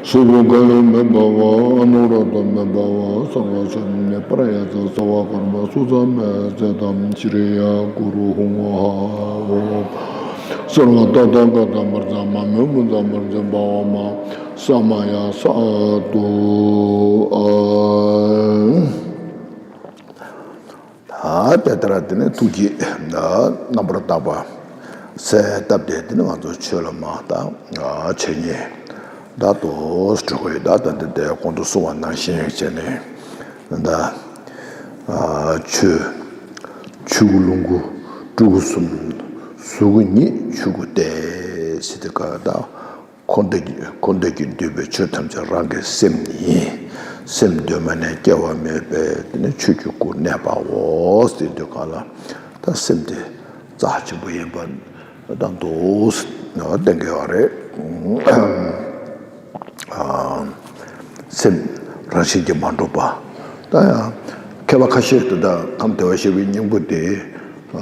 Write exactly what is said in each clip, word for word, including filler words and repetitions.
སོགས་པ་གང་ཡང་མེད་པའོ། མནོ་རབ་ཏུ་མེད་པའོ། གསང་བ་ཆ་མཉམ་ནི་པྲ་ཡ་ཙ་གསང་བ་དཀར་མོ་སུ་ཙམ་མེད་ཚད་དམ་ཤྲཱི་ཡ་གུ་རུ་ཧཱུྃ་ཧ་འོ། གསོལ་བ་ཏན་ཏན་བཀའ་དམ་པར་བརྩམས་མ་མོས་མུན་ཙམ་པར་འཛིན་པའོ། མ་ས་མ་ཡ་ས་ཏུ་ཨ། ད་དེ་ལྟར་དེ་ནས་ཐུགས་ཀྱི་རྣམ་པར་དག་པ་གསལ་བཏབ་སྟེ། དེ་ནས་ང་ཚོ་ཆོས་ལ་མ་དང་འཆད་ཉན་ད་དོ་སྤྲོད་དགོས་ཡོད། ད་ད་འདི་དེ་གོང་དུ་གསུངས་པ་ནང་བཞིན་བྱས་ནས་ད་ཆོས་ཆོས་སྐུ་ལོངས་སྐུ་སྤྲུལ་སྐུ་གསུམ་གཟུགས་སྐུ་ཉིད་ཆོས་སྐུ་སྟེ་ཟེར་དེ་ག་ད། འཁོར་འདས་ཀྱི་འཁོར་འདས་ཀྱིས་བསྡུས་པའི་ཆོས་ཐམས་ཅད་རང་གི་སེམས་ཉིད། སེམས་གདོད་མ་ནས་སྐྱེ་བ་མེད་པས། དེ་ནི་ཆོས་ཀྱི་སྐུར་གནས་པའོ་ཟེར་དུས་གང་ལ། ད་སེམས་དེ་རྩ་ཆེན་པོ་ཡིན་པ་ད་འདུག་སེ་བསྟན་གྱི་ཡོད་རེད། ཨ། སེམས་རང་བཞིན་གྱིས་མ་གྲུབ་པ། ད་ཡང་མཁས་པ་ཁ་ཤས་ཀྱིས་ད་ཁམས་བདེ་བར་གཤེགས་པའི་སྙིང་པོ་དེ། ཨ།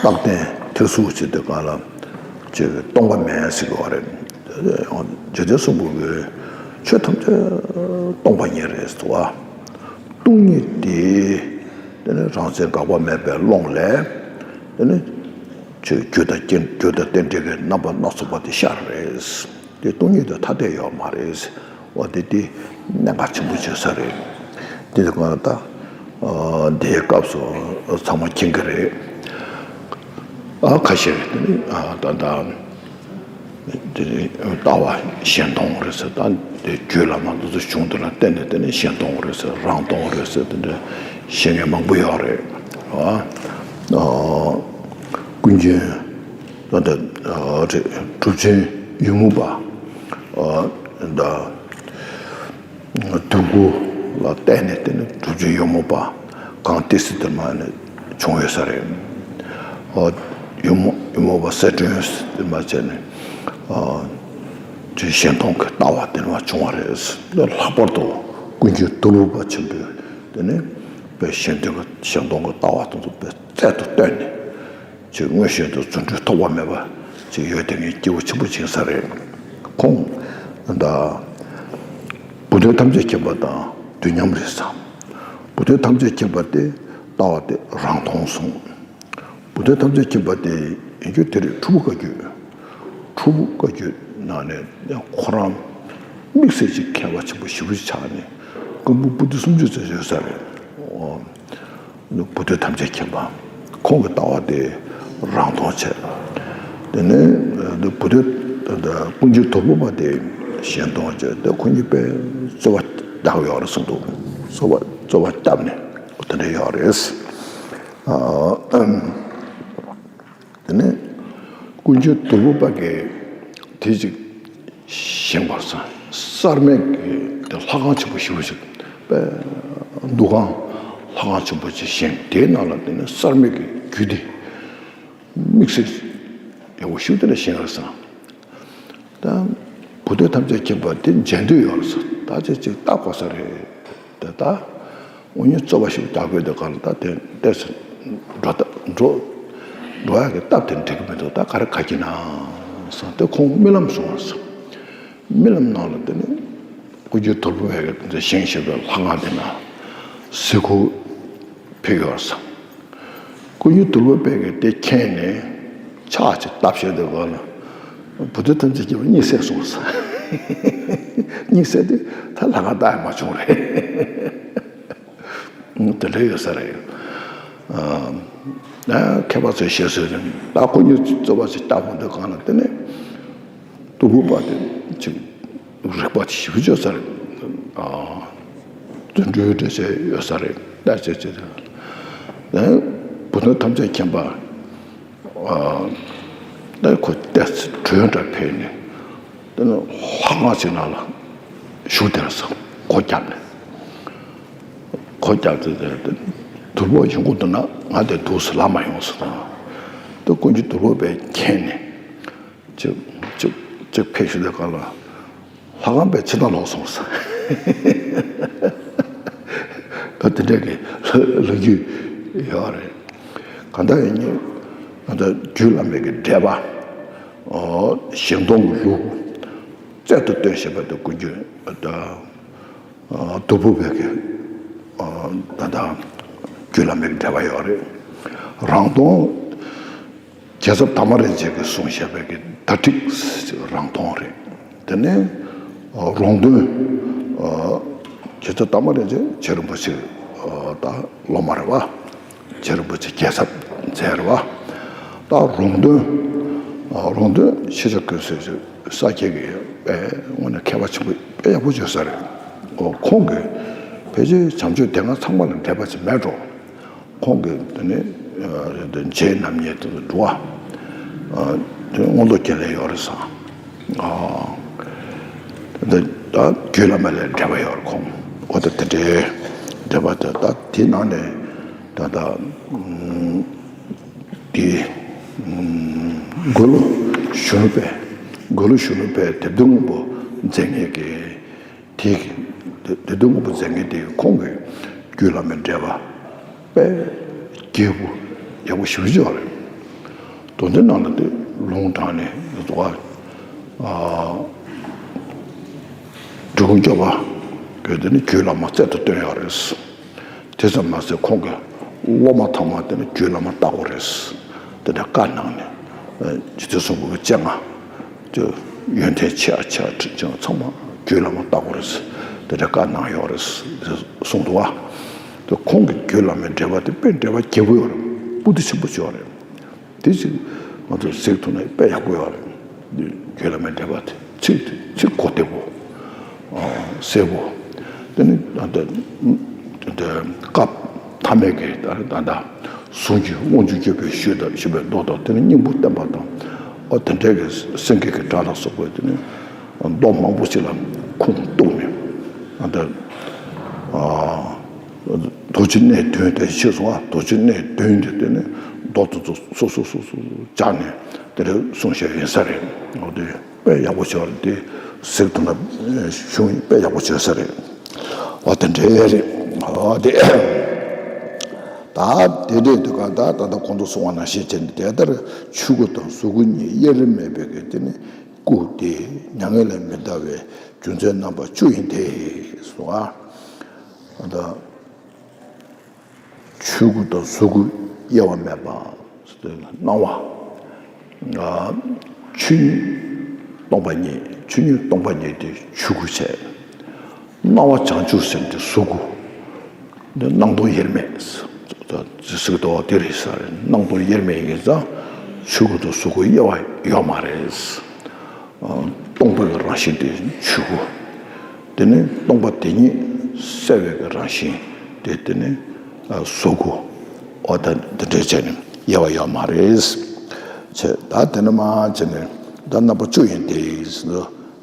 རྟག་བརྟན་ཐེར་ཟུག་བྱེད་དུས་གང་ལ་ཅིག་སྟོང་པ་མེད་ཟེར་གྱི་ཡོད་རེད། རྗེ་བཙུན་གསུང་འབུམ་པའི་ཆོས་ཐམས་ཅད་སྟོང་པ་ཉིད་རེད་ཟེར་བ། སྟོང་ཉིད་དེ་དེ་ནི་རང་མཚན་འགག་པ་མེད་པའི་ཀློང་ལས་དེ་ནི་ཆོས་རྒྱུ་དང་རྐྱེན་རྒྱུ་དང་རྟེན་འབྲེལ་གྱི་རྣམ་པ་སྣ་ཚོགས་པ་དེ་ཤར་རེད། དེ་སྟོང་ཉིད་དུ་ཐ་དད་ཡོད་མ་རེད། འོ་དེ་དེ་གནད་འགག་ཆེན་པོ་བྱེད་ས་རེད། དེ་དེ་ག་ད་ཨ་འདིའི་སྐབས་སུ་ཚང་མ་མཁྱེན་གྱི་རེད། ཨ་ཁ་ཤས་ཀྱིས་དེ་ནི་ཨ་ད་ལྟ་དེ་ནི་ལྟ་བ་གཞན་སྟོང་རེད་ཟེར། ད་དེ་རྒྱུད་བླ་མ་འདི་ཚོ་གཞུང་དེ་ལ་བརྟེན་ནས་དེ་ནི་གཞན་སྟོང་རེད་ཟེར། རང་སྟོང་རེད་ཟེར། དེ་འདྲ་བཤད་མཁན་མང་པོ་ཡོད་རེད། ཨ་ཨ་ཀུན་མཁྱེན། ད་ལྟ་ཨ་རེད། གྲུབ་ཆེན་ཡོལ་མོ་པ། ཨ་ད་དུས་འཁོར་ལ་བལྟས་ནས་དེ་ནི་གྲུབ་ཆེན་ཡོལ་མོ་པ་གང་ཏི་སེ་དེ་མ་ནས་བྱུང་ཡོད་ས་རེད། ཨ་ཡོལ་མོ་ཡོལ་མོ་པ་གསལ་སྒྲོན་དེ་མ་བྱས་ནས་ཨ་དེ་གཞན་སྟོང་གི་ལྟ་བ་དེ་མ་བྱུང་བ་རེད། ལྷག་པར་དུ་ཀུན་མཁྱེན་དོལ་པོ་པ་ཆེན་པོས་དེ་ནི་དཔེ་གཞན་སྟོང་གི་གཞན་སྟོང་གི་ལྟ་བ་དེ་ཚོ་དཔེ་རྩལ་དུ་བཏོན་ནས། ཅིག་མངོན་ཤེས་དང་རྫུ་འཕྲུལ་ཐོགས་པ་མེད་པ་ཅིག་ཡོད་དེ་ངས་སྐྱིད་པོ་ཆེན་པོ་ཅིག་ཡིན་ས་རེད། ཁོང་ད་བུ་སྟོན་ཐམས་ཅད་མཁྱེན་པ་དང་དུས་མཉམ་རེད་བསམ། བུ་སྟོན་ཐམས་ཅད་མཁྱེན་པ་དེ་ལྟ་བ་དེ་རང་སྟོང་གསུངས། བུ་སྟོན་ཐམས་ཅད་མཁྱེན་པ་དེ་ཡིན་རྒྱུ་དེ་རེད། ཁྲོ་བོ་བཀའ་བརྒྱུད། ཁྲོ་བོ་བཀའ་བརྒྱུད་ནང་ནས་ཁོ་རང་དམིགས་བསལ་གྱི་མཁས་པ་ཆེན་པོ་ཞེ་པོ་ཅིག་ཆགས་ནས་སྐུ་འབུམ་པོ་ཏི་སུམ་ཅུ་ཙམ་ཡོད་ས་རེད། བུ་སྟོན་ཐམས་ཅད་མཁྱེན་པ། ཁོང་གི་ལྟ་བ་དེ་རང་སྟོང་བྱས། དེ་ནས་བུ་སྟོན་ཀུན་མཁྱེན་དོལ་པོ་པ་དེ་གཞན་སྟོང་བྱས། དེ་ཁོ་གཉིས་དཔེ་རྩོད་པ་རྒྱག་ཡོད་རེད་གསུངས་འདུག་རྩོད་པ་རྩོད་པ་བརྒྱབ་ནས་དེ་འདྲ་ཡོད་རེད། ཨ། དེ་ནས་ཀུན་མཁྱེན་དོལ་པོ་པ་གིས་དེ་ཅིག་བཞེངས་པར་སོང་། གསར་མའི་གི་དེ་ལྷ་ཁང་ཆེན་པོ་ཞེ་པོ་ཞིག་པས། འདུ་ཁང་ལྷ་ཁང་ཆེན་པོ་ཅིག་བཞེངས། དེའི་ནང་ལ་དེ་ནས་གསར་མའི་གི་རྒྱུད་སྡེ་དམིགས་བསལ་ཡག་པོ་ཞེ་པོ་དེ་འདྲ་བཞེངས་པར་སོང་། ད་བུ་སྟོན་ཐམས་ཅད་མཁྱེན་པ་དེ་མཇལ་འདོད་ཡོད་རེད་ཟེར། ད་ཅི་ཅིག་བལྟ་དགོས་ས་རེད། དེ་ད་དངོས་གནས་རྩོད་པ་ཞིག་རྒྱག་དགོས་དེ་ག་ལ་ད་དེ་ཏོག་ཙམ་འགྲོ་ད་འགྲོ་འགྲོ་ཡག་གི་སྟབས་དེ་འགྲིག་གི་མི་འདུག་ད་ག་རེ་ག་གི་ན་ཟེར། དེ་ཁོང་རྨི་ལམ་བྱུང་བ་ཟེར། རྨི་ལམ་ནང་ལ་དེ་ནི་ཀུན་མཁྱེན་དོལ་པོ་པས་དེ་བཞེངས་བཞིན་པའི་ལྷ་ཁང་དེ་ན་གཟིག་གུ་ཕེབས་ཡོད་ཟེར། ཀུན་མཁྱེན་དོལ་པོ་པས་དེ་མཁྱེན་ནས་ཕྱག་ཅིག་བཏབ་བཞག་དུས་ག་ལ་བུ་སྟོན་ཐམས་ཅད་མཁྱེན་པ་གཉིད་སད་སོང་ཟེར། གཉིད་སད་དུས་ད་ལྷ་ཁང་བལྟ་ཡག་མ་བྱུང་རེད། དེ་འདྲ་ཡོད་ས་རེད། ཨ། མཁས་པ་ཚོས་བཤད་སྲོལ་རེད། ད་ཁོ་གཉིས་རྩོད་པ་ཅིག་བལྟ་འོང་དུས་གང་ལ་དེ་ནས་དོལ་པོ་པ་དེ་ཅིག་རིག་པ་ཞེ་པོ་ཅིག་ཡོད་ས་རེད། ཨ། རྫུ་འཕྲུལ་འགྲེལ་བཤད་ཡོད་ས་རེད། ད་བྱས་བྱས་ད་བུ་སྟོན་ཐམས་ཅད་མཁྱེན་པ། ཨ། ད་ཁོ་ཏོག་ཙམ་གྲོས་འདྲ་ཕེབས་ནས་དེ་ནས་ལྷ་ཁང་ཅིག་ནང་ལ་བཞུགས་བསྡད་ཟེར། སྒོ་བརྒྱབ་ནས། སྒོ་བརྒྱབ་སྟེ་དེ་དོལ་པོ་ཡོང་གི་འདུག་ན་ང་དེ་འདུག་སེ་ལམ་མ་ཡོང་ཟེར། ད་ཀུན་མཁྱེན་དོལ་པོ་པས་མཁྱེན་ནས་ཅིག་ཅིག་ཅིག་ཕེབས་ཞུ་དུས་ག་ལ་ལྷ་ཁང་པས་ཕྱི་ནང་ལོག་སོང་ཟེར། ད་དེ་འདྲ་གི་ལོ་རྒྱུས་ཡོད་རེད། གང་ལྟར་ཡིན་ནའི་ང་ཚོ་རྒྱུད་བླ་མའི་གི་འགྲེལ་པ། ཨོ། གཞན་སྟོང་གི་ལུགས། རྩལ་དུ་བཏོན་བཞིན་པ་དེ་ཀུན་སྤྱོད་ད་སྡུག་པོ་བས་ཀྱི་ད་ལྟ་རྒྱུད་བླ་མའི་འགྲེལ་པ་ཡོད་རེད། རང་དོན་རྒྱལ་ཚབ་དར་མ་རིན་ཆེན་གྱིས་གསུངས་བཞག་པའི་གི་ད་ཁྲིགས་རང་དོན་རེད། དེ་ནས་རོང་སྟོན་རྒྱལ་ཚབ་དར་མ་རིན་ཆེན་རྗེ་རིན་པོ་ཆེ་ད་སློབ་མ་རེད་བ། རྗེ་རིན་པོ་ཆེ་རྒྱལ་ཚབ་མཛད་རེད་བ། ད་རོང་སྟོན་རོང་སྟོན་ཤེས་བྱ་ཀུན་གསལ་ས་སྐྱའི་གི་དཔེ་དངོས་གནས་མཁས་པ་ཆེན་པོ་དཔེ་ཡག་པོ་བྱོས་ས་རེད། ཁོང་གིས་ཕལ་ཆེར་བྱམས་ཆོས་སྡེ་ལྔ་ཚང་མ་ལ་འགྲེལ་པ་ཅིག་མེད་འགྲོ། ཁོང་གིས་དེ་ནས་རྗེ་རྣམ་གཉིས་དེ་འགྲོ་བ། དེ་མངོན་རྟོགས་རྒྱན་ལས་ཡོད་རེད་ས། འདི་ད་རྒྱུད་བླ་མ་ལས་འགྲེལ་པ་ཡོད་རེད་ཁོང་། འོ་ད་དེ་འདྲའི་འགྲེལ་པ་དེ་ད་དེ་ནང་ནས་ད་ད་དེ་དགུང་ལོ་གཞོན་ནུ་པས་དགུང་ལོ་གཞོན་ནུ་པས་དེབ་ཐེར་སྔོན་པོ་མཛད་མཁན་གྱི་དེ་གི་དེ་དེ་དུས་དངོས་པོ་མཛད་མཁན་དེ་ཁོང་གིས་རྒྱུད་བླ་མའི་འགྲེལ་པ་དཔེ་རྒྱས་པོ་ཡག་པོ་ཞེ་པོ་ཅིག་ཡོད་རེད། དོན་དེ་ནང་ལ་དེ་ལུང་དྲངས་ནས་ང་ཚོ་བ་འབྲི་གུང་སྐྱོབ་པ་གིས་དེ་ནི་རྒྱུད་བླ་མ་རྩལ་དུ་བཏོན་ཡོད་རེད། དེ་ཙམ་མ་ཟད་ཁོང་གིས་སློབ་མ་ཚང་མ་དེ་ནི་རྒྱུད་བླ་མ་ལྟ་དགོས་རེད། དེ་འདྲ་བཀའ་གནང་ནས་རྗེ་བཙུན་སྲིན་པོ་གི་སྤྱན་སྔ། དེ་ཡོན་ཏན་ཆེ་བ་ཆེ་བ་ཁྲིད་ཅིང་ཚང་མ་རྒྱུད་བླ་མ་ལྟ་དགོས་རེད། དེ་འདྲ་བཀའ་གནང་ཡོད་རེད་གསུངས་འདུག་བ། དེ་ཁོང་གི་རྒྱུད་བླ་མའི་འགྲེལ་པ་དེ་དཔེ་འགྲེལ་པ་རྒྱས་པོ་ཡོད་རེད། སྤུ་འདི་ཆེན་པོ་ཅིག་ཡོད་རེད། དེ་ཅིག་ང་ཚོས་གཟིགས་ཐུབ་ན་དཔེ་ཡག་པོ་ཡོད་རེད། རྒྱུད་བླ་མའི་འགྲེལ་པ་དེ་ཚིག་དེ་ཚིག་གོ་བདེ་པོ། གསལ་པོ། དེ་ནི་ད་ལྟ་སྐབས་ཐ་མའི་གི་ད་ད་ལྟ་གཟུངས་ཀྱི་དབང་ཕྱུག་སྤྱོད་པའི་ཞུས་དང་ཞུས་པའི་མདོ་དང་དེ་ནི་སྙིང་པོ་བསྟན་པ་དང་། ཨོ་དེ་འདྲའི་གི་སེང་གེ་གི་སྒྲ་ལ་སོགས་པའི་དེ་ནི་མདོ་མང་པོ་ཞིག་ལ་ཁུངས་གཏུགས་ནས་ད་ལྟ་རྡོ་རྗེ་གནས་བདུན་དེ་ཤེས་སོང་ཨ། རྡོ་རྗེ་གནས་བདུན་དེ་དེ་ནི་མདོ་དེ་ཚོ་སོ་སོ་སོ་སོ་སྦྱར་ནས་དེ་འདྲ་གསུངས་བཞག་ཡིན་ས་རེད། ཨོ་དེ། དཔེ་ཡག་པོ་བྱས་པ་རེད་དེ། གཟིགས་ཐུབ་ན་གཞུང་དཔེ་ཡག་པོ་བྱས་ས་རེད། འོ་དེ་འདྲ་རེད། འོ་དེ། ད་དེ་འདྲའི་དུས་གང་ད་ད་ལྟ་གོང་དུ་གསུངས་པ་ནང་བཞིན་བྱས་ནས་དེ་ལྟར་ཆོས་སྐུ་དང་གཟུགས་སྐུ་གཉིས་དབྱེར་མེད་པའི་གི་དེ་ནི་སྐུ་དེ་མྱ་ངན་ལས་མི་འདའ་བའི་རྒྱུ་མཚན་རྣམ་པ་བཅུ་ཡིན་ཏེ། གསུངས་ཨ། ད། ཆོས་སྐུ་དང་གཟུགས་སྐུ་དབྱེ་བ་མེད་པ། སྣང་བ། ཆོས་ཉིད་སྟོང་པ་ཉིད། ཆོས་ཉིད་སྟོང་པ་ཉིད་དེ་ཆོས་སྐུ་བྱས། སྣང་བ་བྱང་ཆུབ་སེམས་དེ་གཟུགས་སྐུ། འདི་སྣང་སྟོང་དབྱེར་མེད། ཟེར་དོ་དེ་རེད་ས་རེད། སྣང་སྟོང་དབྱེར་མེད་ཡིན་ཙང་ཆོས་སྐུ་དང་གཟུགས་སྐུ་དབྱེ་བ་ཡོད་མ་རེད། སྟོང་པ་གི་རང་བཞིན་དེ་ཆོས་སྐུ། དེ་ནི་སྟོང་པ་དེ་ཉིད་གསལ་བའི་གི་རང་བཞིན་དེ་དེ་ནི་གཟུགས་སྐུ། འོ་ད་འདི་འདྲ་བྱས་ནས་དབྱེ་བ་ཡོད་མ་རེད། བྱས་ད་དེ་ནི་མ་བྱས་ནས་ད་རྣམ་པ་བཅུ་ཡིན་ཏེ།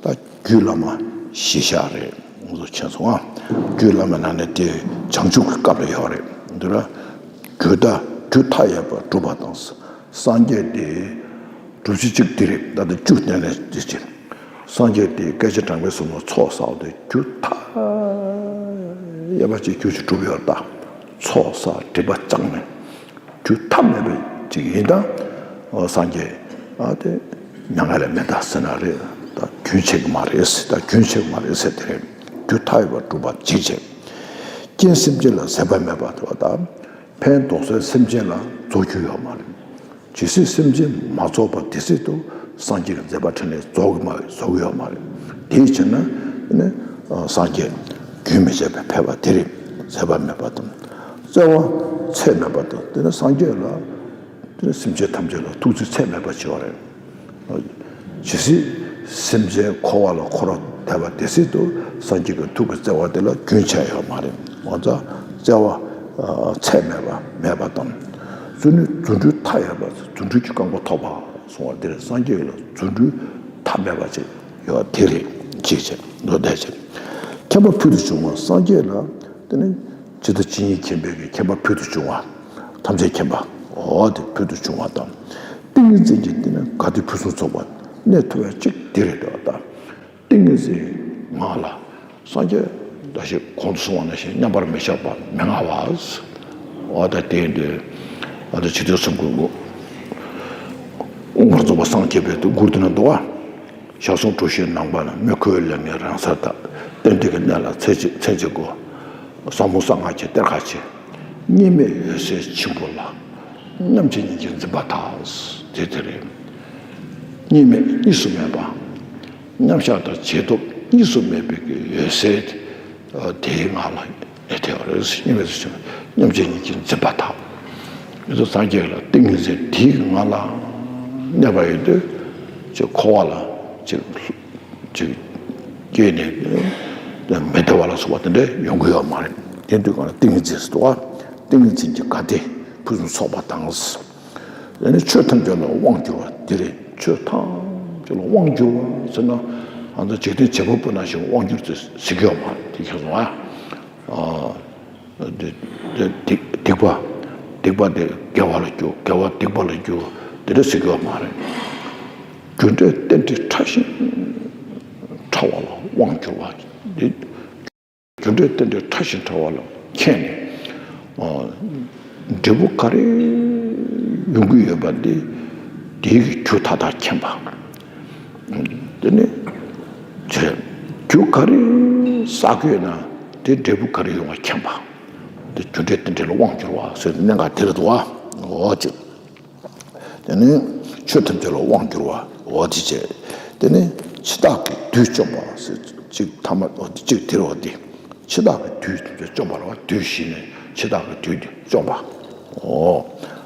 ད་རྒྱུད་བླ་མ་བཞི་ཤ་རེད། ང་ཚོ་མཁྱེན་སོང་ཨ། རྒྱུད་བླ་མའི་ནང་ནས་དེ་བྱང་ཆུབ་ཀྱི་སྐབས་ལ་ཡོད་རེད། འདི་ར་རྒྱུད་ད་རྒྱུད་མཐའ་ཡས་པ་སྒྲུབ་པ་དང་། སངས་རྒྱས་དེ་སྒྲུབ་བྱེད་གཅིག་དེ་རེད། ད་ལྟ་བཅུ་བསྟན་ནས་དེ་ཕྱིར། སངས་རྒྱས་དེ་སྐད་ཅིག་གྲངས་མེད་གསུམ་ལ་ཚོགས་བསགས་ཏེ་རྒྱུད་མཐའ་ཡས་པ་ཅིག་རྒྱུད་ཅིག་གྲུབ་ཡོད་ད། ཚོགས་བསགས་སྒྲིབ་པ་སྦྱངས་ནས་རྒྱུད་ཐ་མལ་པ་ཅིག་ཡིན་ད། སངས་རྒྱས་ཨ་དེ་མྱ་ངན་ལས་མི་འདའ་ཟེར་ན་རེད། ད་རྒྱུན་ཆད་ཀྱི་མ་རེད་ཟེར། ད་རྒྱུན་ཆད་ཀྱི་མ་རེད་ཟེར་དེ་རེད། རྒྱུད་མཐའ་ཡས་པ་སྒྲུབ་པ་ཅིག་བྱས། རྐྱེན་སེམས་ཅན་ལ་ཟད་པ་མེད་པ་དེ་བ་ད། ཕན་འདོགས་སའི་སེམས་ཅན་ལ་རྫོགས་རྒྱུ་ཡོད་མ་རེད། ཇི་སྲིད་སེམས་ཅན་མ་རྫོགས་པ་དེ་སྲིད་དུ་སངས་རྒྱས་ཀྱི་མཛད་པ་འཕྲིན་ལས་རྫོགས་ཀྱི་མ་རེད། རྫོགས་ཀྱི་ཡོད་མ་རེད། དེའི་ཕྱིར་ན་ནི་སངས་རྒྱས་རྒྱུན་མི་འཆད་པའི་ཕེབས་པ་དེ་རེད། ཟད་པ་མེད་པ་དང་བརྩེ་བ་ཚད་མེད་པ་དང་། དེ་ནི་སངས་རྒྱས་ལ་དེ་ནི་སེམས་ཅན་ཐམས་ཅད་ལ་ཐུགས་རྗེ་ཚད་མེད་པ་བྱེད་པ་རེད། ཇི་སྲིད་སེམས་ཅན་འཁོར་བ་ལ་འཁོར་བར་ཐལ་བ་དེ་སྲིད་དུ་སངས་རྒྱས་ཀྱི་ཐུགས་ཀྱི་བརྩེ་བ་དེ་ལ་རྒྱུན་ཆད་ཡོད་མ་རེད། འོ་ཙང་བརྩེ་བ་ཚད་མེད་པ་མེད་པ་དང་། བརྩོན་ནི་རྫུ་འཕྲུལ་མཐའ་ཡས་པ། རྫུ་འཕྲུལ་གྱི་རྐང་པ་ཐོབ་པ་གསུངས་པ་འདིར་སངས་རྒྱས་ལ་རྫུ་འཕྲུལ་མཐའ་མེད་པ་ཅིག་ཡོད་དེ་རེད། ཅིག་བྱས་མདོ་སྡེ་བྱས། མཁྱེན་པ་ཕུལ་དུ་བྱུང་བ། སངས་རྒྱས་ལ་དེ་ནི་ཇི་ལྟ་ཇི་སྙེད་མཁྱེན་པའི་གི་མཁྱེན་པ་ཕུལ་དུ་བྱུང་བ། ཐམས་ཅད་མཁྱེན་པ། འོ་དེ་ཕུལ་དུ་བྱུང་བ་དང་། ཏིང་ངེ་འཛིན་གྱི་དེ་ནི་ག་དུས་ཕུན་སུམ་ཚོགས་པ་གནས་ཐུབ་པ་ཅིག་དེ་རེད་དོ། ད་ཏིང་ངེ་འཛིན་ངང་ལ་སངས་རྒྱས་ད་ཞིག་གོང་དུ་སོང་བ་ནང་བཞིན་མཉམ་པར་མི་བཞག་པ་མི་མངའ་བ། འོ་ད་དེ་འདི་ཨ་ད་ཇི་ལྟར་གསུང་དགོས་དགོས། དབུ་མར་རྫོགས་པ་སངས་རྒྱས་པའི་དུ་མགུར་དེ་ན་འདུག་བ། ཞག་གསུམ་དྲུག་བཞིའི་ནང་པ་ན་མི་ཁོའི་ལས་ངན་རང་སར་དག། རྟེན་འབྲེལ་གྱི་གནས་ལ་མཚན་གཅིག་མཚན་གཅིག་གོ། ཟབ་མོ་གསང་སྔགས་ཀྱི་གཏེར་ཁ་ཕྱེ། གཉིས་མེད་འོད་གསལ་ཆེན་པོ་ལ། མཉམ་རྗེས་གཉིས་ཀྱིས་འཛིན་པར་ཐལ། དེ་དེ་རེད། གཉིས་མེད་གཉིས་སུ་མེད་པ། མཉམ་གཞག་དང་རྗེས་ཐོབ་གཉིས་སུ་མེད་པའི་གི་འོད་གསལ་དེའི་ངང་ལ་གནས་ཐལ་བ་རེད། གཉིས་མེད་དུ་ཕྱིན་པ་མཉམ་རྗེས་གཉིས་ཀྱིས་འཛིན་པར་ཐལ། ཡོད་དོ་སངས་རྒྱས་ལ་ཏིང་ངེ་འཛིན་དེའི་ངང་ལ་གནས་པ་ཡིན་དུས་ཅིག་འཁོར་བ་ལ་ཅིག་ཅིག་སྐྱེས་ནས་མི་བདེ་བ་ལ་སོགས་པ་དེ་འདྲ་ཡོང་གི་ཡོད་མ་རེད། དེ་དུས་གང་ལ་ཏིང་ངེ་འཛིན་ཟེར་དུས་ཏིང་ངེ་འཛིན་གྱི་དགའ་བདེ་ཕུན་སུམ་ཚོགས་པ་དང་། དེ་ནི་ཆོས་ཐམས་ཅད་ལ་དབང་བསྒྱུར་བ་དེ་རེད། ཆོས་ཐམས་ཅད་ལ་དབང་བསྒྱུར་བ་ཟེར་ན་ང་ཚོ་འཇིག་རྟེན་བྱེད་པ་པོ་ནང་བཞིན་དབང་བསྒྱུར་ཟེར་གྱི་ཡོད་མ་རེད། དེ་ཁྱེད་ཚོ་ཨ། ཨ། སྡིག་སྡིག་པ། སྡིག་པ་དེ་དགེ་བ་ལ་བསྒྱུར། དགེ་བ་སྡིག་པ་ལ་བསྒྱུར། དེ་འདྲ་ཟེར་གྱི་ཡོད་མ་རེད། རྒྱུ་འབྲས་རྟེན་འབྲེལ་ཕྲ་ཞིང་ཕྲ་བ་ལ་དབང་བསྒྱུར་བ། དེ་རྒྱུ་འབྲས་རྟེན་འབྲེལ་ཕྲ་ཞིང་ཕྲ་བ་ལ་མཁྱེན་ནས། འབྲས་བུ་ག་རེ་ཡོང་གི་ཡོད་པ་དེ་དེའི་རྒྱུ་མཐའ་དག་མཁྱེན་པ། དེ་ནས་རྒྱུ་ག་རེ་བསགས་ཀྱི་ཡོད་ན་དེ་འབྲས་བུ་ག་རེ་ཡོང་བ་མཁྱེན་པ། དེ་རྒྱུ་འབྲས་རྟེན་འབྲེལ་ལ་དབང་བསྒྱུར་བ་ཟེར་ཏེ་གནད་འགག་དེ་རེད་འདུག་བ། འོ་ཅིག་དེ་ནས་ཆོས་ཐམས་ཅད་ལ་དབང་བསྒྱུར་བ། འོ་དེ་བྱས། དེ་ནས་འཆི་བདག་གི་བདུད་བཅོམ་པ་ཟེར་གཅིག་ཐ་མ་འོ་དེ་གཅིག་དེ་རེད་བ། དེ་འཆི་བདག་གི་བདུད་ཐམས་ཅད་བཅོམ་པ་རེད་བ། བདུད་ཞི་ནས་འཆི་བདག་གི་བདུད་དེ་བཅོམ་པ། འོ་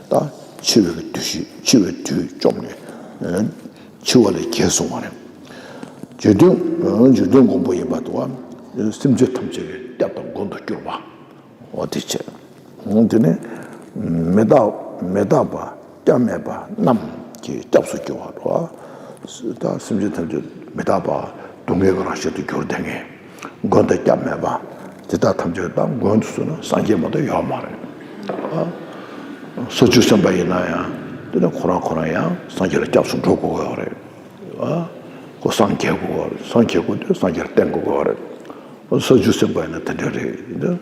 ད་འཆི་བའི་བདུད་ཞི། འཆི་བའི་བདུད་བཅོམ་ནས་འཆི་བ་ལས་རྒྱལ་སོང་བ་རེད། བརྗོད་དོན་བརྗོད་དོན་མགོན་པོ་ཡིན་པ་དུ་བ། སེམས་ཅན་ཐམས་ཅད་ཀྱི་སྐྱབས་དང་མགོན་དུ་གྱུར་པ། འོ་དེ་བྱས། དེ་ནས་མི་རྟག་མི་རྟག་པ་སྐྱབས་མེད་པ་རྣམས་ཀྱི་སྐྱབས་སུ་གྱུར་པ་རེད། ད་སེམས་ཅན་ཐམས་ཅད་མི་རྟག་པ་སྡུག་བསྔལ་གྱི་རང་བཞིན་དུ་གྱུར་བསྡད་མཁན། མགོན་དང་སྐྱབས་མེད་པ་དེ་དག་ཐམས་ཅད་ད་མགོན་དུ་བཟུང་ན་སངས་རྒྱས་མ་གཏོགས་ཡོད་མ་རེད། ས་བཅུ་སེམས་དཔའ་ཡིན་ན་ཡང་དེ་ནས་ཁོ་རང་ཁོ་རང་ཡང་སངས་རྒྱས་ལ་སྐྱབས་སུ་འགྲོ་དགོས་ཀྱི་ཡོད་རེད། ཁོ་སངས་རྒྱས་དགོས་ཀྱི་ཡོད་རེད། སངས་རྒྱས་དགོས་དུས་སངས་རྒྱས་ལ་བརྟེན་དགོས་ཀྱི་ཡོད་རེད། ས་བཅུ་སེམས་དཔའ་ཡིན་ན་དེ་འདྲ་རེད།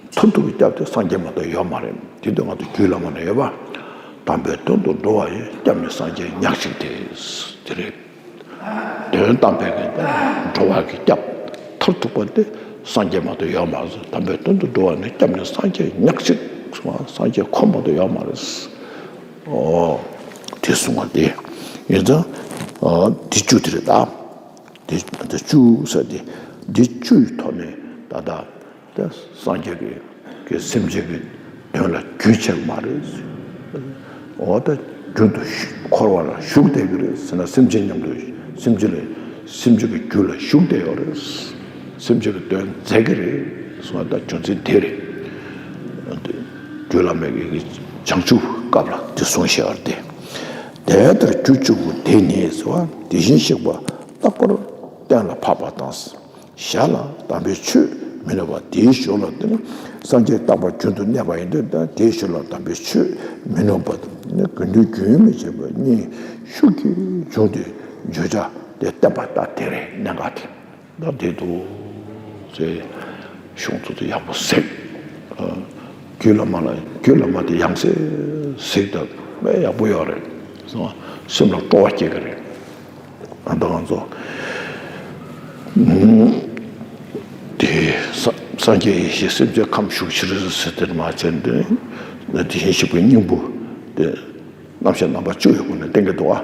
མཐར་ཐུག་གི་སྐྱབས་དེ་སངས་རྒྱས་མ་གཏོགས་ཡོད་མ་རེད། དེ་དུས་ང་ཚོ་རྒྱུད་བླ་མ་ན་ཡོད་པ། དམ་པའི་དོན་དུ་འགྲོ་བ་ཡི། སྐྱབས་ནི་སངས་རྒྱས་ཉག་གཅིག་སྟེ། དེ་རེད། དོན་དམ་པའི་གི་འགྲོ་བ་གི་སྐྱབས་མཐར་ཐུག་པ་དེ་སངས་རྒྱས་མ་གཏོགས་ཡོད་མ་རེད། དམ་པའི་དོན་དུ་འགྲོ་བ་ནི། སྐྱབས་ནི་སངས་རྒྱས་ཉག་གཅིག་སངས་རྒྱས་ཁོ་མ་གཏོགས་ཡོད་མ་རེད། ཨོ། དེ་གསུངས་པ་དེ་ཡིན་ཙང་། ཨོ། དེ་བཅུ་དེ་རེད་ད། དེ་དེ་བཅུ་ཟེར་དེ། འདི་བཅུའི་ཐོག་ནས་ད་ལྟ་དེ་སངས་རྒྱས་ཀྱི་ཀྱི་སེམས་ཅན་གྱི་དོན་ལ་རྒྱུན་ཆད་མ་རེད། འོ་ད་རྒྱུན་དུ་འཁོར་བ་ལ་ཞུགས་བསྡད་ཀྱི་རེད་ཟེར་ན། སེམས་ཅན་མཉམ་དུ་སེམས་ཅན་ལ་སེམས་ཅན་གྱི་རྒྱུད་ལ་ཞུགས་བསྡད་ཡོད་རེད། སེམས་ཅན་གྱི་དོན་མཛད་ཀྱི་རེད་གསུངས་པ་ད་རྒྱུ་མཚན་དེ་རེད། རྒྱུད་བླ་མའི་གི་བྱང་ཆུབ་སྐབས་ལ་དེ་གསུངས་བཞག་པ་རེད་དེ། དེ་ལྟར་རྒྱུ་བཅུ་པོ་དེ་ནི་ཟེར་བ་དེ་བཞིན་གཤེགས་པ་རྟག་པར་གཏན་ལ་ཕབ་པ་དང་། ཞར་ལ་དམ་པའི་ཆོས་མི་ནུབ་པ། དེའི་ཞོར་ལ་དེ་ནི་སངས་རྒྱས་རྟག་པར་རྒྱུན་དུ་གནས་པ་ཡིན་དུས། ད་དེའི་ཞོར་ལ་དམ་པའི་ཆོས་མི་ནུབ་པ་དེ་ནི་དགེ་འདུན་རྒྱུན་མི་འཆད་པ་གཉིས་ཤུགས་ཀྱིས་འབྱུང་སྟེ་བརྗོད་བྱ་དེ་བསྟན་པ་ད་དེ་རེད། གནད་འགག་དེ་ད་དེ་འདུག་ཟེར་གཞུང་ཚོ་དེ་ཡག་པོ་གཟིགས། རྒྱུད་བླ་མ་ལ་རྒྱུད་བླ་མ་དེ་ཡང་སེ་གཟིགས་དང་དཔེ་ཡག་པོ་ཡོད་རེད། སེམས་ལ་སྤྲོ་བ་སྐྱེ་གི་རེད། ཨ་ད་ང་ཚོ་དེ་ས་སངས་རྒྱས་ཡེ་ཤེས་སེམས་ཅན་ཁམས་ཞུགས་ཕྱིར་ཟེར་དེར་མ་བྱས་ཏེ། དེ་བཞིན་གཤེགས་པའི་སྙིང་པོ་དེ་རྣམ་གཞག་རྣམ་པ་བཅུ་ཡི་སྒོ་ནས་བསྟན་གྱི་འདུག་ཨ།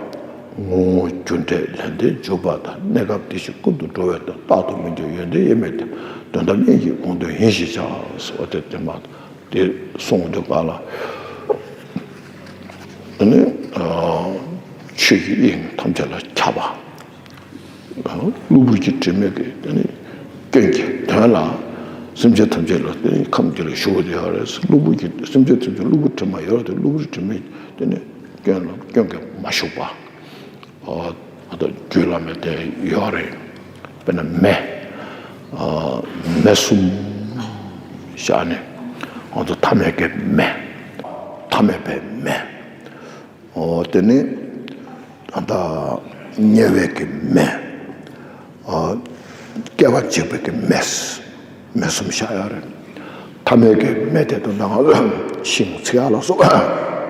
ངོ་བོ་རྒྱུ་འབྲས་ལས་འདས་འཇུག་པ་དང་། གནས་སྐབས་དེ་བཞིན་ཀུན་ཏུ་འགྲོ་བའི་དོན། རྟག་ཏུ་མི་འགྱུར་ཡོན་ཏན་དབྱེར་མེད་དེ། དོན་དམ་དབྱིངས་ཀྱི་དགོངས་དོན་ཡིན་ཞེས་བྱ། ཟེར་བ་དེ་དེ་མ། དེ་གསུངས་འདུག་ག་ལ། དེ་ནི་ཆོས་ཀྱི་དབྱིངས་ཐམས་ཅད་ལ་ཁྱབ་པ། གློ་བུར་གྱི་དྲི་མས་ཀྱི་དེ་ནི་སྐྱོན་གྱི་དོན་ལ། སེམས་ཅན་ཐམས་ཅད་ལ་དེ་ནི་ཁམས་འདི་ལ་ཞུགས་ཡོད་རེད། གློ་བུར་གྱི་སེམས་ཅན་ཐམས་ཅད་གློ་བུར་དྲི་མ་ཡོད་རེད། གློ་བུར་དྲི་མས་དེ་ནི་སྐྱོན་ལ་སྐྱོན་གྱིས་མ་ཞུགས་པ། ཨ་ད་རྒྱུད་བླ་མའི་དེ་ཡོད་རེད། དཔེར་ན་མེ། ཨ་མེ་གསུམ་བཞག་ནས་ང་ཚོ་ཐ་མལ་གྱི་མེ། ཐ་མལ་པའི་མེ། ཨོ་དེ་ནི་ད་ལྟ་དམྱལ་བའི་གི་མེ། ཨ་བསྐལ་པ་འཇིག་པའི་གི་མེ། མེ་གསུམ་བཞག་ཡོད་རེད། ཐ་མལ་གྱི་མེ་དེ་དང་ནང་ཤིང་ཚིག་ཡག་ལ་སོགས་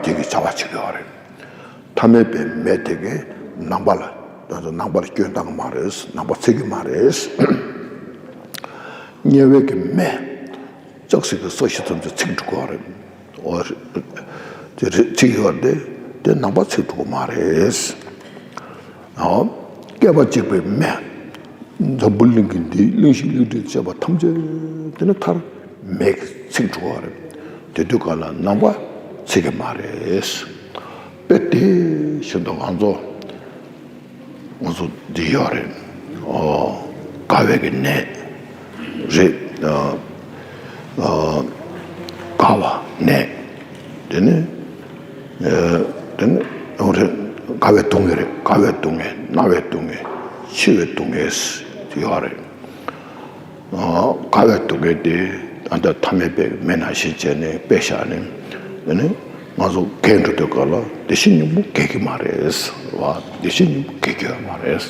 དེ་གི་བྱ་བ་བྱེད་ཀྱི་ཡོད་རེད། ཐ་མལ་པའི་མེ་དེ་གི་ནང་པ་ལ་ ད་ནང་པར་སྐྱོན་བཏང་གི་མ་རེད། ནང་པ་ཚིག་གི་མ་རེད། དམྱལ་བའི་གི་མེ། ལྕགས་སྲེག་གི་ས་གཞི་ཙམ་ཅིག་ཚིག་འགྲོ་གི་རེད། འོ། དེ་རེད། ཚིག་ཡོད་དེ། དེ་ནང་པ་ཚིག་འགྲོ་གི་མ་རེད། ཨོ། བསྐལ་པ་གཅིག་པའི་མེ། འཛམ་བུ་གླིང་གི་འདི་གླིང་བཞི་གླིང་དྲུག་བཅས་པ་ཐམས་ཅད་དེ་ནི་མཐར་མེ་གི་ཚིག་འགྲོ་གི་རེད། དེ་དུས་ག་ལ་ནང་པ་ཚིག་གི་མ་རེད། དཔེ་དེ་བཞིན་དུ་ང་ཚོ། ང་ཚོ་འདི་ཡོད་རེད། ཨོ། དགའ་བའི་གི་ནད་རེད། ཨ། ཨ། དགའ་བ་ནད། དེ་ནི། ཨ། དེ་ནི་ཡོད་རེད། དགའ་བའི་སྡུག་བསྔལ་རེད། དགའ་བའི་སྡུག་བསྔལ། ན་བའི་སྡུག་བསྔལ། འཆི་བའི་སྡུག་བསྔལ་ཡོད་རེད། ཨ། དགའ་བའི་སྡུག་བསྔལ་དེ་ད་ལྟ་ཐ་མལ་པའི་མེ་ནང་བཞིན་བྱས་ནས་དཔེ་བཞག་ནས། དེ་ནི་ང་ཚོ་རྒས་འགྲོ་དུས་སྐབས་ལ་བདེ་གཤེགས་སྙིང་པོ་རྒས་ཀྱི་མ་རེད་བ། བདེ་གཤེགས་སྙིང་པོ་རྒས་ཀྱི་ཡོད་མ་རེད།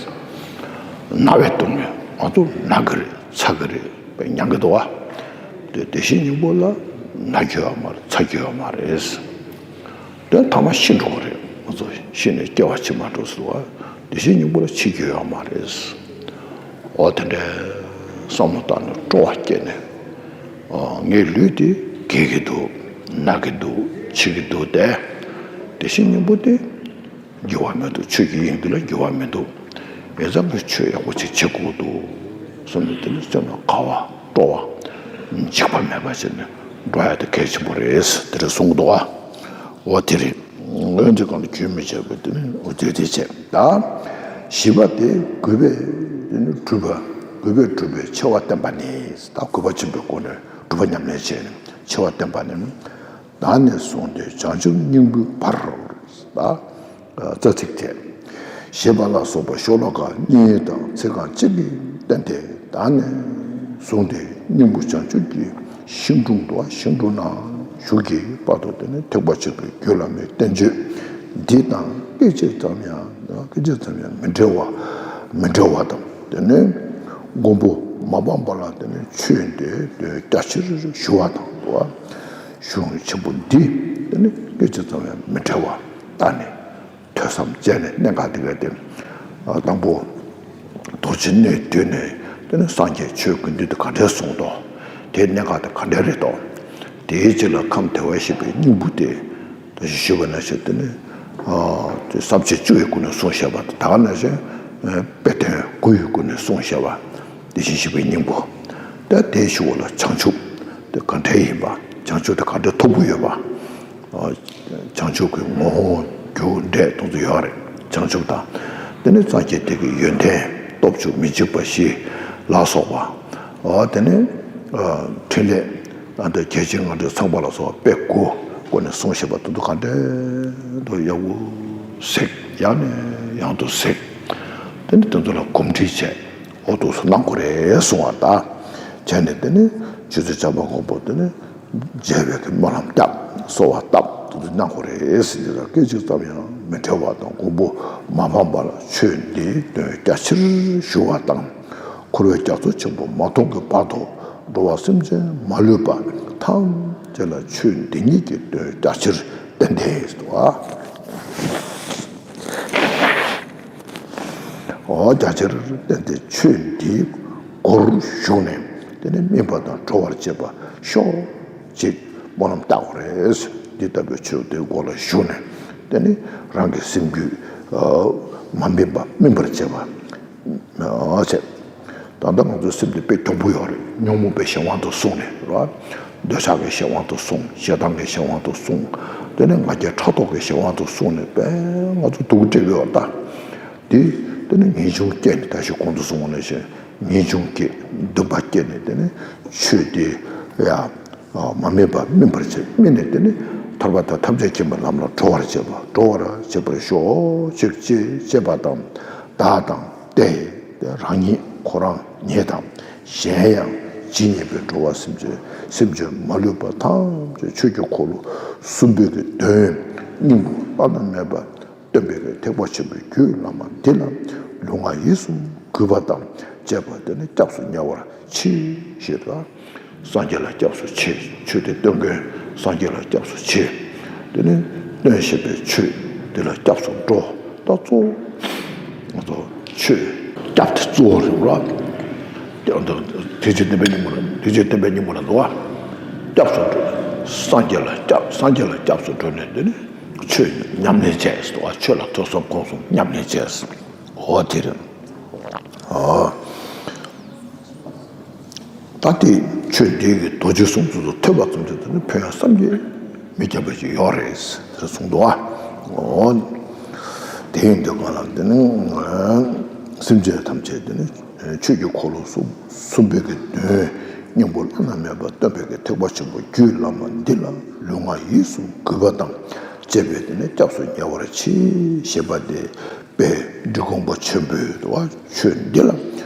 ན་བའི་སྡུག་བསྔལ། ང་ཚོ་ན་གི་རེད། ཚ་གི་རེད། དཔེ་མྱང་གི་འདུག་བ། དེ་བདེ་གཤེགས་སྙིང་པོ་ལ་ན་རྒྱུ་ཡོད་མ་རེད། ཚ་རྒྱུ་ཡོད་མ་རེད། དེ་ཐ་མ་ཤི་འགྲོ་གི་རེད། ང་ཚོ་ཤི་ནས་སྐྱེ་བ་ཕྱི་མ་འགྲོ་ཟེར་བ། བདེ་གཤེགས་སྙིང་པོ་ལ་འཆི་རྒྱུ་ཡོད་མ་རེད། འོ། དེ་འདྲའི་བསམ་བློ་བཏང་ནས་སྤྲོ་བ་སྐྱེས་ནས། ཨོ། ངའི་ལུས་དེ་རྒས་ཀྱི་འདུག་ན་གི་འདུག་འཆི་གི་འདུག་དེ། བདེ་གཤེགས་སྙིང་པོ་དེ་འགྱུར་བ་མི་འདུག་ཆོས་ཀྱི་དབྱིངས་འདི་ལ་འགྱུར་བ་མི་འདུག་ཡིན་ཙང་ངས་ཆོས་ཡག་པོ་ཅིག་བྱེད་དགོས་འདུག་བསམ་ནས། དེ་ནི་སེམས་ལ་དགའ་བ་སྤྲོ་བ་འཇིགས་པ་མེད་པ་བྱས་ནས་འགྲོ་ཡ་དེ་གལ་ཆེན་པོ་རེད། དེ་འདྲ་གསུང་གི་འདུག་ཨ། འོ། དེ་རེད། འོན་ཏེ་གང་ལ་རྒྱུན་མི་འཆད་པ་དེ་ནི། འོ། དེ་དེ་བྱས། ད་བཞི་པ་དེ་གུས་པས་དེ་ནི་སྒྲུབ་པ། གུས་པས་སྒྲུབ་པའི་ཆེ་བ་བསྟན་པ་ནི། ད་གུས་པ་ཆེན་པོའི་སྒོ་ནས་སྒྲུབ་པ་ཉམས་ལེན་བྱས་ནས་ཆེ་བ་བསྟན་པ་ནི། ད་ནས་བཟུང་སྟེ་བྱང་ཆུབ་སྙིང་པོའི་བར། ད་རྩ་ཚིག་དེ། ཞེས་པ་ལ་སོགས་པ་ཤོ་ལོ་ཀ་གཉིས་དང་ཚིག་རྐང་གཅིག་གིས་བསྟན་ཏེ། ད་ནས་བཟུང་སྟེ་སྙིང་པོ་བྱང་ཆུབ་ཀྱི་ཤིང་དྲུང་དུ། ཤིང་དྲུང་ན་བཞུགས་ཀྱི་བར་དུ། དེ་ནི་ཐེག་པ་ཆེན་པོའི་རྒྱུད་བླ་མའི་བསྟན་བཅོས་འདི་དང་སྐད་ཅིག་ཙམ་ཡང་། སྐད་ཅིག་ཙམ་ཡང་མི་འབྲལ་བ། མི་འབྲལ་བ་དང་། དེ་ནི་མགོན་པོ་མ་ཕམ་པ་ལ། དེ་ནི་ཆོས་འདི་དོན་རྒྱ་ཆེར་ཞུ་བ་དང་། དུ་བ། གཞུང་ཆེན་པོ་འདི་དེ་ནི་སྐད་ཅིག་ཙམ་ཡང་མི་འབྲལ་བ། ད་ནི་ཐོས་བསམ་བྱས་ནས། གནད་འགག་དེ་ག་དེ། ཨ། དང་པོ་རྡོ་རྗེ་སྣོད་བསྡུས་ནས། དེ་ནི་སངས་རྒྱས་ཆོས་དགེ་འདུན་དེ་ག་འདྲས་གསུངས་ཏོ། དེའི་གནད་འགག་དེ་ག་འདྲས་རེད་དོ། དེའི་རྗེས་ལ་ཁམས་བདེ་བར་གཤེགས་པའི་སྙིང་པོ་དེ། ད་ཞུས་པ་ནང་བཞིན་དེ་ནི། ཨ། དེ་ས་བཅད་བཅུ་ཡི་སྒོ་ནས་གསུངས་བཞག་པ་དང་། ད་ག་ནང་བཞིན། ཨ། དཔེ་དོན་དགུ་ཡི་སྒོ་ནས་གསུངས་བཞག་པ། དེ་བཞིན་གཤེགས་པའི་སྙིང་པོ། ད་དེའི་གཞུག་ལ་བྱང་ཆུབ་དེ་ག་འདྲས་ཡིན་པ། བྱང་ཆུབ་དེ་ག་འདྲས་ཐོབ་དགོས་ཡོད་པ། ཨ། བྱང་ཆུབ་ཀྱི་ངོ་བོ་རྒྱུ་འབྲས་དེ་ཚོ་ཡོད་རེད། བྱང་ཆུབ་དང་། དེ་ནི་སངས་རྒྱས་དེ་གི་ཡོན་ཏན། སྟོབས་བཅུ་མི་འཇིགས་པ་བཞི་ལ་སོགས་པ། ཨ། དེ་ནི། ཨ། ཕྲིན་ལས། ཨ། འདི་རྒྱལ་ཆེན་ལྔ་སྒྲོན་ཚངས་པ་ལ་སོགས་པ་དཔེ་དགུ་སྒོ་ནས་གསུངས་བཞག་པ་དེ་ཚོ་ག་འདྲས་དུ་ཡག་པོ་གཟིགས། ཡང་ནས་ཡང་དུ་གཟིགས། དེ་ནི་དེ་ཚོ་ལ་གོམས་འདྲིས་བྱས། འོ། དེ་ཚོ་གནང་དགོས་རེད་གསུང་བ་ད། བྱས་ནས་དེ་ནི་ཆོས་རྗེ་འཇམ་དཔལ་མགོན་པོ་དེ་ནི། མཇལ་བའི་གི་སྨོན་ལམ་བཏབ། གསོལ་བ་བཏབ། དེ་ཚོ་གནང་དགོས་རེད་ཟེར། དེ་ལ་སྐད་ཅིག་ཙམ་ཡང་མི་འབྲལ་བ་དང་། མགོན་པོ་མ་ཕམ་པ་ལ་ཆོས་འདིའི་དོན་རྒྱ་ཆེར་ཞུ་བ་དང་། འཁོར་བའི་རྒྱ་མཚོ་ཆེན་པོ་མ་ཐོབ་ཀྱི་བར་དུ་འགྲོ་བ་སེམས་ཅན་མ་ལུས་པ་ཐམས་ཅད་ལ་ཆོས་འདི་ཉིད་ཀྱི་དོན་རྒྱ་ཆེར་བསྟན་ཏེ་ཟེར་བ། འོ། རྒྱ་ཆེར་བསྟན་ཏེ་ཆོས་འདིའི་སྒོར་ཞུགས་ནས། དེ་ནི་སྨིན་པ་དང་གྲོལ་བར་བྱེད་པ་ཤོག་ཅིག་སྨོན་ལམ་བཏབ་དགོས་རེད། འདི་ལྟ་བུའི་ཆོས་དེའི་སྒོ་ལ་ཞུགས་ནས། དེ་ནི་རང་གི་སེམས་རྒྱུད། ཨ། མ་སྨིན་པ་སྨིན་པར་བྱེད་པ། ཨ། བྱེད། ད་ལྟ་ང་ཚོའི་སེམས་དེ་དཔེ་གྱོང་པོ་ཡོད་རེད། ཉོན་མོངས་པའི་གཞན་དབང་དུ་སོང་ནས་རེད་བ། འདོད་ཆགས་ཀྱི་གཞན་དབང་དུ་སོང་། ཞེ་སྡང་གི་གཞན་དབང་དུ་སོང་། དེ་ནས་ང་རྒྱལ་ཕྲག་དོག་གི་གཞན་དབང་དུ་སོང་ནས། དཔེ་ང་ཚོ་སྡུག་སྤྲད་ཀྱི་ཡོད་ད། དེ། དེ་ནས་ངེས་འབྱུང་སྐྱེས་ནས། ད་ཞིག་གོང་དུ་སོང་བ་ནང་བཞིན་ངེས་འབྱུང་སྐྱེས། འདུན་པ་སྐྱེས་ནས། དེ་ནས་ཆོས་དེ་ཡ། ཨ། མ་སྨིན་པ་སྨིན་པར་བྱེད། སྨིན་ནས་དེ་ནི་ཐར་པ་དང་ཐམས་ཅད་མཁྱེན་པའི་ལམ་ལ་གྲོལ་བར་བྱེད་པ། གྲོལ་བར་བྱེད་པར་ཤོག་ཅིག་ཅེས་བྱེད་པ་དང་། བདག་དང་། དེ། དེ་རང་ཉིད་ཁོ་རང་ཉིད་དང་། གཞན་ཡང་ཇི་སྙེད་པའི་འགྲོ་བ་སེམས་ཅན། སེམས་ཅན་མ་ལུས་པ་ཐམས་ཅད་ཆོས་ཀྱི་འཁོར་ལོ་གསུམ་པོའི་གི་དོན་སྙིང་པོ་བླ་ན་མེད་པ་སྟོན་པའི་གི་ཐེག་པ་ཆེན་པོའི་རྒྱུད་བླ་མ་འདི་ལ་ལུས་ངག་ཡིད་གསུམ་གུས་པ་དང་བཅས་པ་དེ་ནི་སྐྱབས་སུ་ཉེ་བར་མཆི་ཞེས་དང་། སངས་རྒྱས་ལ་སྐྱབས་སུ་མཆི། ཆོས་དེ་སྟོན་མཁན་སངས་རྒྱས་ལ་སྐྱབས་སུ་མཆི། དེ་ནི་སྟོན་བཞིན་པའི་ཆོས་དེ་ལ་སྐྱབས་སུ་འགྲོ། ད་གཙོ་བོ་ ང་ཚོ་ཆོས་སྐྱབས་དེ་གཙོ་བོ་རེད་བ། དེ་ཚེ་བསྟན་པའི་སྙིང་པོ་ལ་དེ་ཚེ་བསྟན་པའི་སྙིང་པོ་ལ་འདུག་བ། སྐྱབས་སུ་འགྲོ། སངས་རྒྱས་ལ་སྐྱབས། སངས་རྒྱས་ལ་སྐྱབས་སུ་འགྲོ་ནས་དེ་ནི་ཆོས་ཉམས་ལེན་བྱས་སོ། ཆོས་ལ་ཐོས་བསམ་སྒོམ་གསུམ་ཉམས་ལེན་བྱས་སོ། འོ་དེ་རེད། ཨོ། ད་དེ་ཆོས་འདི་གི་རྡོ་རྗེ་གསུམ་དེ་ཚོ་ཐོས་པ་ཙམ་གྱིས་དེ་ནི་ཕན་ཡོན་བསམ་གྱིས་མི་ཁྱབ་པ་ཞིག་ཡོད་རེད་ཟེར་གསུངས་འདུག་ཨ། ཨོ། དེ་ཡིན་དུས་གང་ལ་དེ་ནི་སེམས་ཅན་ཐམས་ཅད་དེ་ནི་ཆོས་ཀྱི་འཁོར་ལོ་གསུམ་གསུམ་པའི་གི་དོན་སྙིང་པོ་བླ་ན་མེད་པ་སྟོན་པའི་གི་ཐེག་པ་ཆེན་པོ་རྒྱུད་བླ་མ་འདི་ལ་ལུས་ངག་ཡིད་གསུམ་གུས་པ་དང་བཅས་པས་དེ་ནི་སྐྱབས་སུ་ཉེ་བར་མཆི་ཞེས་པ་སྟེ། དཔལ་འབྲི་གུང་པ་ཆེན་པོས་དུ་བ་ཆོས་འདི་ལ་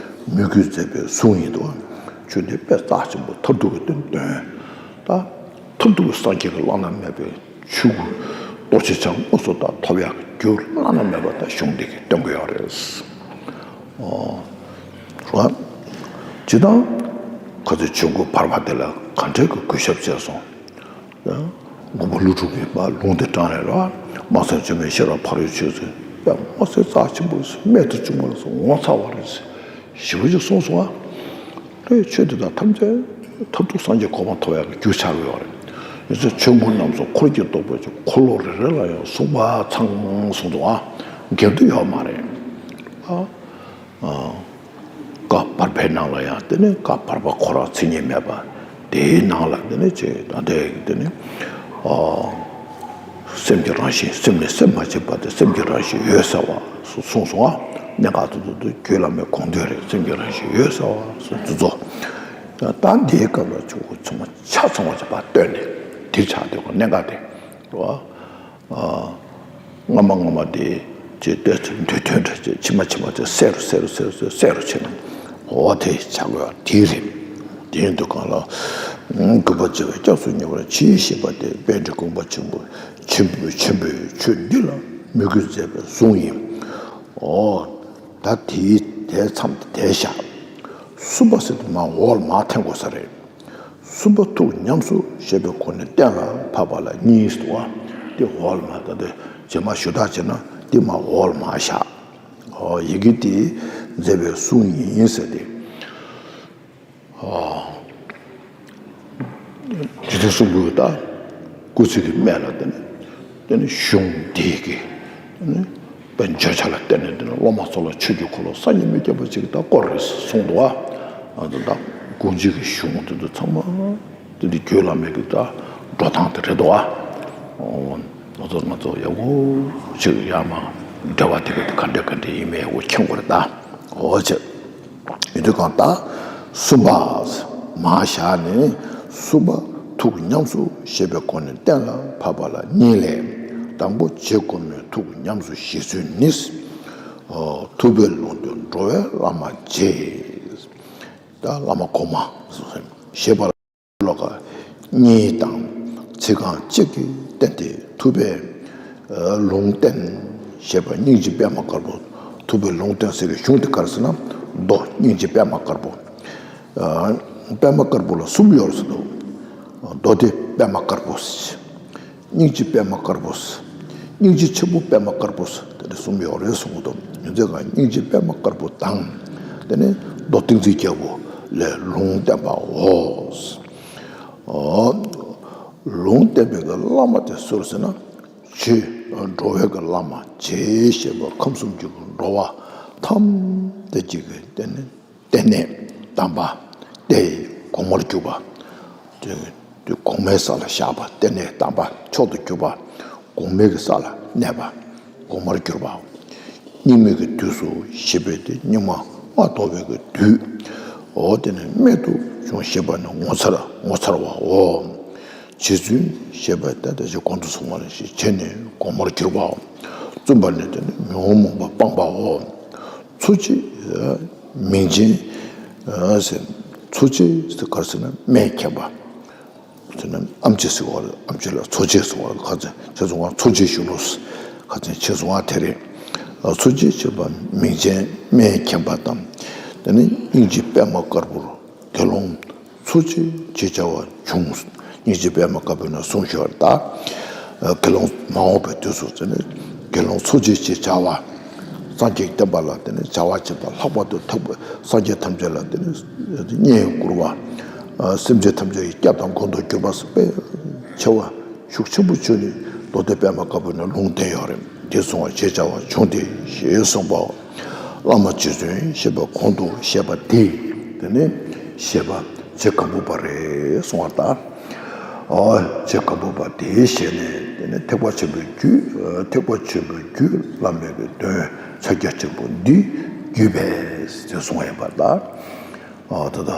མོས་གུས་མཛད་པའི་གཟུངས་ཡིན་དུ་བ། ཆོས་འདི་དཔེ་རྩ་ཆེན་པོ་མཐར་ཐུག་གི་དོན་སྟོན། ད་མཐར་ཐུག་གི་སངས་རྒྱས་ཀྱི་བླ་ན་མེད་པའི་ཆོས་སྐུ་རྡོ་རྗེ་འཆང་དངོས་སུ་ད་ཐོབ་ཡག་གི་རྒྱུ་བླ་ན་མེད་པ་ད་གཞུང་འདི་གིས་སྟོན་གྱི་ཡོད་རེད། ཨོ། རོ། ཇི་ལྟར་ཁ་ཚོད་ཆོས་སྐུ་བར་པ་དེ་ལ་ག་འདྲའི་གི་གུས་ཞབས་བྱས་སོང་། མགོན་པོ་ཀླུ་སྒྲུབ་ཀྱིས་པ་ལུང་དེ་དྲངས་ནས་ར། མ་སེར་བྱེ་མའི་ཤེས་རབ་ཕ་རོལ་ཕྱིན་ཟེར། ཡང་མ་སེར་རྩ་ཆེན་པོ་རེད་ཟེར། རྨད་དུ་བྱུང་བ་རེད་ཟེར། ངོ་མཚར་བ་རེད་ཟེར། ཞེ་པོ་ཅིག་གསུངས་སོང་ཨ། ལྷའི་ཆོས་དེ་དག་ཐམས་ཅད་མཐར་ཐུག་སངས་རྒྱས་གོ་འཕང་ཐོབ་ཡག་གི་རྒྱུ་ཆགས་ཀྱི་ཡོད་རེད། ཡིན་ཙང་ཆོས་མགོན་རྣམ་གསུམ་འཁོར་གྱིས་བསྡོམས་པ་ཅིག་འཁོར་ལོ་རེ་རེ་ལ་ཡང་གསུངས་པ་ཚང་མ་གསུངས་འདུག་ཨ། འགལ་འདུ་ཡོད་མ་རེད་ཨ། ཨ། བཀའ་བར་པའི་ནང་ལ་ཡང་དེ་ནི་བཀའ་བར་པ་ཁོ་རང་མཚན་ཉིད་མེད་པ། དེའི་ནང་ལ་དེ་ནི་ཅེས་ད་ལྟའི་དེ་ནི། ཨ། སེམས་ཀྱི་རང་བཞིན་སེམས་ནི་སེམས་མ་བྱས་པ་དེ་སེམས་ཀྱི་རང་བཞིན་འོད་གསལ་བ་གསུངས་སོང་ཨ། གནད་འགག་དེ་ཚོ་དེ་རྒྱུད་བླ་མའི་དགོངས་དོན་རེད། སེམས་ཀྱི་རང་བཞིན་འོད་གསལ་བ་གསུངས་དེ་ཚོ། ད་འདིའི་སྐབས་ལ་ཆོས་སྐུ་ཚང་མ་ཆ་ཚང་བ་ཅིག་ཕར་བཏོན་ནས་དེ་ཆགས་དེ་གོ་གནད་འགག་དེ་རེད་བ། ཨ། སྔ་མ་སྔ་མ་དེ་ཅེས་བལྟས་ཚེ་འདོད་དོན་འདྲ་ཅེས་ཕྱི་མ་ཕྱི་མ་ཅེས་གསལ་རུ་གསལ་རུ་གསལ་རུ་གསལ་རུ་གསལ་རུ་ཕྱིན་ནས་འོ་དེ་བྱ་དགོས་པ་དེ་རེད། དེ་ཡིན་དུས་གང་ལ་གུས་པ་བྱེ་བས་སྐྱབས་སུ་ཉེ་བར་མཆི་ཞེས་པ་དེ་དཔལ་འབྲི་གུང་པ་ཆེན་པོ་ཆེན་པོས་ཆེན་པོས་ཆོས་འདི་ལ་མོས་གུས་མཛད་པའི་གཟུངས་ཡིན། འོ་ད་དེའི་དེའི་མཚམས་དེ་བཞག་གསུམ་པ་ཟེར་དུས་མར་འོག་ལ་མར་འཐེན་དགོས་ས་རེད། གསུམ་པ་ཐུགས་ཉམས་སུ་བཞེས་པའི་སྒོ་ནས་གཏན་ལ་ཕབ་པ་ལ་གཉིས་སུ་བ། དེ་འོག་ལ་མར་ད་ལྟ་རྗེས་མ་ཞུ་དག་བྱས་ན་དེ་མར་འོག་ལ་མར་བཞག་ཨོ་ཡི་གེ་དེ་མཛད་པའི་གཟུངས་ཡིན་ཟེར་ཏེ། ཨོ། རྗེ་བཙུན་གསུང་པོས་ད་སྐུ་ཚེ་གི་སྨད་ལ་དེ་ནི་དེ་ནི་གཞུང་འདི་གི་དེ་ནི། པའི་བརྗོད་བྱ་ལ་བརྟེན་ནས་འདི་ནི་སློབ་མ་ཚོ་ལ་ཆོས་ཀྱི་འཁོར་ལོ་སངས་རྒྱས་མི་སྐྱོབ་པ་ཅིག་ད་བསྐོར་རེད་གསུངས་འདུག་ཨ། ཨ་ད་ད་དགོངས་གཅིག་གི་གཞུང་དེ་ཚོ་ཚང་མ་དེ་འདི་རྒྱུད་བླ་མའི་གི་ད་འགྲོ་སྟངས་དེ་རེད་འདུག་ཨ། ང་ཚོ་ང་ཚོ་ཡག་པོ་ཅིག་ཡར་མར་འབྲེལ་བ་དེ་ག་དེ་ག་འདྲ་ག་འདྲ་ཡིན་མིན་ཡག་པོ་མཁྱེན་དགོས་རེད་ད། འོ་ཅེ། ཡིན་དུས་གང་ལྟར་གསུམ་པ། མར་བཞག་ནས་གསུམ་པ་ཐུགས་ཉམས་སུ་བཞེས་པའི་སྒོ་ནས་གཏན་ལ་ཕབ་པ་ལ་གཉིས་ལས། དང་པོ་རྗེ་སྒོ་མོའི་ཐུགས་ཉམས་སུ་བཞེས་ཚུལ་ནི། ཐུབ་པའི་ལུང་བསྟན་འགྲོ་བའི་བླ་མ་རྗེ། ད་བླ་མ་གོང་མ་ཞེས་པ་ལ་ཤློ་ཀ་གཉིས་དང་ཚིག་རྐང་གཅིག་གིས་བསྟན་ཏེ་ཐུབ་པའི་ལུང་བསྟན་ཞེས་པ་སྙིང་རྗེ་པད་མ་དཀར་པོ། ཐུབ་པའི་ལུང་བསྟན་ཟེར་བའི་གཞུང་དེ་ག་རེ་ཟེར་ན་མདོ་སྙིང་རྗེ་པད་མ་དཀར་པོ། ཨ། པད་མ་དཀར་པོ་ལ་གསུམ་ཡོད་ཟེར་འདུག་མདོ་སྡེ་པད་མ་དཀར་པོ། སྙིང་རྗེ་པད་མ་དཀར་པོ། སྙིང་རྗེ་ཆེན་པོ་པད་མ་དཀར་པོ། དེ་འདྲ་གསུམ་ཡོད་རེད་གསུང་གི་འདུག་ཡིན་ཙང་ཀ་སྙིང་རྗེ་པད་མ་དཀར་པོ་དང་། དེ་ནས་མདོ་ཏིང་འཛིན་རྒྱལ་པོ་ལས་ལུང་བསྟན་པའོ། ཨོ། ལུང་བསྟན་པའི་གི་བླ་མ་དེ་སུ་རེད་ཟེར་ན། རྗེ། འགྲོ་བའི་གི་བླ་མ་རྗེ་ཞེས་པ་ཁམས་གསུམ་གྱི་གི་འགྲོ་བ་ཐམས་ཅད་ཀྱི་གི་དེ་ནི། རྟེན་གནས་དམ་པ། རྟེན་གོང་མར་གྱུར་པ། དེ་དེ་གོང་མའི་ས་ལ་བཞག་པ་རྟེན་གནས་དམ་པ་མཆོག་ཏུ་གྱུར་པ། གོང་མའི་གི་ས་ལ་གནས་པ། གོང་མར་གྱུར་པ། སྙིགས་མའི་གི་དུས་སུ་ཞེས་པའི་དེ་སྙིགས་མ་ལྔ་བདོ་བའི་གི་དུས། འོ་དེ་ནི་རྨད་དུ་བྱུང་ཞེས་པ་ནི་ངོ་མཚར་ངོ་མཚར་བའོ། རྗེ་བཙུན་ཞེས་པ་ད་ལྟ་ཞེས་གོང་དུ་སོང་བ་ནང་བཞིན་བྱས་ནས་གོང་མར་གྱུར་པའོ། བཙུན་པ་ནི་དེ་ནི་ཉོན་མོངས་པ་སྤངས་པའོ། འཚོ་བྱེད་མིང་ཅན། འཚོ་བྱེད་ཟེར་ག་རེ་ཟེར་ན་སྨན་མཁྱེན་པ། ཟེར་ན་ཨེམ་ཆི་ཟེར་བ་རེད། ཨེམ་ཆི་ལ་འཚོ་བྱེད་ཟེར་བ་རེད། ཁ་ཚན་ཆེ་སོང་བ་འཚོ་བྱེད་ཞུ་ལོ། ཁ་ཚན་ཆེ་སོང་བ་དེ་རེད། འཚོ་བྱེད་ཅེས་པ་མིང་ཅན་སྨན་མཁྱེན་པ་དང་། དེ་ནི་སྙིང་རྗེ་པད་མ་དཀར་པོར་དགེ་སློང་འཚོ་བྱེད་ཅེས་བྱ་བ་བྱུང་། སྙིང་རྗེ་པད་མ་དཀར་པོས་ནི་གསུངས་ཤོར་ད། དགེ་སློང་མ་འོངས་པའི་དུས་སུ་ཟེར་ནས་དགེ་སློང་འཚོ་བྱེད་ཅེས་བྱ་བ། སངས་རྒྱས་བསྟན་པ་ལ་དེ་ནི་བྱ་བ་བྱེད་པ། ལྷག་པར་དུ་ཐེག་པ་སངས་རྒྱས་ཐམས་ཅད་ལ་དེ་ནི་བསྙེན་བཀུར་བ། སེམས་ཅན་ཐམས་ཅད་ཀྱི་སྐྱབས་དང་མགོན་དུ་གྱུར་པ་སོགས་དཔེ་ཆེ་བ་ཤུགས་ཆེན་པོ་བྱུང་ནས་མདོ་སྡེ་པད་མ་དཀར་པོ་ནས་ལུང་བསྟན་ཡོད་རེད། འདི་གསུང་བ་ཞེས་བྱ་བ་བྱུང་སྟེ་ཞེས་གསུངས་པའོ། བླ་མ་རྗེ་བཙུན་ཞེས་པ་གོང་དུ་བཤད་པ་དེ་དེ་ནི་བཤད་པ་རྗེ་སྒམ་པོ་པ་རེད་གསུང་བ་ལྟར། ཨོ། རྗེ་སྒམ་པོ་པ་དེའི་ཞལ་ནས་དེ་ནི་ཐེག་པ་ཆེན་པོའི་རྒྱུད། ཐེག་པ་ཆེན་པོའི་རྒྱུད་བླ་མེད་ཀྱི་དོན་ཕྱག་རྒྱ་ཆེན་པོ་འདི་བརྒྱུད་པས་ཞེས་གསུངས་ཡོད་པ་ལྟར། ཨོ། ད་ལྟ་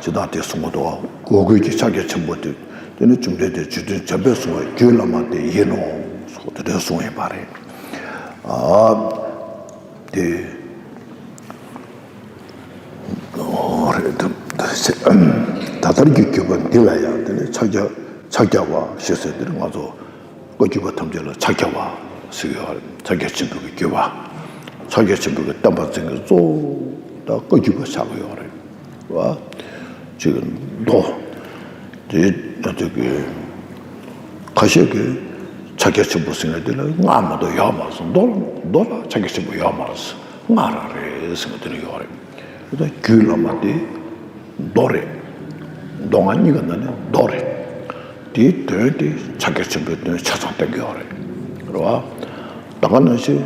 ཇི་ལྟར་དེ་གསུངས་པ་དང་གོ་དགོས་ཀྱི་ཕྱག་རྒྱ་ཆེན་པོ་དེ་དེ་ནི་བཅོམ་ལྡན་འདས་རྗེ་བཙུན་འཇམ་དཔལ་གསུང་བའི་རྒྱུད་བླ་མ་དེ་ཡིན་ནོ་སོགས་དེ་འདྲ་གསུངས་ཡོད་པ་རེད། ཨ། དེ། ཨོ། རེད་དམ། ད་ལྟར་གྱི་བརྒྱུད་པ་འདི་ལ་ཡང་དེ་ནི་ཕྱག་རྒྱ། ཕྱག་རྒྱ་བ་ཞེས་ཟེར་དེར་ང་ཚོ་བཀའ་བརྒྱུད་པ་ཐམས་ཅད་ལ་ཕྱག་རྒྱ་བ་ཟེར་གྱི་ཡོད་རེད། ཕྱག་རྒྱ་ཆེན་པོའི་བརྒྱུད་པ། ཕྱག་རྒྱ་ཆེན་པོའི་བསྟན་པ་འཛིན་མཁན་གཙོ་བོ་ད་བཀའ་བརྒྱུད་པ་ཆགས་ཀྱི་ཡོད་རེད་བ། ཅིག་མདོ། དེ་ང་ཚོ་གི་ཁ་ཤས་ཀྱིས་ཕྱག་རྒྱ་ཆེན་པོ་ཟེར་མཁན་དེ་ལ་སྔགས་མ་གཏོགས་ཡོད་མ་རེད་ཟེར། མདོ་ལ། མདོ་ལ་ཕྱག་རྒྱ་ཆེན་པོ་ཡོད་མ་རེད་ཟེར། སྔགས་རང་རེད་ཟེར་མཁན་དེ་ལ་ཡོད་རེད། དེ་ལྟར་རྒྱུད་བླ་མ་དེ་མདོ་རེད། མདོ་སྔགས་གཉིས་ཀྱི་ནང་ནས་མདོ་རེད། དེའི་དོན་དེ་ཕྱག་རྒྱ་ཆེན་པོའི་དོན་ཆ་ཚང་བསྟན་གྱི་ཡོད་རེད། རེད་བ། ད་ག་ནང་བཞིན་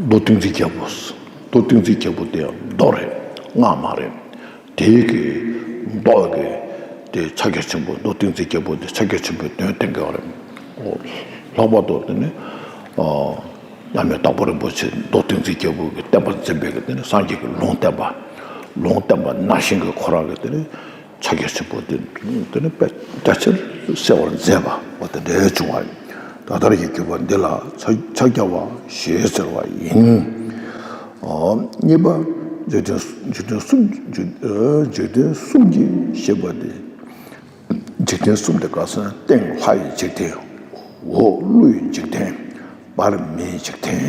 མདོ་ཏིང་འཛིན་རྒྱལ་པོ། མདོ་ཏིང་འཛིན་རྒྱལ་པོ་དེ་ཡང་མདོ་རེད། སྔགས་མ་རེད། དེའི་གི་མདོ་གི་དེ་ཕྱག་རྒྱ་ཆེན་པོ། མདོ་ཏིང་འཛིན་རྒྱལ་པོ་དེ་ཕྱག་རྒྱ་ཆེན་པོའི་དོན་བསྟན་གྱི་ཡོད་རེད། ཨོ། ལྷག་པར་དུ་དེ་ནི། ཨ། མཉམ་མེད་དྭགས་པོ་རིན་པོ་ཆེ་མདོ་ཏིང་འཛིན་རྒྱལ་པོ་གི་བསྟན་པ་འཛིན་པའི་གི་དེ་ནི་སངས་རྒྱས་ཀྱི་ལུང་བསྟན་པ། ལུང་བསྟན་པ་ནང་བཞིན་གྱི་ཁོ་རང་གི་དེ་ནི་ཕྱག་རྒྱ་ཆེན་པོ་དེ་དེ་ནི་དཔེ་རྒྱ་ཆེར་གསལ་བར་མཛད་པ་འོ་དེ་འདྲའི་བྱུང་བ་ཡིན། ད་ལྟར་གྱི་བརྒྱུད་པ་འདི་ལ་ཕྱག་ཕྱག་རྒྱ་བ་ཞེས་ཟེར་བ་ཡིན། ཨོ། གཉིས་པ་འཇིག་རྟེན། འཇིག་རྟེན་གསུམ། འཇིག་འཇིག་རྟེན་གསུམ་གྱི་ཞེས་པ་དེ། འཇིག་རྟེན་གསུམ་དེ་ག་ཟེར་ན་སྟེང་ལྷ་ཡི་འཇིག་རྟེན། འོག་ཀླུ་ཡི་འཇིག་རྟེན། བར་མིའི་འཇིག་རྟེན།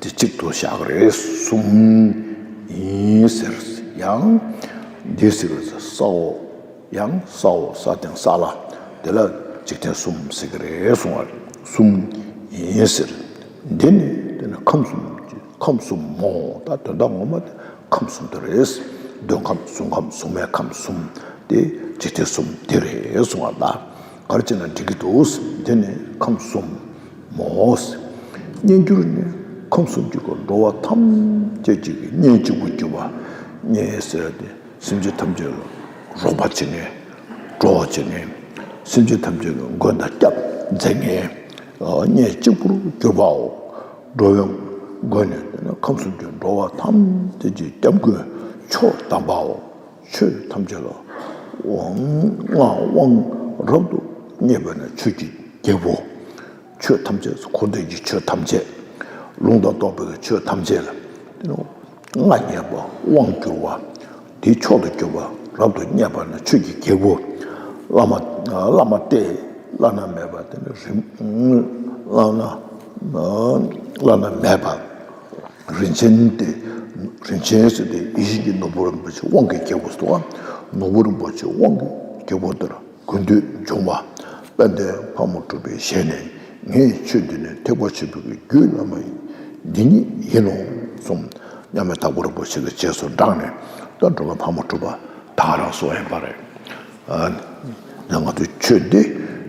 དེ་གཅིག་ཏུ་བཞག་རེད། གསུམ་ཡིན་ཟེར། ཡང་འདི་ཟེར་བ་ས་འོག་ཡང་ས་འོག་ས་སྟེང་ས་བླ་དེ་ལ་འཇིག་རྟེན་གསུམ་ཟེར་གྱི་རེད་གསུང་བ་རེད། གསུམ་ཡིན་ཟེར། འདི་ནི་དེ་ནི་ཁམས་གསུམ། ཁམས་གསུམ་མོ། ད་དོན་དག་ངོ་མ་དེ་ཁམས་གསུམ་དེ་རེད། འདོད་ཁམས། གཟུགས་ཁམས། གཟུགས་མེད་ཁམས་གསུམ་དེ་འཇིག་རྟེན་གསུམ་དེ་རེད་གསུང་བ་ལ། ག་རེ་བྱས་ན་འགྲིག་གི་འདུག། དེ་ནི་ཁམས་གསུམ་མོ། སྙན་བརྒྱུད་ནི་ཁམས་གསུམ་གྱི་འགྲོ་བ་ཐམས་ཅད་ཀྱི་སྙན་གཅིག་པུ་གྱུར་པ། སྙན་ཟེར་ཏེ་སེམས་ཅན་ཐམས་ཅད་ལ་རོགས་པ་བྱེད་མཁན། གྲོགས་བྱེད་མཁན། སེམས་ཅན་ཐམས་ཅད་ཀྱི་མགོན་དང་སྐྱབས་མཛད་མཁན། སྙན་གཅིག་པུར་གྱུར་པའོ། འགྲོ་བའི་མགོན་ནི་ཁམས་གསུམ་གྱི་འགྲོ་བ་ཐམས་ཅད་ཀྱི་སྐྱབས་མགོན་མཆོག་དམ་པའོ། ཆོས་ཐམས་ཅད་ལ་དབང་། དབང་རབ་ཏུ་བརྙེས་པ་ནི་ཆོས་ཀྱི་རྒྱལ་པོ། ཆོས་ཐམས་ཅད། འཁོར་འདས་ཀྱི་ཆོས་ཐམས་ཅད། ལུང་དང་རྟོགས་པའི་ཆོས་ཐམས་ཅད་ལ་མངའ་བརྙེས་པ། དབང་བསྒྱུར་བ། དེའི་མཆོག་ཏུ་གྱུར་པ་རབ་ཏུ་བརྙེས་པ་ནི་ཆོས་ཀྱི་རྒྱལ་པོ། བླ་མ། བླ་མ་སྟེ་བླ་ན་མེད་པ་དེ་ནི་རིམ། བླ་ན། བླ་ན་མེད་པ། རིན་ཆེན་ཏེ། རིན་ཆེན་ཟེར་ཏེ་ཡེ་ཤེས་ཀྱི་ནོར་བུ་རིན་པོ་ཆེ་དབང་གི་རྒྱལ་པོ་ཟེར་བ། ནོར་བུ་རིན་པོ་ཆེ་དབང་གི་རྒྱལ་པོ་དེར་གུས་འདུད་འབྱུང་བ། དཔལ་ལྡན་ཕག་མོ་གྲུ་པའི་ཞལ་ནས། ངས་ཆོས་འདི་ནི་ཐེག་པ་ཆེན་པོའི་རྒྱུད་བླ་མ་ཡིན། འདི་ཉིད་ཡིན་ནོ་གསུངས། མཉམ་མེད་དྭགས་པོ་རིན་པོ་ཆེ་གི་རྗེས་སུ་འབྲངས་ནས་ད་འགྲོ་མགོན་ཕག་མོ་གྲུ་པ་ད་ག་རང་སོང་ཡིན་པ་རེད། ཨ། ང་ཚོའི་ཆོས་འདི་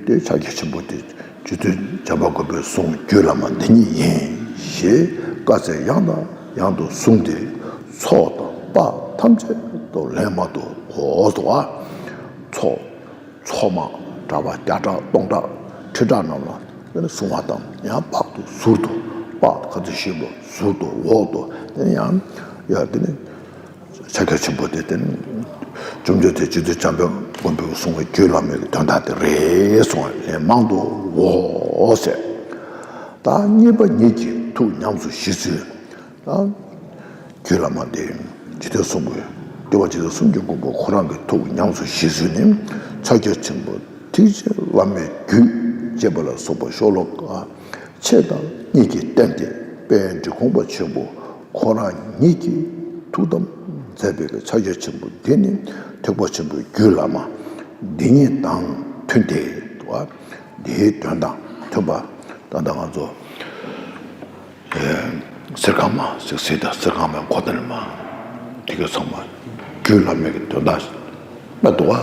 དེ་ཕྱག་རྒྱ་ཆེན་པོ་དེ་རྗེ་བཙུན་བྱམས་པ་མགོན་པོས་གསུངས། རྒྱུད་བླ་མ་འདི་ཉིད་ཡིན་ཞེས་བཀའ་སྩལ་ཡང་དང་ཡང་དུ་གསུངས་ཏེ། ཚོགས་དང་དཔག་ཐམས་ཅད་དུ་ལན་མ་གཏོགས། འོ་ཟེར་བ། ཚོགས། ཚོགས་མ་གྲངས་མ་བརྒྱ་ཕྲག་སྟོང་ཕྲག་ཁྲི་ཕྲག་རྣམས་ལ་གསུང་བ་དང་། ཡང་དཔག་ཏུ་ཟུར་དུ། དཔག་ག་ཚོད་ཞིག་ལ་ཟུར་དུ་འོག་ཏུ་དེ་ཡང་ཡ་དེ་ནི། ཕྱག་རྒྱ་ཆེན་པོ་དེ་དེ་ནི་བཅོམ་ལྡན་འདས་རྗེ་བཙུན་བྱམས་པ་མགོན་པོས་གསུངས་པའི་རྒྱུད་བླ་མའི་དོན་དག་དེ་རེད་གསུངས་པ་ལན་མང་དུ་འོ་ཟེར། ད་གཉིས་པ་ཉིད་ཀྱིས་ཐུགས་ཉམས་སུ་བཞེས་ཚུལ། ད་རྒྱུད་བླ་མ་དེ་འཇིག་རྟེན་གསུམ་གྱི། འདུལ་བ་འཇིག་རྟེན་གསུམ་གྱི་མགོན་པོ་ཁོ་རང་གི་ཐུགས་ཉམས་སུ་བཞེས་ཚུལ་ནི། ཕྱག་རྒྱ་ཆེན་པོ་ཐེག་ཆེན་བླ་མའི་རྒྱུད་ཅེས་པ་ལ་སོགས་པ་ཤོ་ལོ་ཀ་ཕྱེད་དང་གཉིས་ཀྱིས་བསྟན་ཏེ། དཔལ་འབྲི་གུང་པ་ཆེན་པོ་ཁོ་རང་ཉིད་ཀྱིས་ཐུགས་དམ་མཛད་པའི་ཕྱག་རྒྱ་ཆེན་པོ་འདི་ནི་ཐེག་པ་ཆེན་པོའི་རྒྱུད་བླ་མ་འདི་ཉིད་དང་མཐུན་ཏེ། འདིའི་དོན་དང་མཐུན་པ། ད་ལྟ་ང་ཚོ། ཨེ། གསེར་ཁང་མ་ཟེར་ཟེར་ད་གསེར་ཁང་མའི་འགོ་དང་མ་དེ་ག་ཚང་མ་རྒྱུད་བླ་མའི་གི་དོན་དག་མ་འདུག་བ།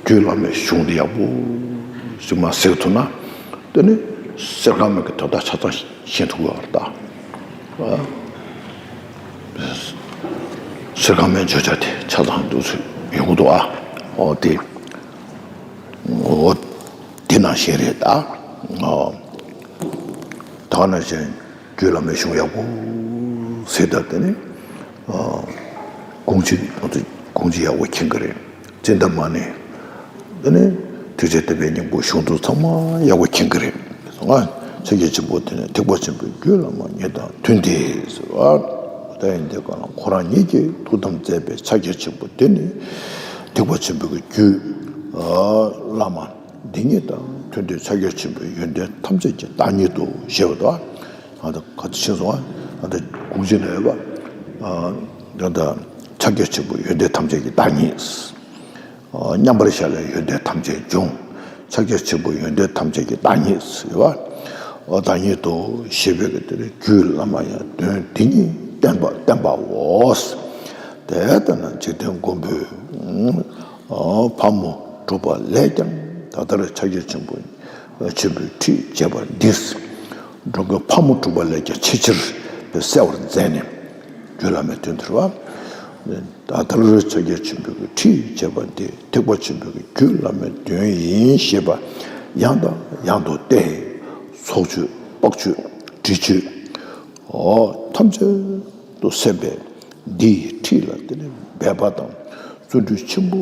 རྒྱུད་བླ་མའི་གཞུང་དེ་ཡག་པོ་ཞིག་མ་གཟིགས་ཐུབ་ན། དེ་ནི་གསེར་ཁང་མའི་གི་དོན་དག་ཆ་ཚང་ཤེས་ཐུབ་ཀྱི་ཡོད་རེད་ད། གསེར་ཁང་མའི་བརྗོད་བྱ་དེ་ཆ་ཚང་འདུག་ཚུལ་ཡོང་གི་འདུག་ཨ། ཨོ་དེ། ཨོ་དེ་ནང་བཞིན་རེད་ད། ཨོ། ད་ནང་བཞིན་རྒྱུད་བླ་མའི་གཞུང་ཡག་པོ་གཟིགས་ད་དེ་ནི། ཨོ། དགོངས་གཅིག་དགོངས་གཅིག་ཡག་པོ་མཁྱེན་གི་རེད། ཙན་དན་མ་ཎི། དེ་ནི་ཐེག་ཆེན་བསྟན་པའི་སྙིང་པོ་གཞུང་དུ་ཚང་མ་ཡག་པོ་མཁྱེན་གི་རེད། ང་ཕྱག་རྒྱ་ཆེན་པོ་དེ་ནི་ཐེག་པ་ཆེན་པོའི་རྒྱུད་བླ་མ་ཉིད་དང་མཐུན་ཏེ་ཟེར་བ། ད་ཡིན་དེ་ག་ལ་ཁོ་རང་ཉིད་ཀྱིས་ཐུགས་དམ་མཛད་པའི་ཕྱག་རྒྱ་ཆེན་པོ་དེ་ནི་ཐེག་པ་ཆེན་པོའི་རྒྱུད་བླ་མ་འདི་ཉིད་དང་མཐུན་ཏེ་ཕྱག་རྒྱ་ཆེན་པོའི་ཡོན་ཏན་ཐམས་ཅད་ཀྱི་བདག་ཉིད་དོ་ཞེས་པ་དང་། ཨ་ད་ག་ཚོད་ཕྱིན་སོང་ཨ། ཨ་ད་གུང་ཆེན་ན་ཡོད་པ། ཨ་ད་ད་ཕྱག་རྒྱ་ཆེན་པོ་ཡོན་ཏན་ཐམས་ཅད་ཀྱི་བདག་ཉིད། མཉམ་པར་བཞག་ལས་ཡོན་ཏན་ཐམས་ཅད་འབྱུང་། ཕྱག་རྒྱ་ཆེན་པོ་ཡོན་ཏན་ཐམས་ཅད་ཀྱི་བདག་ཉིད་ཟེར་བ། བདག་ཉིད་དོ་ཞེས་པའི་གི་དེ་ནི་རྒྱུད་བླ་མ་ཡང་དོན་དེ་ཉིད་བསྟན་པ་བསྟན་པའོ། དེ་ལྟ་ན་འཇིག་རྟེན་མགོན་པོའི་ཕག་མོ་གྲུ་པ་ལས་ཀྱང་ད་ལྟར་ཕྱག་རྒྱ་ཆེན་པོ་ཆེན་པོའི་ཁྲིད་བྱས་པ་འདིས། འགྲོ་མགོན་ཕག་མོ་གྲུ་པ་ལས་ཀྱང་ཆེས་ཆེར་གསལ་བར་མཛད་ནས། རྒྱུད་བླ་མའི་དོན་དེར་བ། ད་ལྟར་ཕྱག་རྒྱ་ཆེན་པོའི་ཁྲིད་བྱས་པ་འདི་ཐེག་པ་ཆེན་པོའི་རྒྱུད་བླ་མའི་དོན་ཡིན་ཞེས་པ་ཡང་དང་ཡང་དུ་བསྟན། ཚོགས་མཆོད་དཔག་མཆོད་དྲི་མཆོད་ཐམས་ཅད་དུ་གསན་པས་འདི་ཡི་ཁྲིད་ལ་དེ་ནི་འབད་པ་དང་བརྩོན་འགྲུས་ཆེན་པོ་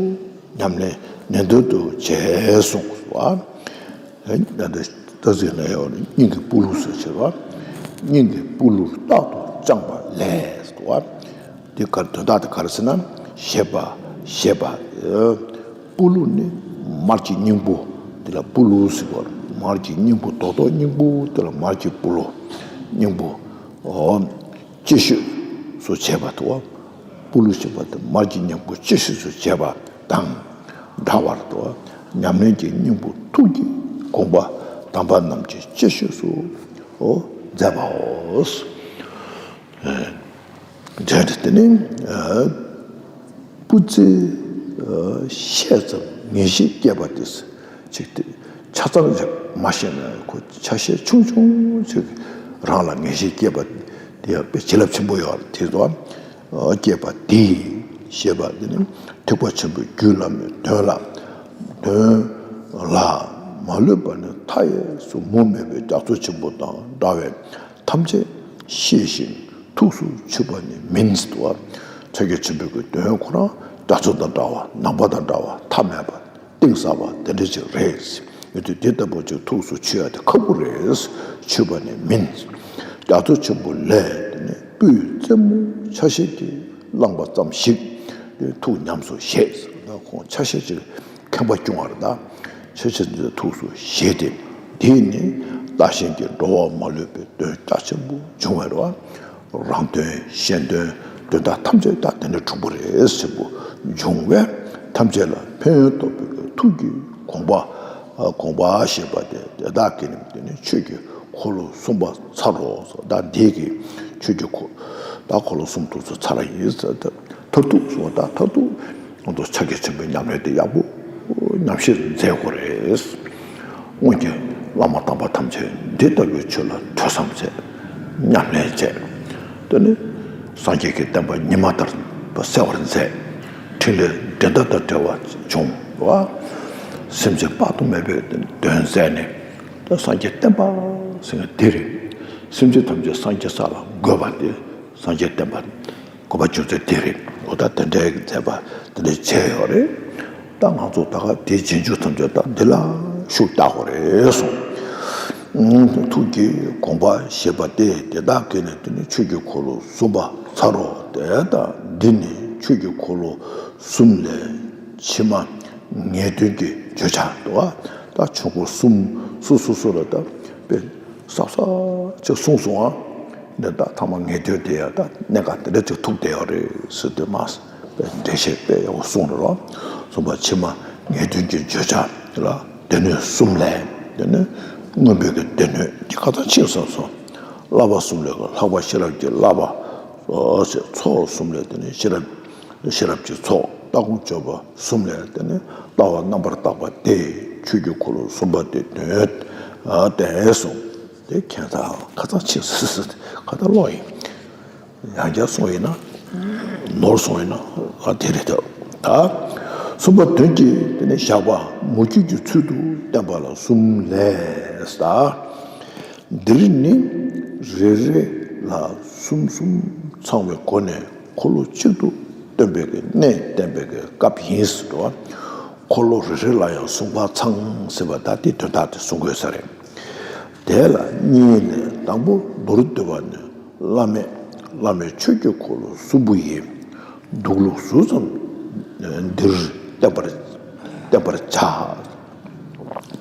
ཉམས་ལེན་ནན་ཏན་དུ་བྱས་གསུངས་སོ། ད་གཟིགས་ན་ཡང་སྙིང་གི་སྤུ་ལུ་ཟེར་བྱས་པ། སྙིང་གི་སྤུ་ལུར་རྟག་ཏུ་བཅངས་པ་ལས་སོ། དེ་གར་དོན་དག་དེ་ག་རེ་ཟེར་ན། ཞེས་པ་ཞེས་པ། སྤུ་ལུ་ནི་མར་གྱི་སྙིང་པོ། དེ་ལ་སྤུ་ལུ་ཟེར་བ། མར་གྱི་སྙིང་པོ་རྡོག་རྡོག་སྙིང་པོ་དེ་ལ་མར་གྱི་སྤུ་ལུ། སྙིང་པོ། ཨོ། ཅེ་ཤོས་སུ་བྱས་པ་དོ། སྤུ་ལུ་ཞེས་པ་དེ་མར་གྱི་སྙིང་པོ་ཅེ་ཤོས་སུ་བྱས་པ་དང་འདྲ་བར་དུ། ཉམས་ལེན་གྱི་སྙིང་པོ་ཐུགས་ཀྱི་དགོངས་པ་དམ་པ་རྣམས་ཀྱི་ཅེ་ཤོས་སུ། ཨོ། མཛད་པའོ། ཨེ། མཛད་དེ་ནི། ཨ། སྤུ་རྩེ། ཨ། ཤས་ཙམ་ངེས་ཤེས་སྐྱེས་པ་དེ་ཅིག་དེ་ཆ་ཚང་ཅིག་མ་ཤེས་ན་ཁོ་ཆ་ཤས་ཆུང་ཆུང་ཅིག་རང་ལ་ངེས་ཤེས་སྐྱེས་པ་དེ་ཡང་དཔེ་བྱིན་རླབས་ཆེན་པོ་ཡོད་རེད། དེ་ཚོ་སྐྱེས་པ་དེ་ཞེས་པ་དེ་ནི་ཐེག་པ་ཆེན་པོའི་རྒྱུད་བླ་མའི་དོན་ལ། དོན་ལ་མ་ལུས་པ་ནི་མཐའ་ཡས་སུ་མུ་མེད་པའི་རྒྱ་མཚོ་ཆེན་པོ་དང་འདྲ་བས། ཐམས་ཅད་ཤེས་ཤིང་ཐུགས་སུ་ཆུད་པ་ནི་མིན་ཟེར་བ། ཕྱག་རྒྱ་ཆེན་པོའི་གི་དོན་ཁོ་རང་རྒྱ་མཚོ་དང་འདྲ་བ། ནམ་མཁའ་དང་འདྲ་བ། མཐའ་མེད་པ། གཏིང་ཟབ་པ་དེ་འདྲ་ཅིག་རེད། ཡོད་དུས་དེ་ལྟ་བུ་ཅིག་ཐུགས་སུ་ཆུད་ཡ་དེ་ཁག་པོ་རེད། ཆུད་པ་ནི་མིན། རྒྱ་མཚོ་ཆེན་པོ་ལས་དེ་ནི་སྤུའི་རྩེ་མོ་ཆ་ཤས་ཀྱིས་བླངས་པ་ཙམ་ཞིག་དེ་ཐུགས་ཉམས་སུ་བཞེས། ད་ཁོང་ཆ་ཤས་ཅིག་ཁེངས་པ་སྐྱུང་བ་རེད་ད། ཆ་ཤས་ཅིག་ཐུགས་སུ་བཞེས་ཏེ། དེས་ནི་བརྟགས་ཤིང་གི་འགྲོ་བ་མ་ལུས་པའི་དོན་རྒྱ་ཆེན་པོ་འབྱུང་བར་བ། རང་དོན་གཞན་དོན་དོན་དག་ཐམས་ཅད་ད་དེ་འདྲ་གྲུབ་པ་རེད་ཟེར་པོ་འབྱུང་བས། ཐམས་ཅད་ལ་ཕན་ཡོན་ཐོབ་པའི་ཐུགས་ཀྱི་དགོངས་པ། དགོངས་པ་ཞེས་པ་དེ་དེ་དག་གི་ནི་དེ་ནི་ཆོས་ཀྱི་འཁོར་ལོ་གསུམ་པ་ཚར་རོ། ད་འདི་གི་ཆོས་ཀྱི་འཁོར་ད་འཁོར་ལོ་གསུམ་ཐུགས་སུ་ཚར་ཡིན་ཟེར་ཏེ། མཐར་ཐུག་སོང་ད་མཐར་ཐུག་ང་ཚོ་ཕྱག་རྒྱ་ཆེན་པོའི་ཉམས་ལེན་དེ་ཡག་པོ་ཉམས་བཞེས་མཛད་དགོས་རེད། སྔོན་གྱི་བླ་མ་དམ་པ་ཐམས་ཅད་འདི་ལྟ་བུའི་ཆོས་ལ་ཐོས་བསམ་བྱས། ཉམས་ལེན་བྱས། དེ་ནི་སངས་རྒྱས་ཀྱི་བསྟན་པ་ཉི་མ་ལྟར་གསལ་བར་མཛད། ཕྲིན་ལས་འགྲན་ཟླ་དང་བྲལ་བ་བྱུང་བ། སེམས་ཅན་དཔག་ཏུ་མེད་པའི་དོན་མཛད་ནས། ད་སངས་རྒྱས་བསྟན་པ་ཟེར་བ་དེ་རེད། སེམས་ཅན་ཐམས་ཅད་སངས་རྒྱས་ས་ལ་འགོད་པ་དེ་སངས་རྒྱས་བསྟན་པ། གོ་བ་བྱུང་ཚེ་དེ་རེད། འོ་ད་དེ་འདྲའི་མཛད་པ་དེ་འདྲའི་བྱས་ཡོད་རེད། ད་ང་ཚོ་ད་ག་དེའི་རྗེས་འཇུག་ཐམས་ཅད་ད་འདི་ལ་ཤུགས་རྒྱག་དགོས་རེད་གསུངས། ཐུགས་ཀྱི་དགོངས་པ་ཞེས་པ་དེ་དེ་དག་གིས་ནི་དེ་ནི་ཆོས་ཀྱི་འཁོར་ལོ་གསུམ་པ་ཚར་རོ། དེ་ད་འདི་ནི་ཆོས་ཀྱི་འཁོར་ལོ་གསུམ་ལས་ཕྱི་མ་ངེས་དོན་གྱི་བརྗོད་བྱ་འདུག་བ། ད་ཆོས་འཁོར་གསུམ་སོ་སོ་སོ་ལ་ད་དཔེ་གཟབ་གཟབ་ཅིག་གསུངས་སོང་ཨ། འདི་ད་ཐ་མ་ངེས་དོན་དེ་ཡང་ད་གནད་འགག་དེ་འདྲ་ཅིག་ཐུག་བསྡད་ཡོད་རེད་ཟེར་དུས་མ་འགྲེལ་བཤད་དཔེ་ཡག་པོ་གསུངས་རེད་བ། གསུམ་པ་ཕྱི་མ་ངེས་དོན་གྱི་བརྗོད་བྱ་ལ་སྡེ་སྣོད་གསུམ་ལས་དེ་ནི་མངོན་པའི་གི་སྡེ་སྣོད་ཀྱི་ཁ་ཚང་ཕྱིན་སོང་སོང་ བསླབ་པ་གསུམ་ལས་ལྷག་པ་ཤེས་རབ་ཀྱི་བསླབ་པ། ཨོ་ཟེར། ཚོགས་གསུམ་ལས་དེ་ནི་ཤེས་རབ་ཤེས་རབ་ཀྱི་ཚོགས། ལྟ་སྒོམ་སྤྱོད་པ་གསུམ་ལས་དེ་ནི་ལྟ་བ་རྣམ་པར་དག་པ་སྟེ། ཆོས་ཀྱི་འཁོར་ལོ་གསུམ་པ་དེ་དོན་བསྟན་སོ། དེ་ཁྱད་མཚར་ཁ་ཚང་ཆེ་སུ་སུ་ཁ་ཚང་ལོག་ཡིན། ཡང་བསྐྱར་སོང་ཡིན་ན། ནོར་སོང་ཡིན་ན། ཨ་དེ་རེད་ད། ད་གསུམ་པ་དོན་གྱི་དེ་ནི་བཞག་པ་མུ་ཁྱུད་ཀྱི་ཚུལ་དུ་བསྟན་པ་ལ་གསུམ་ལས་ད། འདིར་ནི་རེ་རེ་ལ་གསུམ་གསུམ་ཚང་བའི་སྒོ་ནས་འཁོར་ལོ་གཅིག་ཏུ་སྟོན་པའི་གི་གནས་བསྟན་པའི་གི་སྐབས་ཡིན་ཟེར་དོ། འཁོར་ལོ་རེ་རེ་ལ་ཡང་གསུམ་ཀ་ཚང་ཟེར་བ་ད་དེ་དོན་དག་དེ་གསུང་དགོས་ས་རེད། དེ་ལ་གཉིས་ནས། དང་པོ་མདོར་བསྡུ་བ་ནི། བླ་མེད་བླ་མེད་ཆོས་ཀྱི་འཁོར་ལོ་གསུམ་པོ་ཡི། འདུག་ལུགས་ཟུར་ཙམ་འདིར་བསྟན་པར་བསྟན་པར་བྱ།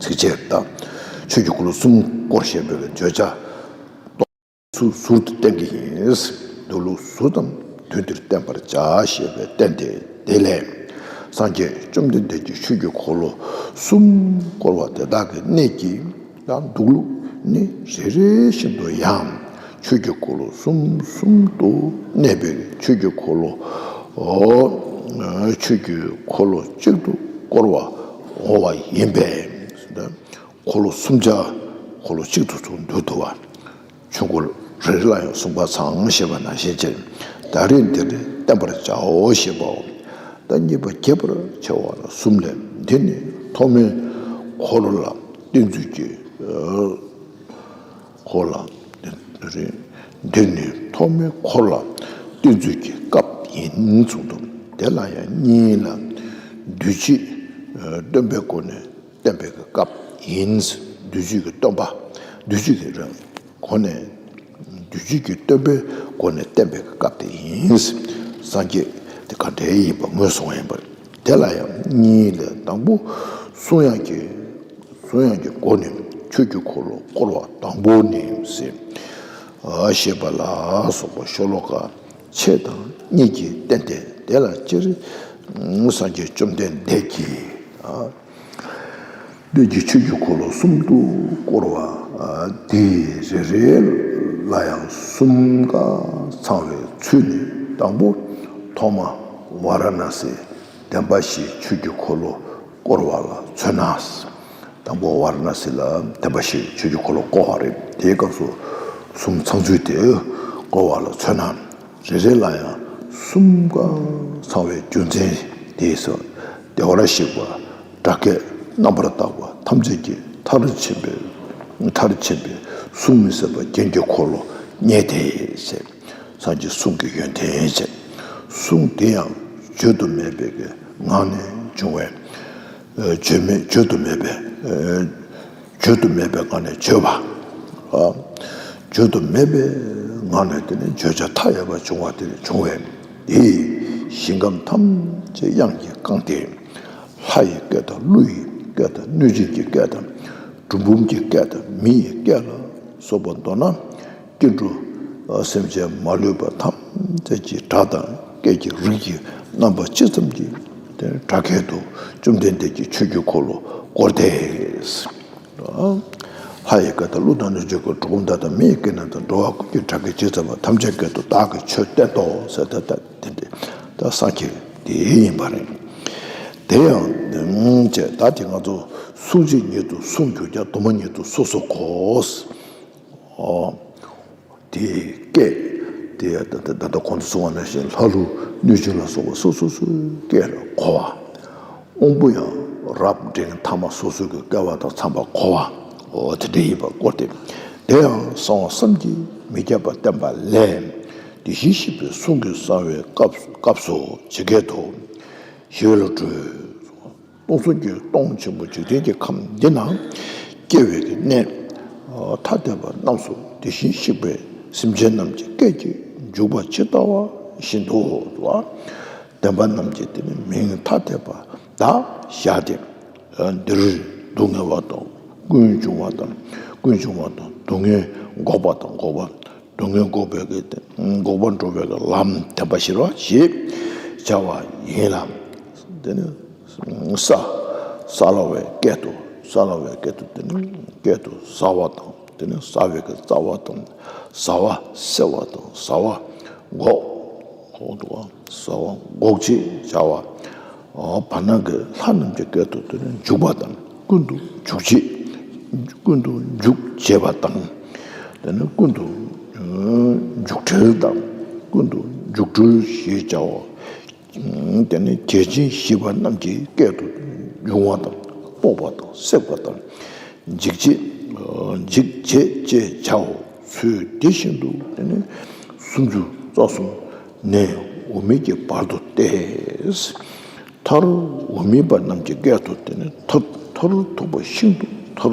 ཚིགས་བཅད་དང་། ཆོས་ཀྱི་འཁོར་ལོ་གསུམ་སྐོར་བཤད་པའི་བརྗོད་བྱ་ཚུལ་ཟུར་དུ་བསྟན་གྱི་ཡིན། འདུག་ལུགས་ཟུར་ཙམ་དོན་འདིར་བསྟན་པར་བྱ་ཞེས་པའི་བསྟན་ཏེ། དེ་ལས་སངས་རྒྱས་བཅོམ་ལྡན་འདས་ཀྱིས་ཆོས་ཀྱི་འཁོར་ལོ་གསུམ་བསྐོར་བ་དེ་དག་གི་གནས་ཀྱི་ཡང་འདུག་ལུགས་ནི། རེ་རེ་བཞིན་དུ་ཡང་ཆོས་ཀྱི་འཁོར་ལོ་གསུམ་གསུམ་དུ་གནས་པའི་ཆོས་ཀྱི་འཁོར་ལོ། ཨོ། ཆོས་ཀྱི་འཁོར་ལོ་གཅིག་ཏུ་བསྐོར་བ་འོང་བ་ཡིན་པས། འཁོར་ལོ་གསུམ་ཆར་འཁོར་ལོ་གཅིག་ཏུ་ཚུར་འདུས་ཐུབ་པ། ཆོས་འཁོར་རེ་རེ་ལ་ཡང་གསུམ་ཀ་ཚང་ཞེས་པ་ནང་བཞིན་བྱས། ད་རེས་འདིར་བསྟན་པར་བྱའོ་ཞེས་པའོ། ད་གཉིས་པ་རྒྱས་པར་བྱ་བ་ལ་གསུམ་ལས། འདི་ནི་ཐོག་མའི་འཁོར་ལ་བསྟན་ཚུལ་གྱི། འཁོར་ལ། འདིར་ནི་ཐོག་མའི་འཁོར་ལ་བསྟན་ཚུལ་གྱི་སྐབས་ཡིན་གསུངས་འདུག་དེ་ལ་ཡང་གཉིས་ལ། འདུས་བྱས་སྟོན་པའི་སྒོ་ནས་བསྟན་པའི་སྐབས་ཡིན། འདུས་བྱས་ཀྱི་སྟོན་པ། འདུས་བྱས་ཀྱི་རང་སྒོ་ནས། འདུས་བྱས་ཀྱི་སྟོན་པའི་སྒོ་ནས་བསྟན་པའི་སྐབས་དེ་ཡིན། སངས་རྒྱས་དེ་ག་འདྲའི་ཡིན་པ་ངོས་བཟུང་བ་ཡིན་པར། དེ་ལ་ཡང་གཉིས་ལས། དང་པོ་གསུང་དབྱངས་ཀྱི། གསུང་དབྱངས་ཀྱི་སྒོ་ནས་ཆོས་ཀྱི་འཁོར་ལོ་བསྐོར་བ་དང་པོ་ནི་ཟེར། ཞེས་པ་ལ་སོགས་པ་ཤོ་ལོ་ཀ་ཕྱེད་དང་གཉིས་ཀྱིས་བསྟན་ཏེ། དེ་ལ་སྤྱིར་སངས་རྒྱས་བཅོམ་ལྡན་འདས་ཀྱིས། འདོད་ཀྱི་ཆོས་ཀྱི་འཁོར་ལོ་གསུམ་དུ་བསྐོར་བ་འདི་རེ་རེ་ལ་ཡང་གསུམ་ཀ་ཚང་བའི་ཚུལ་ནི། དང་པོ་ཐོག་མ་ཝཱ་ར་ཎ་སི་བདེན་པ་བཞིའི་ཆོས་ཀྱི་འཁོར་ལོ་བསྐོར་བ་ལ་མཚོན་ན། དང་པོ་ཝཱ་ར་ཎ་སི་ལ་བདེན་པ་བཞིའི་ཆོས་ཀྱི་འཁོར་ལོ་བསྐོར་བ་རེད། དེའི་སྐབས་སུ་གསུམ་ཚང་ཚུལ་དེ་བསྐོར་བ་ལ་མཚོན་ན། རེ་རེ་ལ་ཡང་གསུམ་ཀ་ཚང་བའི་རྒྱུ་མཚན་དེས་སོ། བདེ་བར་གཤེགས་པ་སྒྲ་སྐད་རྣམ་པར་དག་པ་ཐམས་ཅད་ཀྱི་མཐར་ཕྱིན་པའི། མཐར་ཕྱིན་པའི་གཟུགས་མི་ཟད་པ་རྒྱན་གྱི་འཁོར་ལོ་བརྙེས་ཏེ་ཟེར། སངས་རྒྱས་གསུང་གི་ཡོན་ཏན་བྱས། གསུང་དེ་ཡང་བརྗོད་དུ་མེད་པའི་གི་ངག་ནས་བྱུང་བའི། བརྗོད་མེད་བརྗོད་དུ་མེད་པའི། བརྗོད་དུ་མེད་པའི་ངང་ནས་བརྗོད་པ། བརྗོད་དུ་མེད་པའི་ངང་ནས་དེ་ནི་བརྗོད་བྱ་མཐའ་ཡས་པ་བྱུང་བ་དེ་ནི་བྱུང་བས། དེ་ཡིས་ཞིང་ཁམས་ཐམས་ཅད་དབྱངས་ཀྱིས་བཀང་སྟེ། ལྷ་ཡི་སྐད་དང་ཀླུ་ཡི་སྐད་དང་གནོད་སྦྱིན་གྱི་སྐད་དང་། གྲུལ་བུམ་གྱི་སྐད་དང་མི་ཡི་སྐད་ལ་སོགས་པ་མདོར་ན། སྐྱེ་འགྲོ་སེམས་ཅན་མ་ལུས་པ་ཐམས་ཅད་ཀྱི་སྒྲ་དང་སྐད་ཀྱི་རིགས་ཀྱི་རྣམ་པ་ཇི་ཙམ་གྱི་དེ་སྒྲ་སྐད་དུ་བཅོམ་ལྡན་འདས་ཀྱི་ཆོས་ཀྱི་འཁོར་ལོ་བསྐོར་ཏེ། ལྷ་ཡི་སྐད་དང་ཀླུ་དང་གནོད་སྦྱིན་སྐད། གྲུལ་བུམ་སྐད་དང་མི་ཡི་སྐད་རྣམས་དང་། འགྲོ་བ་ཀུན་གྱི་སྒྲ་སྐད་ཇི་ཙམ་པ་ཐམས་ཅད་སྐད་དུ་བདག་གིས་ཆོས་བསྟན་ཏོ་ཟེར། ད་ལྟ་དེ་འདྲ་ད་སངས་རྒྱས་དེ་ཡིན་པ་རེད། དེ་ཡང་ཅེས་ད་དེ་ང་ཚོ་གསུང་གཅིག་ཉིད་དུ་གསུང་གྱུར་ཀྱང་། དུ་མ་ཉིད་དུ་སོ་སོ་གོ། ཨོ། དེའི་སྐད་དེ་ད་ལྟ་ད་ལྟ་གོང་དུ་གསུངས་པ་ནང་བཞིན་ལྷ་ཀླུ་གནོད་སྦྱིན་ལ་སོགས་པ་སོ་སོ་སོའི་སྐད་ལ་གོ་བ། དབང་པོ་ཡང་རབ་འབྲིང་ཐ་མ་སོ་སོ་གི་སྐལ་བ་དང་འཚམས་པ་གོ་བ། ཨོ་དེ་འདྲ་ཡིན་པར་བསྐོར་ཏེ། དེ་ཡང་གསང་བ་བསམ་གྱིས་མི་ཁྱབ་པ་བསྟན་པ་ལས། དེ་བཞིན་གཤེགས་པའི་གསུང་གི་གསང་བའི་སྐབས་སྐབས་སུ་ཇི་སྐད་དུ། ཞི་བ་ལྷུན་གྲུབ། སྟོང་གསུམ་གྱི་སྟོང་ཆེན་པོ་འཇིག་རྟེན་གྱི་ཁམས་འདི་ན་སྐྱེ་བའི་གི་གནས་ཐ་དད་པ་རྣམས་སུ་དེ་བཞིན་གཤེགས་པའི་སེམས་ཅན་རྣམས་ཀྱི་སྐད་ཀྱིས་འཇུག་པ་ཇི་ལྟ་བ་བཞིན་དུ། བདེན་པ་རྣམས་ཀྱི་དེ་ནི་མིང་ཐ་དད་པ་དག་བཞག་སྟེ། འདིར་སྡུག་བསྔལ་བ་དང་ཀུན་འབྱུང་བ་དང་། ཀུན་འབྱུང་བ་དང་སྡུག་བསྔལ་འགོག་པ་དང་འགོག་པ། སྡུག་བསྔལ་འགོག་པའི་གི་འགོག་པར་འགྲོ་བའི་གི་ལམ་བདེན་པ་བཞི་རོ་ཞེས་བྱ་བ་ཡིན་ལ། དེ་ནི་ས། ས་སླ་བའི་སྐད་དུ། ས་སླ་བའི་སྐད་དུ་དེ་ནི་སྐད་དུ་ཟ་བ་དང་ དེ་ནི་ཟ་བའི་གི་རྩ་བ་དང་། ཟ་བ་སེལ་བ་དང་། ཟ་བ་འགོག་འགོག་འདུག་བ། ཟ་བ་འགོག་བྱེད་བྱ་བ། ཨ། བར་སྣང་གི་ལྷ་རྣམས་ཀྱི་སྐད་དུ་དེ་ནི་འཇུག་པ་དང་། ཀུན་ཏུ་འཇུག་བྱེད། ཀུན་ཏུ་འཇུག་བྱེད་པ་དང་། དེ་ནི་ཀུན་ཏུ་འཇུག་བྲལ་དང་། ཀུན་ཏུ་འཇུག་གྲོལ་ཞེས་བྱ་བ། དེ་ནི་བརྒྱ་བྱིན་བཞི་པ་རྣམས་ཀྱི་སྐད་དུ་འབྱུང་བ་དང་། སྤོབས་པ་དང་། སྲེག་པ་དང་། འཇིགས་བྱེད། འཇིགས་བྱེད་ཅེས་བྱའོ། ཚུལ་དེ་བཞིན་དུ་དེ་ནི་སུམ་ཅུ་རྩ་གསུམ་ནས་འོག་མིན་གྱི་བར་དུ་སྟེ། མཐར་འོག་མིན་པ་རྣམས་ཀྱི་སྐད་དུ་དེ་ནི་མཐར་མཐར་ཐུག་པ་ཤིན་ཏུ་མཐར་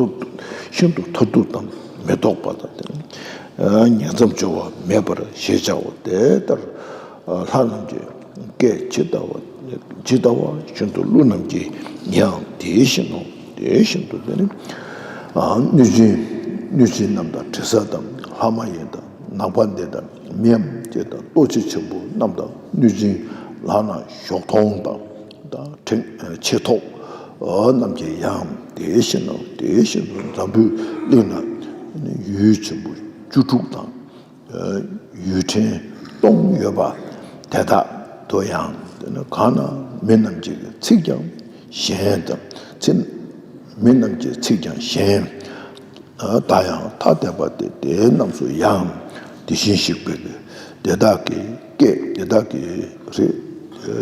ཤིན་ཏུ་མཐར་ཐུག་དང་མི་ལྡོག་པ་དང་། དེ་ནི་ཉིང་མཚམས་སྦྱོར་བ་མེད་པར་ཞེས་བྱའོ། དེ་ལྟར་ལྷ་རྣམས་ཀྱི་སྐད་ཇི་ལྟ་བ་ཇི་ལྟ་བ་བཞིན་དུ་ཀླུ་རྣམས་ཀྱི་ཡང་དེ་བཞིན་ནོ། དེ་བཞིན་དུ་དེ་ནི་གནོད་སྦྱིན་གནོད་སྦྱིན་རྣམས་དང་། དྲི་ཟ་དང་། ལྷ་མ་ཡིན་དང་། ནག་པ་འདི་དང་། མི་འམ་ཅི་དང་། ལྟོ་འཕྱེ་ཆེན་པོ་རྣམས་དང་། གནོད་སྦྱིན་ལག་ན་གཞོགས་མཐོང་དང་། དང་། ཕྲེང་ཕྱེ་ཐོགས་རྣམས་ཀྱི་ཡང་དེ་བཞིན་ནོ། དེ་བཞིན་དུ་འཛམ་བུའི་གླིང་ན་ཡུལ་ཆེན་པོ་བཅུ་དྲུག་དང་། ཡུལ་ཕྲན་སྟོང་ཡོད་པ་དེ་དག་ཏུ་ཡང་། དེ་ནི་གང་ན་མི་རྣམས་ཀྱི་ཚིག་ཀྱང་གཞན་དང་། ཚིག་མི་རྣམས་ཀྱི་ཚིག་ཀྱང་གཞན་དག་ཡང་ཐ་དད་པ་སྟེ། དེ་རྣམས་སུ་ཡང་དེ་བཞིན་གཤེགས་པའི་དེ་དག་གི་སྐད། དེ་དག་གི་རིགས།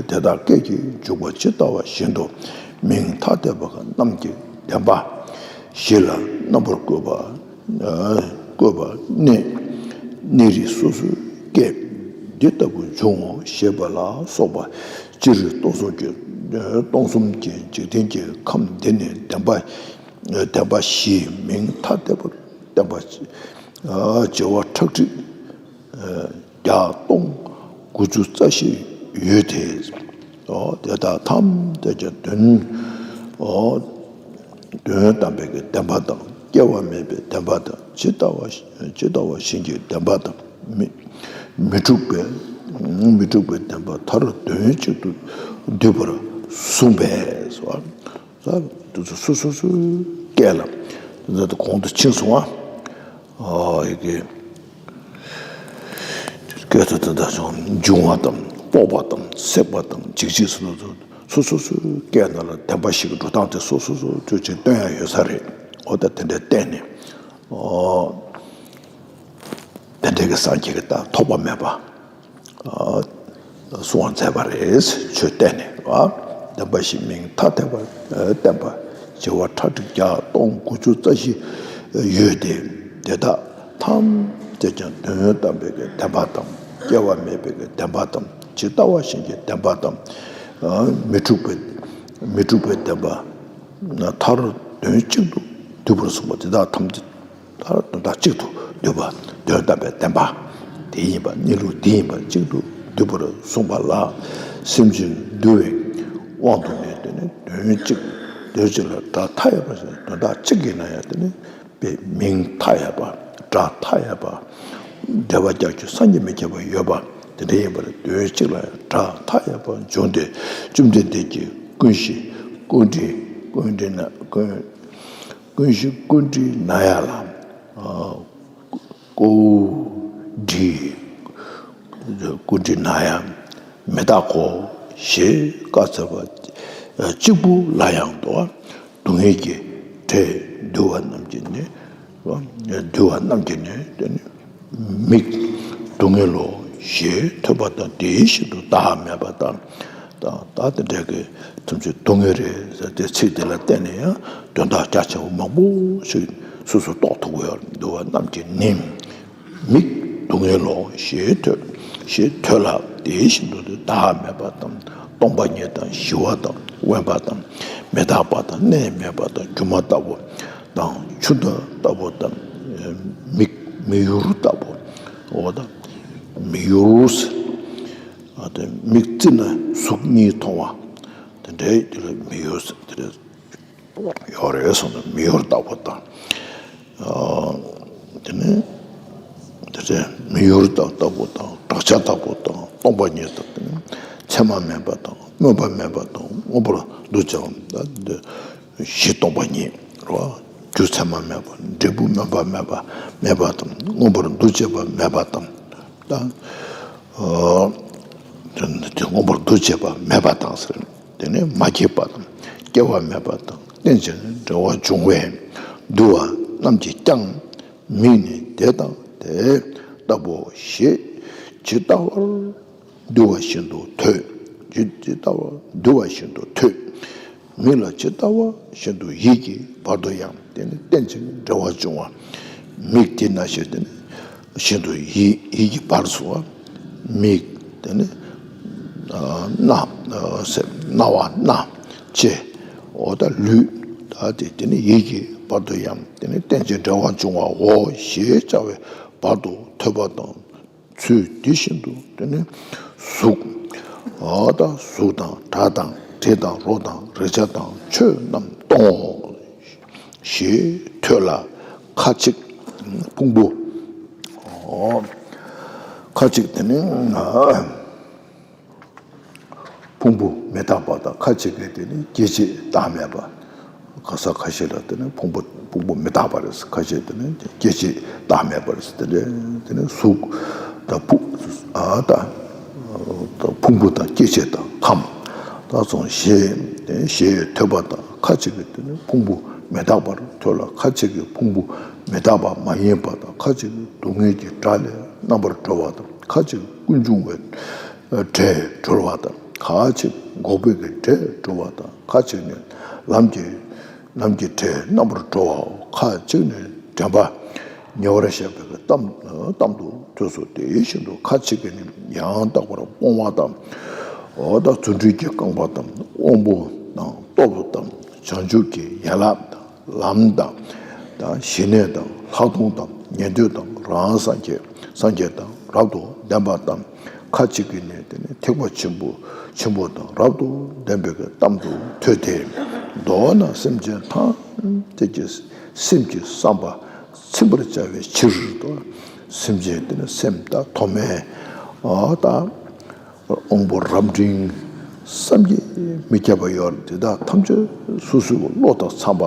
དེ་དག་སྐད་ཀྱིས་འཇུག་པ་ཇི་ལྟ་བ་བཞིན་དུ་མིང་ཐ་དད་པ་རྣམས་ཀྱི་བདེན་པ་བཞི་ལ་རྣམ་པར་བཀོད་པ། བཀོད་པ་གནས། གནས་རིགས་སོ་སོའི་སྐད་འདི་ལྟ་བུ་འབྱུང་ངོ་ཞེས་པ་ལ་སོགས་པ། སྤྱིར་སྟོང་གསུམ་གྱི། སྟོང་གསུམ་གྱི་འཇིག་རྟེན་གྱི་ཁམས་འདི་ནི་བདེན་པ། བདེན་པ་བཞིའི་མིང་ཐ་དད་པར་བསྟན་པ་བྱེ་བ་ཁྲག་ཁྲིག་བརྒྱ་སྟོང་དགུ་བཅུ་རྩ་བཞི་ཡོད་དེ། དེ་དག་ཐམས་ཅད་ཀྱང་དོན། དོན་དམ་པའི་གི་བདེན་པ་དང་། སྐྱེ་བ་མེད་པའི་བདེན་པ་དང་། ཇི་ལྟ་བ་ཇི་ལྟ་བ་བཞིན་གྱི་བདེན་པ་དང་། མི་མི་འཁྲུགས་པའི། མི་འཁྲུགས་པའི་བདེན་པ་མཐར་དོན་གཅིག་ཏུ་འདུས་པར་གསུངས་པས་སོ། ད་དེ་ཚོ་སོ་སོ་སོའི་སྐད་ལ་འདི་ལྟར་གོང་དུ་ཕྱིན་སོང་ཨ། ཨ་ཡི་གེ། སྐད་དུ་དེ་འདྲ་བྱུང་། འབྱུང་བ་དང་། སྤོབས་པ་དང་། སྲེག་པ་དང་། འཇིགས་བྱེད་སོགས་སོ་སོ་སོའི་སྐད་ནང་ལ་བདེན་པ་ཞིག་གི་འགྲོ་སྟངས་དེ་སོ་སོ་སོ་སོ་ཅིག་སྟོན་ཡ་ཡོད་ས་རེད། འོ་ད་དེ་འདྲ་བསྟན་ནས། ཨོ། དེ་འདྲ་གི་སངས་རྒྱས་ཀྱི་ད་ཐོགས་པ་མེད་པ། ཨ། གསུང་བ་མཛད་པ་རེད། ཆོས་བསྟན་ནས། ཨ། བདེན་པ་བཞིའི་མིང་ཐ་དད་པར་བསྟན་པ་བྱེ་བ་ཁྲག་ཁྲིག་བརྒྱ་སྟོང་དགུ་བཅུ་རྩ་བཞི་ཡོད་དེ། དེ་དག་ཐམས་ཅད་ཀྱང་དོན་དམ་པའི་གི་བདེན་པ་དང་། སྐྱེ་བ་མེད་པའི་གི་བདེན་པ་དང་། ཇི་ལྟ་བ་བཞིན་གྱི་བདེན་པ་དང་། ཨ། མི་འཁྲུགས་པའི་མི་འཁྲུགས་པའི་བདེན་པ་མཐར་དོན་གཅིག་ཏུ་འདུས་པར་གསུངས་པ་དེ་དག་ཐམས་ཅད། ད་དོན་དག་གཅིག་ཏུ་འདུས་པ། དོན་དམ་པའི་བདེན་པ་དེ་ཡིན་པ། གནས་ལུགས་དེ་ཡིན་པ་གཅིག་ཏུ་འདུས་པར་གསུངས་པ་ལ། སེམས་ཅན་འདུལ་བའི་དབང་དུ་ནི་དེ་ནི་དོན་གཅིག་དོན་གཅིག་ལ་སྒྲ་མཐའ་ཡས་པ་ཞིག་དོན་དག་གཅིག་ཡིན་ན་ཡང་དེ་ནི་པའི་མིང་མཐའ་ཡས་པ། སྒྲ་མཐའ་ཡས་པ། འགྲེལ་པ་རྒྱག་རྒྱུ་བསམ་གྱིས་མི་ཁྱབ་པ་ཡོད་པ་དེ་འདྲ་ཡིན་པར། དོན་གཅིག་ལ་ཡང་སྒྲ་མཐའ་ཡས་པ་འབྱུང་སྟེ། བཅོམ་ལྡན་འདས་ཀྱིས་ཀུན་གཞི་ཀཽཎྜི་ཀཽཎྜི་ན་ཀུན། ཀུན་གཞི་ཀཽཎྜི་ནྱ་ལ། ཨ། ཀཽཎྜི། ཀཽཎྜི་ནྱ་མི་རྟག་གོ་ཞེས་བཀའ་སྩལ་པ་གཅིག་པུ་ལ་ཡང་དུ། སྡུག་བསྔལ་གྱི་བྲལ་འདུལ་བ་རྣམས་ཀྱི་ནི། འདུལ་བ་རྣམས་ཀྱི་ནི་དེ་ནི། མིག་སྡུག་བསྔལ་ལོ་ཞེས་ཐོས་པ་དང་། དེ་བཞིན་དུ་བདག་མེད་པ་དང་། ད་ད་དེ་འདྲ་གི་ཐམས་ཅད་སྡུག་བསྔལ་རེད་ཟེར་ཏེ་ཚིག་དེ་ལ་བརྟེན་ནས་ཡང་དོན་དག་རྒྱ་ཆེན་པོ་མང་པོ་ཞིག་སོ་སོ་རྟོགས་ཐུབ་ཀྱི་ཡོད། འདུལ་བ་རྣམས་ཀྱི་ནི། མིག་སྡུག་བསྔལ་ལོ་ཞེས་ཐོས། ཞེས་ཐོས་ལ། དེ་བཞིན་དུ་བདག་མེད་པ་དང་། སྟོང་པ་ཉིད་དང་། ཞི་བ་དང་། དབེན་པ་དང་། མི་རྟག་པ་དང་། གནས་མེད་པ་དང་། སྒྱུ་མ་ལྟ་བུ་དང་། ཆུ་ཟླ་ལྟ་བུ་དང་། མིག་མིག་ཡོར་ལྟ་བུ། འོ་ད་མིག་ཡོར། ཨ། དེ་མིག་བཙིར་ན་གཟུགས་གཉིས་མཐོང་བ། དེ་འདྲའི་དེ་ལ་མིག་ཡོར་ཟེར། དེ་ལ་ཡོད་རེད་གསུངས་ནས། མིག་ཡོར་ལྟ་བུ་དང་། ཨ། དེ་ནས་དེ་ཚེ་མིག་ཡོར་དང་ལྟ་བུ་དང་། བྲག་ཆ་ལྟ་བུ་དང་། སྟོང་པ་ཉིད་དང་། དེ་ནས་མཚན་མ་མེད་པ་དང་། སྨོད་པ་མེད་པ་དང་། མངོན་པར་འདུ་བྱ་བ་དང་། དེ་བཞི་སྟོང་པ་ཉིད་རེད་བ། རྒྱུ་མཚན་མ་མེད་པ། འབྲས་བུ་སྨོན་པ་མེད་པ་མེད་པ་དང་། མངོན་པར་འདུ་བྱེད་པ་མེད་པ་དང་། ད་ཨ་དེ་མངོན་པར་འདུ་བྱེད་པ་མེད་པ་དང་ཟེར། དེ་ནས་མ་སྐྱེས་པ་དང་། སྐྱེ་བ་མེད་པ་དང་། རྟེན་ཅིང་འབྲེལ་བར་འབྱུང་བས་འདུལ་བ་རྣམས་ཀྱིས་ཀྱང་། མིག་ནི་དེ་དང་དེ་ལྟ་བུའོ་ཞེས་ཇི་ལྟ་བར་འདུལ་བ་བཞིན་དུ་ཐོས། ཇི་ཇི་ལྟ་བར་འདུལ་བ་བཞིན་དུ་ཐོས། མིག་ལ་ཇི་ལྟ་བ་བཞིན་དུ་ཡིད་ཀྱི་བར་དུ་ཡང་། དེ་ནི་རྟེན་ཅིང་འབྲེལ་བར་འབྱུང་བ། མིག་དེ་ན་ཞེས་དེ་ནི་བཞིན་དུ་ཡིད་ཡིད་ཀྱི་བར་སུ་བ། མིག་དེ་ནི་ཨ་རྣ་ཨ་སེམས་རྣ་བ་སྣ་ལྕེ་འོ་ད་ལུས། ད་དེ་དེ་ནི་ཡིད་ཀྱི་བར་དུ་ཡང་། དེ་ནི་རྟེན་ཅིང་འབྲེལ་བར་འབྱུང་བའོ་ཞེས་བྱ་བའི་བར་དུ་ཐོས་པ་དང་། ཚུལ་འདི་བཞིན་དུ་དེ་ནི་གཟུགས། ཨ་ད་གཟུགས་དང་སྒྲ་དང་དྲི་དང་རོ་དང་རེག་བྱ་དང་ཆོས་རྣམས་སྟོང་ངོ་ཞེས་ཐོས་ལ། ཁ་ཅིག་ཕུང་པོ། ཨོ། ཁ་ཅིག་དེ་ནི་ཕུང་པོ་མི་རྟག་པ་དང་། ཁ་ཅིག་གིས་དེ་ནི་སྐྱེ་མཆེད་བདག་མེད་པ། ག་ས་ཁ་ཤས་ལ་དེ་ནི་ཕུང་པོ་ཕུང་པོ་མི་རྟག་པ་རེད། ཁ་ཤས་དེ་ནི་སྐྱེ་མཆེད་བདག་མེད་པ་རེད། དེ་ནི་དེ་ནི་གཟུགས་དང་ཕུང་ཨ་ད་ཕུང་པོ་དང་སྐྱེ་མཆེད་དང་ཁམས་དང་སོང་ཞེས་ཞེས་ཐོས་པ་དང་། ཁ་ཅིག་གིས་དེ་ནི་ཕུང་པོ་མི་རྟག་པར་ཐོས་ལ། ཁ་ཅིག་གིས་ཕུང་པོ་མི་རྟག་པ་མ་ཡིན་པ་དང་། ཁ་ཅིག་གིས་སྡུག་བསྔལ་གྱི་སྒྲ་ལས་རྣམ་པར་གྲོལ་བ་དང་། ཁ་ཅིག་གིས་ཀུན་འབྱུང་བའི་སྒྲས་གྲོལ་བ་དང་། ཁ་ཅིག་འགོག་པའི་གི་སྒྲས་གྲོལ་བ་དང་། ཁ་ཅིག་ནི་ལམ་གྱི་ལམ་གྱི་སྒྲས་རྣམ་པར་གྲོལ་བའོ། ཁ་ཅིག་ནི་དྲན་པ་ཉེ་བར་བཤད་པའི་གི་གཏམ་གཏམ་དུ་ཐོས་སོ། དེ་བཞིན་དུ་ཁ་ཅིག་གིས་ནི་ཡང་དག་པར་སྤོང་བ་དང་། འོ་ད་རྫུ་འཕྲུལ་གྱི་རྐང་པ་དང་། དབང་པོ་དང་སྟོབས་དང་། བྱང་ཆུབ་ཀྱི་ཡན་ལག་དང་། ལམ་དང་། དང་ཞི་གནས་དང་། ལྷག་མཐོང་དང་། ཉན་ཐོས་དང་། རང་སངས་རྒྱས་སངས་རྒྱས་དང་རབ་ཏུ་ལྡན་པ་དང་། ཁ་ཅིག་གིས་ནི་དེ་ནི་ཐེག་པ་ཆེན་པོ་ཆེན་པོ་དང་རབ་ཏུ་ལྡན་པའི་གི་གཏམ་དུ་ཐོས་ཏེ། མདོར་ན་སེམས་ཅན་ཐམས་ཅད་ཀྱི་སེམས་ཀྱི་བསམ་པ་ཚིམ་པར་བྱ་བའི་ཕྱིར་དུ། སེམས་ཅན་དེ་ནི་སེམས་དང་མཐོ་དམན་ཨ་དང་། དབང་པོ་རབ་འབྲིང་བསམ་གྱིས་མི་ཁྱབ་པ་ཡོད་རེད། དེ་དག་ཐམས་ཅད་སོ་སོའི་བློ་དང་འཚམ་པ་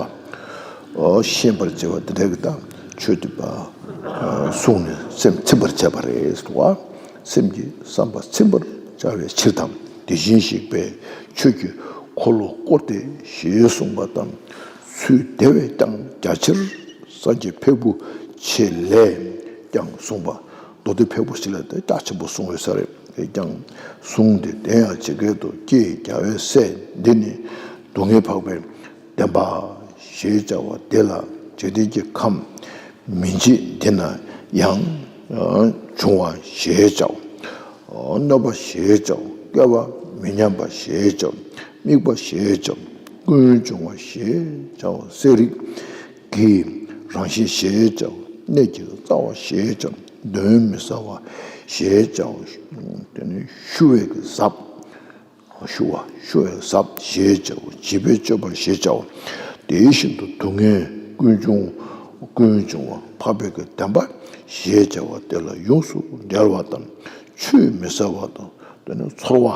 ཨོ་ཤེས་པར་བྱེད་པ་དེ་འདྲ་གི་དང་ཆོས་འདུས་པ་ཨ་གསུངས་ནས་སེམས་ཚིམ་པར་བྱས་པ་རེད་ཟེར་བ། སེམས་ཀྱི་བསམ་པ་ཚིམ་པར་བྱ་བའི་ཕྱིར་དང་། དེ་བཞིན་གཤེགས་པས་ཆོས་ཀྱི་འཁོར་ལོ་བསྐོར་ཏེ་ཞེས་གསུངས་པ་དང་། ཚུལ་དེ་བས་ཀྱང་རྒྱ་ཆེར་སངས་རྒྱས་ཕེར་པོ་ཆེ་ལས་ཀྱང་གསུངས་པ། མདོ་སྡེ་ཕེར་པོ་ཆེ་ལས་དེ་རྒྱ་ཆེན་པོ་གསུངས་ཡོད་ས་རེད། དེ་ཀྱང་གསུངས་ཏེ། དེ་ཡང་ཇི་སྐད་དུ། ཀྱེ་རྒྱལ་བའི་སྲས་འདི་ནི་སྡུག་བསྔལ་འཕགས་པའི་བདེན་པ་ཞེས་བྱ་བ་དེ་ལ་འཇིག་རྟེན་གྱི་ཁམས་མི་མཇེད་འདི་ན་ཡང་འབྱུང་བ་ཞེས་བྱའོ། གནོད་པ་ཞེས་བྱའོ། སྐལ་བ་མི་མཉམ་པ་ཞེས་བྱའོ། དམིགས་པ་ཞེས་བྱའོ། ཀུན་འབྱུང་བ་ཞེས་བྱའོ། གསལ་རིག་གི་རང་བཞིན་ཞེས་བྱའོ། གནས་ཀྱི་རྩ་བ་ཞེས་བྱའོ། གདོན་མི་ཟ་བ་ཞེས་བྱའོ། དེ་ནི་ཤུ་བའི་གི་ཟབ། ཤུ་བ་ཤུ་བའི་ཟབ་ཞེས་བྱའོ། བྱིས་པའི་སྤྱོད་པ་ཞེས་བྱའོ། དེ་བཞིན་དུ་སྡུག་བསྔལ་ཀུན་འབྱུང་ཀུན་འབྱུང་བ་འཕགས་པའི་གི་བདེན་པ་ཞེས་བྱ་བ་དེ་ལ་ཡོངས་སུ་འབྲེལ་བ་དང་། ཆུད་མི་ཟ་བ་དང་། དེ་ནི་ཚོར་བ་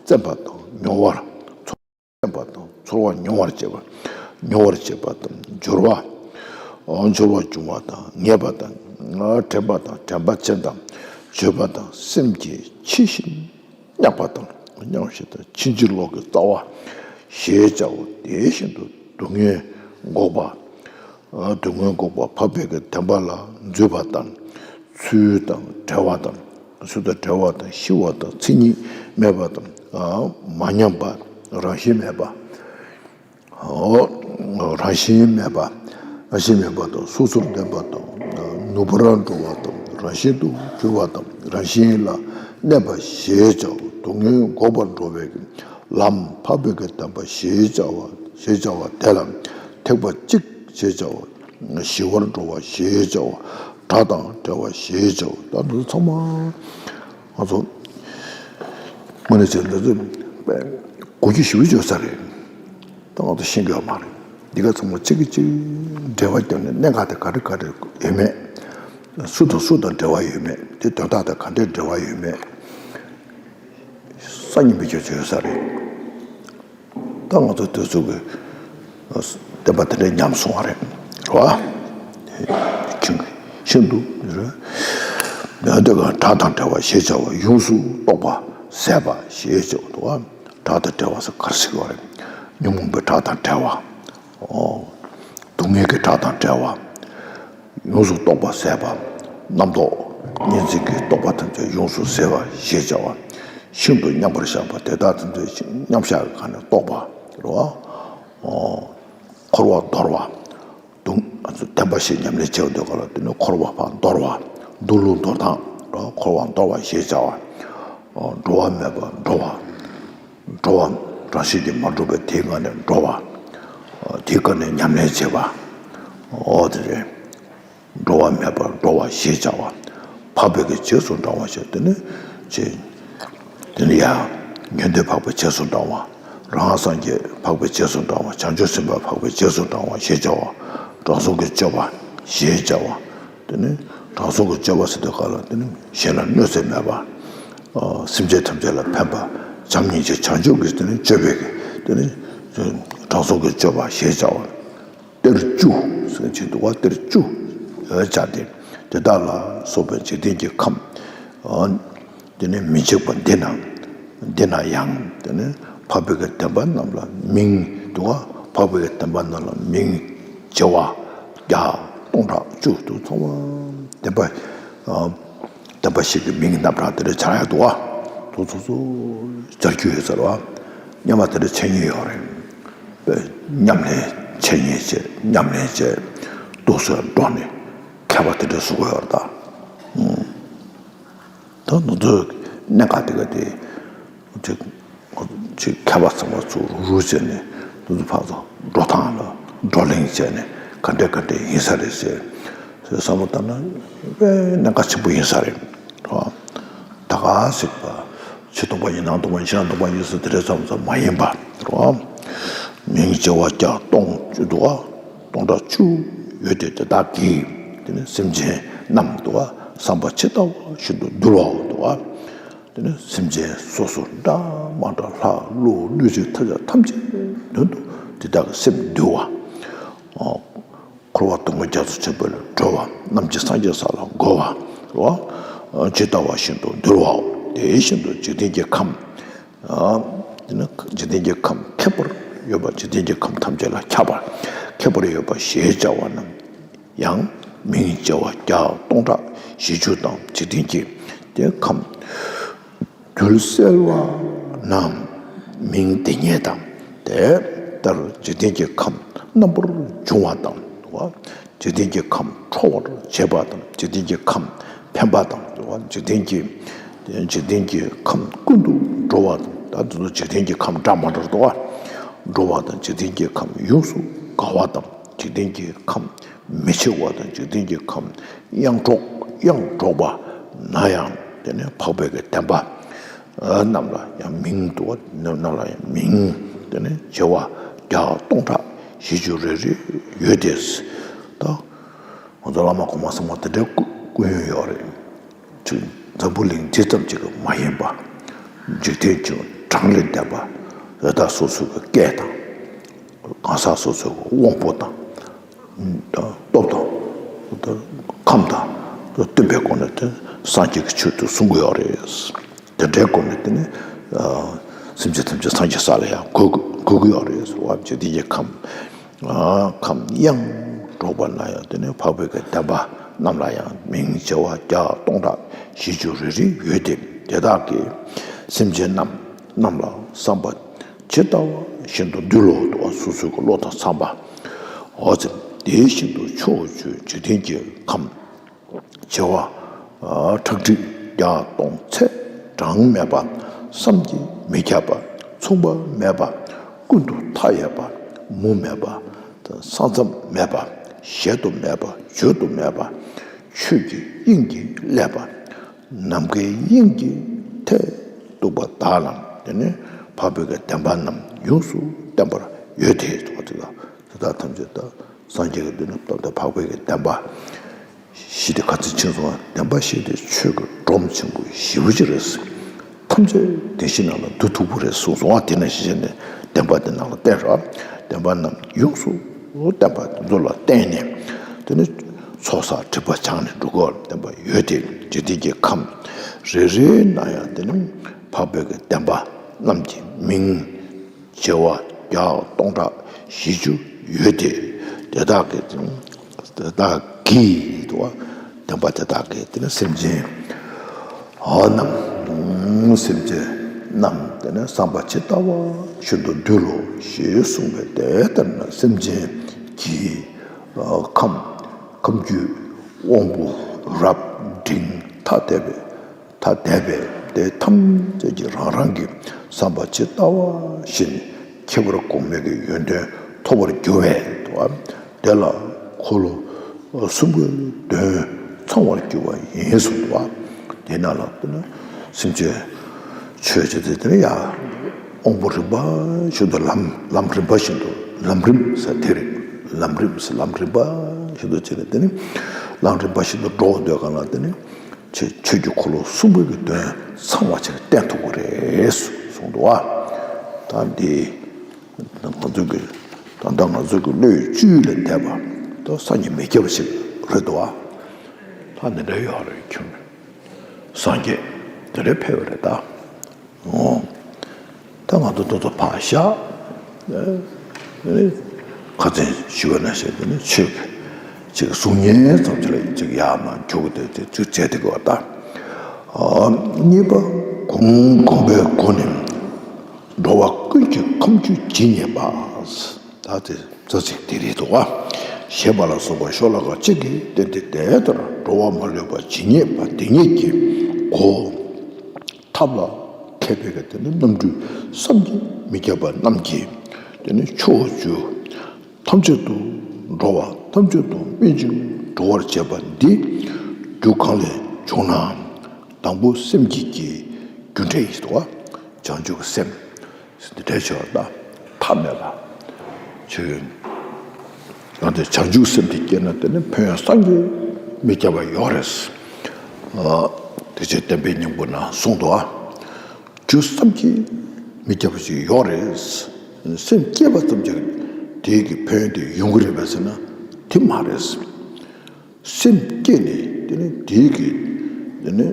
བཙེམ་པ་དང་མྱོང་བར། བཙེམ་པ་དང་ཚོར་བ་མྱོང་བར་བྱེད་པ། མྱོང་བར་བྱེད་པ་དང་། སྦྱོར་བ། འབྱོར་བ་འབྱུང་བ་དང་ངེས་པ་དང་། དྲན་པ་དང་དྲན་པ་ཅན་དང་། བརྗོད་པ་དང་སེམས་ཀྱིས་ཕྱི་བཞིན་བསྙགས་པ་དང་། བསྙགས་ཞེས་དང་ཕྱིན་ཅི་ལོག་གི་རྩ་བ་ཞེས་བྱའོ། དེ་བཞིན་དུ་སྡུག་བསྔལ་འགོག་པ། སྡུག་བསྔལ་འགོག་པ་འཕགས་པའི་གི་བདེན་པ་ལ་འཛུད་པ་དང་། ཚུལ་དང་བྲལ་བ་དང་། ཚུལ་དང་བྲལ་བ་དང་། ཤི་བ་དང་། མཚན་ཉིད་མེད་པ་དང་། མ་ཉམས་པ། རང་བཞིན་མེད་པ། རང་བཞིན་མེད་པ། རང་བཞིན་མེད་པ་དང་། སོ་སོར་ལྡན་པ་དང་། ནུབ་པར་འགྲོ་བ་དང་། རང་བཞིན་དུ་གྱུར་པ་དང་། རང་བཞིན་ལ་གནས་པ་ཞེས་བྱའོ། སྡུག་བསྔལ་འགོག་པར་འགྲོ་བའི་ལམ་འཕགས་པའི་གི་བདེན་པ་ཞེས་བྱ་བ་ཞེས་བྱ་བ་དེ་ལ་ཐེག་པ་གཅིག་ཅེས་བྱ་བ། ཞི་བར་འགྲོ་བ་ཞེས་བྱ་བ། དགྲ་དང་བྲལ་བ་ཞེས་བྱ་བ། ད་འདི་ཚང་མ་ང་ཚོ་དངོས་གནས་བྱས་ན་འདི་ཚོ་གོ་རྒྱུ་ཞེ་པོ་ཡོད་ས་རེད། ད་ང་ཚོ་ཤེས་ཀྱི་ཡོད་མ་རེད། འདི་ག་ཚང་མ་གཅིག་གིས་གཅིག་འབྲེལ་བ་བརྒྱབ་ནས། གནད་འགག་དེ་ག་རེ་ག་རེ་ཡོད་མེད། སུ་དང་སུ་དང་འབྲེལ་བ་ཡོད་མེད། དེ་དོན་དག་དང་ག་འདྲས་འབྲེལ་བ་ཡོད་མེད། སང་ཉིན་མི་ཁྱོད་ཚོ་ཡོད་ས་རེད། ད་ང་ཚོ་དུས་ཚོད་ཀྱི་བསྟན་པ་དེ་འདྲའི་ཉམས་སོང་བ་རེད། པ། ཤིན་ཤིན་ཏུ་རེད། ཡང་དེ་ག་སྒྲ་དང་བྲལ་བ་ཞེས་བྱ་བ་ཡོངས་སུ་རྟོག་པ་ཟད་པ་ཞེས་བྱ་བ་དུ་བ། སྒྲ་དང་བྲལ་བ་ཟེར་ག་རེ་ཟེར་གྱི་ཡོད་རེད། ཉོན་མོངས་པའི་སྒྲ་དང་བྲལ་བ། ཨོ། སྡུག་བསྔལ་གྱི་སྒྲ་དང་བྲལ་བ། ཡོངས་སུ་རྟོག་པ་ཟད་པ། རྣམ་རྟོག་གཉིས་འཛིན་གྱི་རྟོག་པ་ཐམས་ཅད་ཡོངས་སུ་ཟད་པ་ཞེས་བྱ་བ། ཤིན་ཏུ་མཉམ་པར་བཞག་པ་དེ་དག་ཐམས་ཅད་མཉམ་བཞག་གི་སྒང་ནས་རྟོགས་པ་རེད་བ། འཁོར་བ་འདོར་བ། སྡུག་བདེན་པ་བཞི་ཉམས་ལེན་བྱེད་པ་འདོད་ག་ལ་དེ་ནི་འཁོར་བ་ཕར་འདོར་བ། སྡུག་བསྔལ་འདོར་སྟངས་རེད་བ། འཁོར་བ་འདོར་བ་ཞེས་བྱ་བ། འགྲོ་བ་མེད་པར་འགྲོ་བ། འགྲོ་བ་རང་བཞིན་གྱིས་མ་གྲུབ་པའི་དེའི་སྒང་ནས་འགྲོ་བ། དེའི་སྒང་ནས་ཉམས་ལེན་བྱེད་པ། འོ་དེ་རེད། འགྲོ་བ་མེད་པར་འགྲོ་བ་ཞེས་བྱ་བ། འཕགས་པའི་གི་རྗེས་སུ་འབྲང་བ་ཞེས་དེ་ནི་ཅེས། དེ་ནི་ཡང་། དགེ་འདུན་འཕགས་པའི་རྗེས་སུ་འབྲང་བ། རང་སངས་རྒྱས་འཕགས་པའི་རྗེས་སུ་འབྲང་བ། བྱང་ཆུབ་སེམས་དཔའ་འཕགས་པའི་རྗེས་སུ་འབྲང་བ་ཞེས་བྱ་བ། དྲང་སྲོང་གི་སྤྱོད་པ་ཞེས་བྱ་བ། དེ་ནི་དྲང་སྲོང་གི་སྤྱོད་པ་ཟེར་དུས་སྒང་ལ་དེ་ནི་གཞན་ལ་གནོད་འཚེ་མེད་པ། སེམས་ཅན་ཐམས་ཅད་ལ་ཕན་པ། བྱམས་སྙིང་རྗེ་བྱང་ཆུབ་ཀྱི་དེ་ནི་སྤྱོད་པའི་གི་དེ་ནི་དྲང་སྲོང་གི་སྤྱོད་པ་ཞེས་བྱ་བ། གཏེར་བཅུ་ཟེར་གྱི་འདུག་བ། གཏེར་བཅུ་བྱ་སྟེ། དེ་དག་ལ་སོགས་པའི་འཇིག་རྟེན་གྱི་ཁམས། དེ་ནི་མི་འཇིག་པ་འདི་ན། འདི་ན་ཡང་དེ་ནི་འཕགས་པའི་གི་བདེན་པ་རྣམས་ལ་མིང་འདུག་བ། འཕགས་པའི་གི་བདེན་པ་རྣམས་ལ་མིང་བྱེ་བ་བརྒྱ་སྟོང་ཕྲག་བཅུ་འདུག་ཚང་མ་བདེན་པ། བདེན་པ་བཞི་གི་མིང་རྣམ་གྲངས་དེ་འདྲ་སྦྱར་ཡ་འདུག་བ། དེ་ཚོ་ཚོ་སྦྱར་རྒྱུ་ཡོད་ཟེར་བ། སྔོན་མ་དེ་འདྲ་བྱེད་མཁན་ཡོད་རེད། ཉམས་ལེན་བྱེད་མཁན་བྱས། ཉམས་ལེན་བྱས། འདུག་སེ་འགྲོ་ནས་མཁས་པ་དེ་འདྲ་བཟོ་དགོས་ཡོད་རེད་ད། ད་ང་ཚོའི་གནད་འགག་དེ་ག་དེ། ཅིག་ཅིག་མཁས་པ་ཚང་མ་ཚུར་རུག་རུག་བྱས་ནས་དེ་ཚོ་ཕར་ཚུར་འགྲོ་སྟངས་ལ་བགྲོ་གླེང་བྱས་ནས་ག་འདྲ་ག་འདྲ་ཡིན་ས་རེད་ཟེར། ཟེར་བསམ་བློ་བཏང་ན་དཔེ་གནད་འགག་ཆེན་པོ་ཡིན་ས་རེད། རེད་བ། ད་ག་ཟེར་བ། ཕྱི་སྟོང་པ་ཉིད། ནང་སྟོང་པ་ཉིད། ཕྱི་ནང་སྟོང་པ་ཉིད་ཟེར་དེ་འདྲ་ཙམ་ཙམ་མ་ཡིན་པ། རེད་བ། མིང་བྱེ་བ་བརྒྱ་སྟོང་བཅུ་འདུག་བ། སྟོང་ཕྲག་བཅུ་ཡོད་དེ། དེ་དག་གིས་དེ་ནི་སེམས་ཅན་རྣམས་འདུག་བ། བསམ་པ་ཇི་ལྟ་བ་བཞིན་དུ་འདུལ་བའོ་འདུག་བ། དེ་ནི་སེམས་ཅན་སོ་སོ་འདྲ་མ་འདྲ་ལྷ་ཀླུ་ལུས་ཅན་ཐམས་ཅད་ཐམས་ཅད་དོན་དུ་དེ་དག་གི་སེམས་འདུལ་བ། འཁོར་བ་སྡུག་བསྔལ་རྒྱ་མཚོ་ཆེན་པོ་ལས་སྒྲོལ་བ། རྣམ་མཁྱེན་སངས་རྒྱས་ས་ལ་འགོད་པ། རེད་བ། ཇི་ལྟ་བ་བཞིན་དུ་འདུལ་བའོ། དེ་བཞིན་དུ་འཇིག་རྟེན་གྱི་ཁམས། དེ་ནི་འཇིག་རྟེན་གྱི་ཁམས་ཁྱབ་པར་ཡོད་པ། འཇིག་རྟེན་གྱི་ཁམས་ཐམས་ཅད་ལ་ཁྱབ་པ། ཁྱབ་པར་ཡོད་པ་ཞེས་བྱ་བ་རྣམས། ཡང་མིང་བྱེ་བ་བརྒྱ་སྟོང་ཕྲག་བཞི་བཅུ་དང་། འཇིག་རྟེན་གྱི་དེ་ཁམས་རྡུལ་གསལ་བ་རྣམས་མིང་དེ་ཉིད་དང་། དེ་ལྟར་འཇིག་རྟེན་གྱི་ཁམས་རྣམ་པར་འབྱུང་བ་དང་འདུག་བ། འཇིག་རྟེན་གྱི་ཁམས་ཁྲོ་བར་བྱེད་པ་དང་། འཇིག་རྟེན་གྱི་ཁམས་ཕན་པ་དང་འདུག་བ། འཇིག་རྟེན་གྱི་འཇིག་རྟེན་གྱི་ཁམས་ཀུན་ཏུ་འགྲོ་བ་དང་། ད་དེ་ཚོ་འཇིག་རྟེན་གྱི་ཁམས་འདྲ་མ་འདྲ་འདུག་བ། འགྲོ་བ་དང་། འཇིག་རྟེན་གྱི་ཁམས་ཡོངས་སུ་དགའ་བ་དང་། འཇིག་རྟེན་གྱི་ཁམས་མི་ཆེ་བ་དང་། འཇིག་རྟེན་གྱི་ཁམས་གཡང་འགྲོགས་གཡང་འགྲོགས་པ་ན་ཡང་། དེ་ནས་འཕགས་པའི་གི་བདེན་པ་རྣམས་ལ་ཡང་མིང་འདུག་བ། རྣམས་ལ་ཡང་མིང་དེ་ནས་བྱེ་བ་བརྒྱ་སྟོང་ཕྲག་བཞི་བཅུ་རེ་རེ་ཡོད་དེ། ད་ང་ཚོ་བླ་མ་གོང་མ་ཚང་མ་དེ་འདྲའི་སྐུ་སྐུ་ཡོན་ཡོད་རེད། ཅིག་འཛམ་བུ་གླིང་འདི་ཙམ་ཅིག་གི་མ་ཡིན་པ། འཇིག་རྟེན་ཅིག་གྲངས་ལས་འདས་པ། རེ་ད་སོ་སོ་གི་སྐད་དང་། གང་ཟག་སོ་སོ་གི་དབང་པོ་དང་། སྟོབས་དང་། ཁམས་དང་། སྟོན་པའི་སྒོ་ནས་དེ་སངས་རྒྱས་ཀྱི་ཆོས་དེ་གསུང་གི་ཡོད་རེད། དེ་འདྲའི་སྒོ་ནས་དེ་ནི་སེམས་ཅན་ཐམས་ཅད་སངས་རྒྱས་ས་ལ་ཡང་འགོད་འགོད་ཀྱི་ཡོད་རེད་ཟེར་བ། འཇིག་རྟེན་གྱི་ཁམས། ཁམས་གཡང་འགྲོགས་པ་ན་ཡང་། དེ་ནི་འཕགས་པའི་གི་བདེན་པ་རྣམས་ལ་ཡང་མིང་བྱེ་བ་བརྒྱ་སྟོང་ཕྲག་བཞི་བཅུ་རེ་རེ་ཡོད་དེ། དེ་དག་གིས་སེམས་ཅན་རྣམས་རྣམས་ལ་བསམ་པ་ཇི་ལྟ་བ་བཞིན་དུ་འདུལ་ལོ་འདུག་བ། སོ་སོའི་གི་བློ་དང་འཚམས་པ། འོ་ཙམ་དེ་བཞིན་དུ་ཕྱོགས་བཅུའི་འཇིག་རྟེན་གྱི་ཁམས། བྱེ་བ་ཁྲག་ཁྲིག་བརྒྱ་སྟོང་ཚད་གྲངས་མེད་པ། བསམ་གྱིས་མི་ཁྱབ་པ། མཚུངས་པ་མེད་པ། ཀུན་ཏུ་མཐའ་ཡས་པ། མུ་མེད་པ། ས་མཚམས་མེད་པ། གཞལ་དུ་མེད་པ། བརྗོད་དུ་མེད་པ། ཆོས་ཀྱི་དབྱིངས་ཀྱིས་བསླད་པ། ནམ་མཁའི་དབྱིངས་ཀྱི་མཐས་གཏུགས་པ་དག་ལ། དེ་ནི་འཕགས་པའི་གི་བདེན་པ་རྣམས་ཡོངས་སུ་བསྟན་པར་ཡོད་དེ། དེ་དག་ཐམས་ཅད་ད་སངས་རྒྱས་ཀྱི་མདུན་ན་བསྟན་ཏེ། འཕགས་པའི་གི་བདེན་པ་བཞི་དེ་ག་ཚོད་ཕྱིན་སོང་བ། བདེན་པ་བཞི་དེ་ཆོས་ཀྱི་སྒྲོམ་ཆེན་པོ་ཞེ་པོ་ཅིག་རེད། ཐམས་ཅད་བདེན་བཞིའི་ནང་ལ་འདུ་ཐུབ་པོ་རེད་གསུངས་སོང་བ། དེ་ནང་བཞིན་བྱས་ནས་བདེན་པ་དེ་ནང་ལ་བསྟན་ར། བདེན་པ་རྣམས་ཡོངས་སུ་ བསྟན་པ་དེ་ཚོ་ལ་བརྟེན་ནས་དེ་ནི་ཚོགས་བསགས་སྒྲིབ་པ་སྦྱངས་ནས་འགྲོ་དགོས་བསྟན་པ་ཡོད་དེ། འཇིག་རྟེན་གྱི་ཁམས་རེ་རེའི་ནང་ཡང་དེ་ནི་འཕགས་པའི་གི་བསྟན་པ་རྣམས་ཀྱི་མིང་བྱེ་བ་བརྒྱ་སྟོང་ཕྲག་བཞི་བཅུ་ཡོད་དེ། དེ་དག་གི་དེ་དག་གིས་དུ་བ་བསྟན་པ་དེ་དག་གིས་དེ་ནི་སེམས་ཅན་ཨ་རྣམས་སེམས་ཅན་རྣམས་དེ་ནི་བསམ་པ་ཇི་ལྟ་བ་བཞིན་དུ་འདུལ་ལོ་ཞེས་གསུངས་པས། དེ་ལྟར་ན་སེམས་ཅན་གྱི་ཨ་ཁམས་ཁམས་རྒྱུད་དབང་པོ་རབ་འབྲིང་ཐ་དད་པའི་ཐ་དད་པའི་དེ་ཐམས་ཅད་ཀྱིས་རང་རང་གི་བསམ་པ་ཇི་ལྟ་བ་བཞིན་ཁྱད་པར་གོང་མའི་གི་ཡོན་ཏན་ཐོབ་པར་འགྱུར་བས་དུ་བ། དེ་ལ་འཁོར་ལོ་གསུམ་པོའི་དོན་ཚང་བར་འགྱུར་བ་ཡིན་གསུངས་འདུག་བ། དེ་ན་ལ་དེ་ན་སེམས་ཅན་ཆོས་ཅན་དེ་དེ་ན་ཡ་དབང་པོ་རིམ་པ་བཞིན་དུ་ལམ་ལམ་རིམ་པ་བཞིན་དུ་ལམ་རིམ་ཟེར་དེ་རེད། ལམ་རིམ་ཟེར་ལམ་རིམ་པ་བཞིན་དུ་བྱས་ནས་དེ་ནི་ལམ་རིམ་པ་བཞིན་དུ་འགྲོ་འདོད་ག་ལ་དེ་ནི་ཆོས་ཆོས་ཀྱི་འཁོར་ལོ་གསུམ་པོའི་གི་དོན་ཚང་བ་ཅིག་བསྟན་ཐུབ་ཀྱི་རེད་གསུངས་འདུག་བ། ད་འདི། ང་ཚོ་གི་ད་ལྟ་ང་ཚོ་གི་བློའི་བཅུད་ལས་འདས་པ་ད་སངས་རྒྱས་མི་སྐྱེ་བ་ཞིག་རེད་དོ། ད་འདི་འདྲ་ཡོད་རེད་ཁྱོད། སངས་རྒྱས་དེ་འདྲ་ཕེབས་པ་རེད་ད། འོ། ད་ང་ཚོ་ཏོག་ཙམ་ཕར་བཞག་ཁ་སང་ཞུས་པ་ནང་བཞིན་དེ་ནི་ཆོས་ཀྱི་ཅིག་གཟུགས་བརྙན་ཙམ་ཅིག་ལ་ཅིག་ཡར་མར་འཇུག་སྟེ་དེ་ཚུལ་མཛད་དེ་དགོས་ད། གཉིས་པ། གོང་གོང་པའི་སྒོ་ནས། འགྲོ་བ་ཀུན་གྱི་ཁམས་རྒྱུད་ཇི་སྙེད་པ། ད་དེ་རྩ་ཚིག་དེ་རེད་འདུག་བ། ཞེས་པ་ལ་སོགས་པ་ཤོ་ལོ་ཀ་གཅིག་གིས་བསྟན་ཏེ། དེ་ལྟར་འགྲོ་བ་མ་ལུས་པ་ཇི་སྙེད་པ་དེ་ཉིད་ཀྱི་སྒོ་ཐབས་ལ་མཁས་པའི་གི་དེ་ནི་རྣམ་འཕྲུལ་བསམ་གྱིས་མི་ཁྱབ་པ་རྣམས་ཀྱིས་དེ་ནི་ཕྱོགས་བཅུ་ཐམས་ཅད་དུ་འགྲོ་བ་ཐམས་ཅད་དུ་སྨིན་ཅིང་འགྲོ་བར་བྱེད་པ་འདི་རྒྱུ་གང་ལས་བྱུང་ན། དང་པོ་སེམས་བསྐྱེད་ཀྱི་རྒྱུ་འབྲས་ཡིན་ཏོ། བྱང་ཆུབ་སེམས་འདི་འདྲའི་ཆེ་བ་དང་ཐ་མལ་པ་ཆོས་ཡོད། ཡང་དེ་བྱང་ཆུབ་སེམས་དེ་སྐྱེས་ན་དེ་ནི་ཕན་ཡོན་བསམ་གྱིས་མི་ཁྱབ་པ་ཡོད་རེད། དེ་ཕྱིར་བསྟན་པའི་སྙིང་པོ་ན་གསུངས་འདུག་ཨ། རྒྱུ་བསམ་གྱིས་མི་ཁྱབ་པ་ཞིག་ཡོད་རེད། སེམས་བསྐྱེད་པ་ཙམ་གྱིས་དེའི་གི་ཕན་ཡོན་དེ་ཡོང་གི་རེད་པས་ཟེར་ན་དེ་མ་རེད། སེམས་བསྐྱེད་ནས་དེ་ནི་དེའི་གི་དེ་ནི་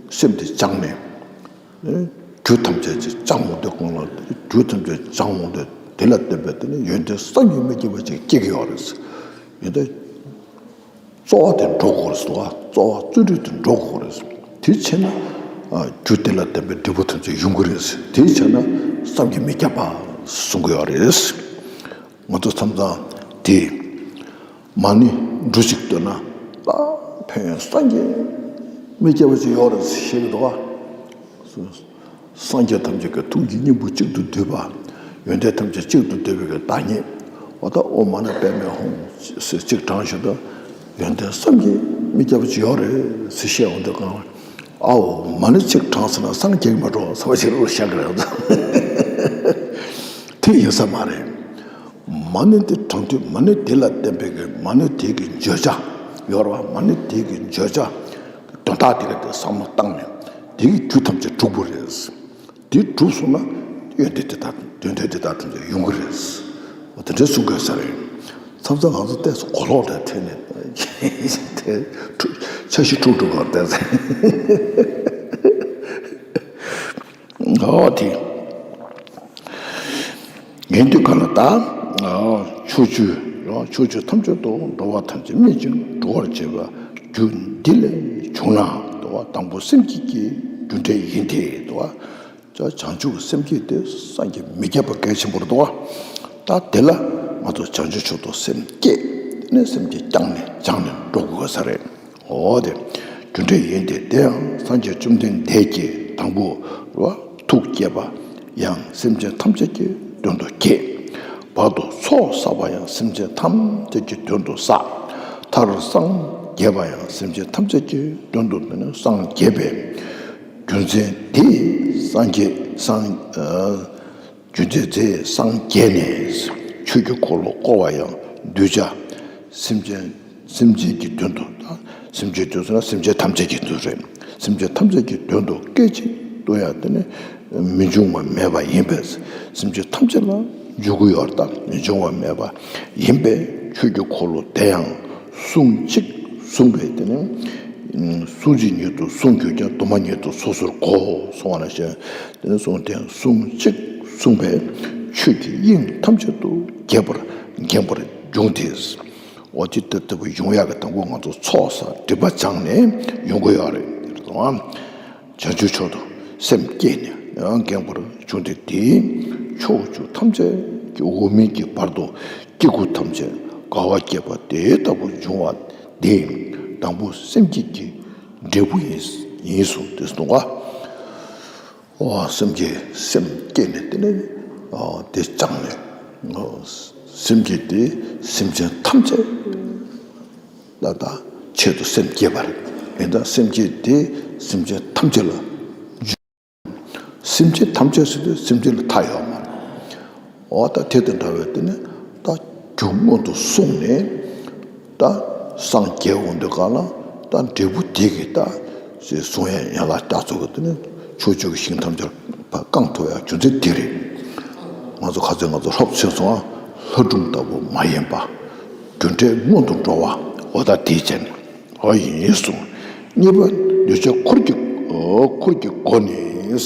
སེམས་དེ་སྦྱངས་ནས་རྒྱུ་ཐམས་ཅད་ཅིག་སྦྱངས་འོང་དུས་གང་ལ་རྒྱུ་ཐམས་ཅད་སྦྱངས་འོང་དུས་དེ་ལ་བརྟེན་པའི་དེ་ནི་ཡོན་ཏན་བསམ་གྱིས་མི་ཁྱབ་པ་ཅིག་སྐྱེ་གི་ཡོད་རེད། ཡོན་ཏན་རྩོལ་བ་དེ་འགྲོ་དགོས་རེད་ཟེར་བ། རྩོལ་བ་བརྩོན་འགྲུས་དེ་འགྲོ་དགོས་རེད། དེ་བྱས་ན་རྒྱུ་དེ་ལ་བརྟེན་པའི་འབྲས་བུ་ཐམས་ཅད་ཡོང་གི་རེད། དེ་བྱས་ན་བསམ་གྱིས་མི་ཁྱབ་པ་གསུང་གི་ཡོད་རེད། ང་ཚོ་མཚམས་མཚམས་དེ་མ་ཎི་འབྲུ་གཅིག་བཏོན་ན་ད་ཕན་ཡོན་བསམ་གྱིས་མི་ཁྱབ་པ་ཅིག་ཡོད་རེད་ཟེར་བཤད་ཀྱི་འདུག་བ། སངས་རྒྱས་ཐམས་ཅད་ཀྱི་ཐུགས་ཀྱི་སྙིང་པོ་གཅིག་ཏུ་བསྡུས་པ། ཡོན་ཏན་ཐམས་ཅད་གཅིག་ཏུ་བསྡུས་པའི་གི་བདག་ཉིད། འོ་ད་ཨོཾ་མ་ཎི་པདྨེ་ཧཱུྃ་ཟེར་གཅིག་བགྲངས་ཞུ་ད། ཡོན་ཏན་བསམ་གྱིས་མི་ཁྱབ་པ་ཅིག་ཡོད་རེད་ཟེར་བཤད་འོང་དུས་གང་། ཨའོ་མ་ཎི་གཅིག་བགྲངས་ཟེར་ན་སངས་རྒྱས་ཀྱི་མ་འགྲོ་ཟེར་བ་ཞིག་རུ་བཤད་གི་རེད། དེ་ཡིན་ས་མ་རེད། མ་ཎི་འདི་བགྲངས་དུས་མ་ཎི་འདི་ལ་བརྟེན་པའི་གི་མ་ཎི་དེ་གི་བརྗོད་བྱ་ཡོད་རེད་བ། མ་ཎི་དེ་གི་བརྗོད་བྱ་དོན་དག་དེ་ག་དེ་བསམ་བློ་བཏང་ནས་དེ་གི་རྒྱུ་ཐམས་ཅད་གྲུབ་པ་རེད། དེ་གྲུབ་སོང་ན་ཡོན་ཏན་དེ་དག་དོན་དོན་དེ་དག་དེ་ཚོ་ཡོང་གི་རེད། འོ་དེ་འདྲའི་གསུང་དགོས་ས་རེད། མཚམས་མཚམས་ང་ཚོ་ལྟས་སུ་གོ་ལོག་འདྲ་ཐོན་ནས་དེ་འཁྲུག་འཆར་གཞི་འཁྲུག་འཁྲུག་ག་ལྟས་ས་འོ་དེ། ཡིན་དུས་ག་ལ་ད། ཕྱོགས་བཅུ། ཕྱོགས་བཅུ་ཐམས་ཅད་དུ་འགྲོ་བ་ཐམས་ཅད་སྨིན་ཅིང་འགྲོ་བར་བྱེད་པ་རྒྱུ་འདི་ལས་བྱུང་ན། དུ་བ་དང་པོ་སེམས་བསྐྱེད་ཀྱི་རྒྱུ་འབྲས་ཡིན་ཏེ། དུ་བ་བྱང་ཆུབ་སེམས་བསྐྱེད་དེ་སངས་རྒྱས་མི་བསྐྱེད་པ་གལ་ཆེན་པོ་རེད་དོ། ད་དེ་ལ་ང་ཚོ་བྱང་ཆུབ་མཆོག་ཏུ་སེམས་བསྐྱེད་དེ་ནས་སེམས་བསྐྱེད་བསྐྱངས་ནས་སྦྱངས་ནས་འགྲོ་དགོས་ས་རེད། འོ་དེ། རྒྱུ་འབྲས་ཡིན་ཏེ། དེ་ཡང་སངས་རྒྱས་བཅོམ་ལྡན་འདས་ཀྱིས་དང་པོ་ར་ཐུགས་བསྐྱེད་པ་ཡང་སེམས་ཅན་ཐམས་ཅད་ཀྱི་དོན་དུ་བསྐྱེད། བར་དུ་ཚོགས་བསགས་པ་ཡང་སེམས་ཅན་ཐམས་ཅད་ཀྱི་དོན་དུ་བསགས། མཐར་སངས་རྒྱས་པ་ཡང་སེམས་ཅན་ཐམས་ཅད་ཀྱི་དོན་དུ་སངས་རྒྱས་པས། རྒྱུ་མཚན་འདིས་སངས་རྒྱས་སངས། རྒྱུ་འབྲས་དེ་སངས་རྒྱས་ནས་ཆོས་ཀྱི་འཁོར་ལོ་བསྐོར་བ་ཡང་གདུལ་བྱ་སེམས་ཅན་སེམས་ཅན་གྱི་དོན་དུ་དང་། སེམས་ཅན་དོན་དུ་ན་སེམས་ཅན་ཐམས་ཅད་ཀྱི་དོན་རེད། སེམས་ཅན་ཐམས་ཅད་ཀྱི་དོན་དུ་སྐད་ཅིག་ཏུ་ཡང་དེ་ནི་མི་འབྱུང་བ་མེད་པ་ཡིན་པས། སེམས་ཅན་ཐམས་ཅད་ལ་ འབྱུང་གི་ཡོད་དམ། འབྱུང་བ་མེད་པ་ཡིན་པས་ཆོས་ཀྱི་འཁོར་ལོ་དེ་ཡང་གཟུངས་གཅིག་གསུངས་པས། དེ་ནི་གཟུངས་གཅིག་ཉིད་དུ་གསུངས་གྱུར་ཀྱང་དུ་མ་ཉིད་དུ་སོ་སོར་གོ་གསུང་བ་ལ་ཞེན། དེ་ནི་གསུངས་ཏེ་གཟུངས་གཅིག་གསུངས་པས་ཆོས་ཀྱི་དབྱིངས་ཐམས་ཅད་དུ་རྒྱས་པར་འགེངས་པར་འབྱུང་སྟེ། འོ་ཅི་ལྟ་ལྟ་བུ་ཡོང་ཡག་གི་དང་པོ་ང་ཚོ་ཚོགས་བསགས་སྒྲིབ་པ་སྦྱངས་ནས་ཡོང་གི་ཡོད་རེད། བྱང་ཆུབ་མཆོག་ཏུ་སེམས་བསྐྱེད་ནས་འགེངས་པར་བྱུང་སྟེ། དེའི་ཕྱོགས་བཅུ་ཐམས་ཅད་ཀྱི་འོག་མིན་གྱི་བར་དུ་སྐྱེ་དགུ་ཐམས་ཅད་དགའ་བ་སྐྱེད་པ་དེ་ལྟ་བུ་འབྱུང་བ་དེ་དང་པོ་སེམས་བསྐྱེད་ཀྱི་འབྲས་བུ་ཡིན་ཡིན་གསུངས་ཏེ་གསུངས་པ། འོ་སེམས་བསྐྱེད་སེམས་བསྐྱེད་ནས་དེ་ནས་འོ་དེ་སྦྱངས་ནས་འོ་སེམས་བསྐྱེད་དེ་སེམས་ཅན་ཐམས་ཅད་ལ་ད་ཆེད་དུ་སེམས་བསྐྱེད་པ་རེད། ཡིན་ད་སེམས་བསྐྱེད་དེ་སེམས་ཅན་ཐམས་ཅད་ལ་སེམས་ཅན་ཐམས་ཅད་ཟེར་དུས་སེམས་ཅན་ལ་མཐའ་ཡོད་མ་རེད། འོ་ད་དེ་དང་འདྲ་བའི་དེ་ནི་ད་རྒྱུ་སྔོན་དུ་བསྲུངས་ནས་ད་སངས་རྒྱས་འོང་དུས་གང་ལ་ད་འབྲས་བུ་དེ་གི་ད་ཞེས་གསུང་ཡས་ཡན་ལག་རྒྱ་མཚོ་གི་དེ་ནི་ཕྱོགས་བཅུ་གི་ཞིང་ཐམས་ཅད་ཕར་བཀང་ཐུབ་ཡག་རྒྱུ་མཚན་དེ་རེད། ང་ཚོ་ཁ་ཚོན་ང་ཚོ་ལྷོ་ཕྱོགས་སུའང་ལྷ་སྒྲུང་ལྟ་བུ་མ་ཡིན་པ། རྒྱུ་འབྲས་སྔོན་དུ་འགྲོ་བ་འོ་ད་དེའི་ཆ་ནས་འོ་ཡིན་གསུངས། གཉིས་པ་གདུལ་བྱ་འཁོར་གྱི་འཁོར་གྱི་སྒོ་ནས།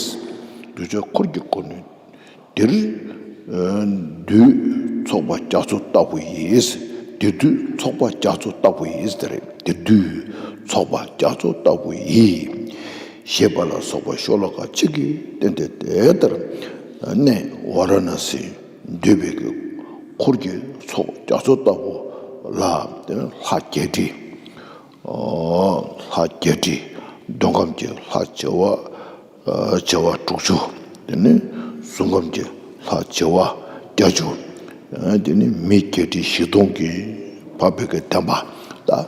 གདུལ་བྱ་འཁོར་གྱི་སྒོ་ནས། འདིར་འདུས་ཚོགས་པ་རྒྱ་མཚོ་ལྟ་བུ་ཡིས། འདིར་འདུས་ཚོགས་པ་རྒྱ་མཚོ་ལྟ་བུ་ཡིས་དེ་རེད། འདིར་འདུས་ཚོགས་པ་རྒྱ་མཚོ་ལྟ་བུ་ཡིས། ཞེས་པ་ལ་སོགས་པ་ཤོ་ལོ་ཀ་གཅིག་གིས་བསྟན་ཏེ། དེ་ལྟར་གནས་ཝཱ་ར་ཎ་སིར་འདུས་པའི་འཁོར་གྱི་ཚོགས་རྒྱ་མཚོ་ལྟ་བུ་ལ་ལྷ་བརྒྱད་ཁྲི། ལྷ་བརྒྱད་ཁྲི། འདོད་ཁམས་ཀྱི་ལྷ་བྱེ་བ། བྱེ་བ་དྲུག་ཅུ། དེ་ནས་གཟུགས་ཁམས་ཀྱི་ལྷ་བྱེ་བ་བརྒྱད་ཅུ། དེ་ནས་མི་བརྒྱད་ཁྲི་བཞི་སྟོང་གིས་འཕགས་པའི་གི་བདེན་པ་དང་།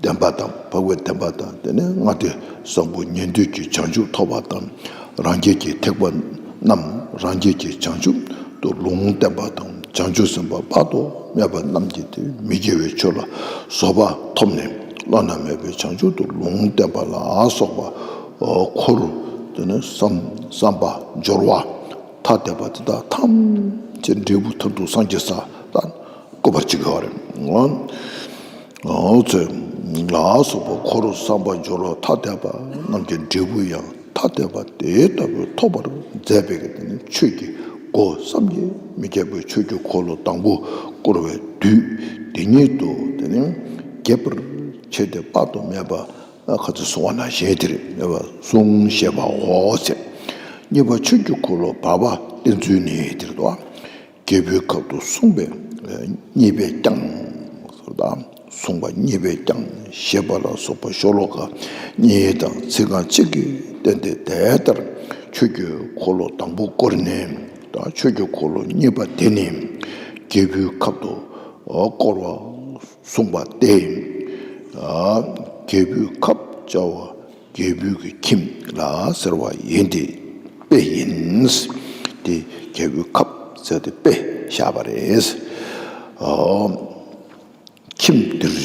བདེན་པ་དང་འཕགས་པའི་བདེན་པ་དང་། དེ་ནས་ལྔ་སྡེ་བཟང་པོ་ཉན་ཐོས་ཀྱི་བྱང་ཆུབ་ཐོབ་པ་དང་། རང་རྒྱལ་གྱི་ཐེག་པ་རྣམས་རང་རྒྱལ་གྱི་བྱང་ཆུབ་ཏུ་ལུང་བསྟན་པ་དང་། བྱང་ཆུབ་སེམས་དཔའ་དཔག་ཏུ་མེད་པ་རྣམས་ཀྱིས་དེ་མི་དགེ་བའི་ཆོས་ལ་བཟོད་པ་ཐོབ་ནས་བླ་ན་མེད་པའི་བྱང་ཆུབ་ཏུ་ལུང་བསྟན་པ་ལ་སོགས་པ་འཁོར། དེ་ནས་བསམ་བསམ་པ་སྦྱོར་བ་ཐ་དད་པ་དེ་དག་ཐམས་ཅད་འབྲས་བུ་མཐར་ཐུག་སངས་རྒྱས་ས་དང་བཀོད་པར་བྱེད་དགོས་པ་རེད། ཚོད་ལ་སོགས་པ་འཁོར་བསམ་པ་སྦྱོར་བ་ཐ་དད་པ་རྣམས་ཀྱི་འབྲས་བུ་ཡང་ཐ་དད་པ་དེ་ལྟ་བུ་ཐོབ་པར་མཛད་པའི་གི་དེ་ནི་ཆོས་ཀྱི་སྒོ་བསམ་གྱིས་མི་ཁྱབ་པའི་ཆོས་ཀྱི་འཁོར་ལོ་དང་པོ་བསྐོར་བའི་དུས་དེ་ཉིད་དུ་དེ་ནི་རྒྱས་པར་བྱས་ཏེ་དཔག་ཏུ་མེད་པ་ཁ་ཚུར་གསུང་བ་ན་གཞན་དེར་མེད་པ་གསུང་ཞེས་པའོ་ཟེར། གཉིས་པ་ཆོས་ཀྱི་འཁོར་ལོ་བར་པ་བསྟན་ཚུལ་ནི་དེར་དུ། རྒྱལ་པོའི་ཁབ་ཏུ་གསུངས་པས་གཉིས་པས་ཀྱང་། གསུངས་པ་གཉིས་པས་ཀྱང་ཞེས་པ་ལ་སོགས་པ་ཤོ་ལོ་ཀ་གཉིས་དང་ཚིག་རྐང་གཅིག་གིས་བསྟན་ཏེ། དེ་ལྟར་ཆོས་ཀྱི་འཁོར་ལོ་དང་པོ་བསྐོར་ནས་ད་ཆོས་ཀྱི་འཁོར་ལོ་གཉིས་པ་དེ་ནི་རྒྱལ་པོའི་ཁབ་ཏུ་བསྐོར་བ་གསུངས་པ་སྟེ། རྒྱལ་པོའི་ཁབ་བྱ་བ་རྒྱལ་པོའི་གི་ཁྱིམ་ལ་ཟེར་བ་ཡིན་ཏེ་དཔེ་ཡིན། དེ་རྒྱལ་པོའི་ཁབ་ཟེར་ཏེ་དཔེ་བཞག་པ་རེད། ཁྱིམ་འདིར་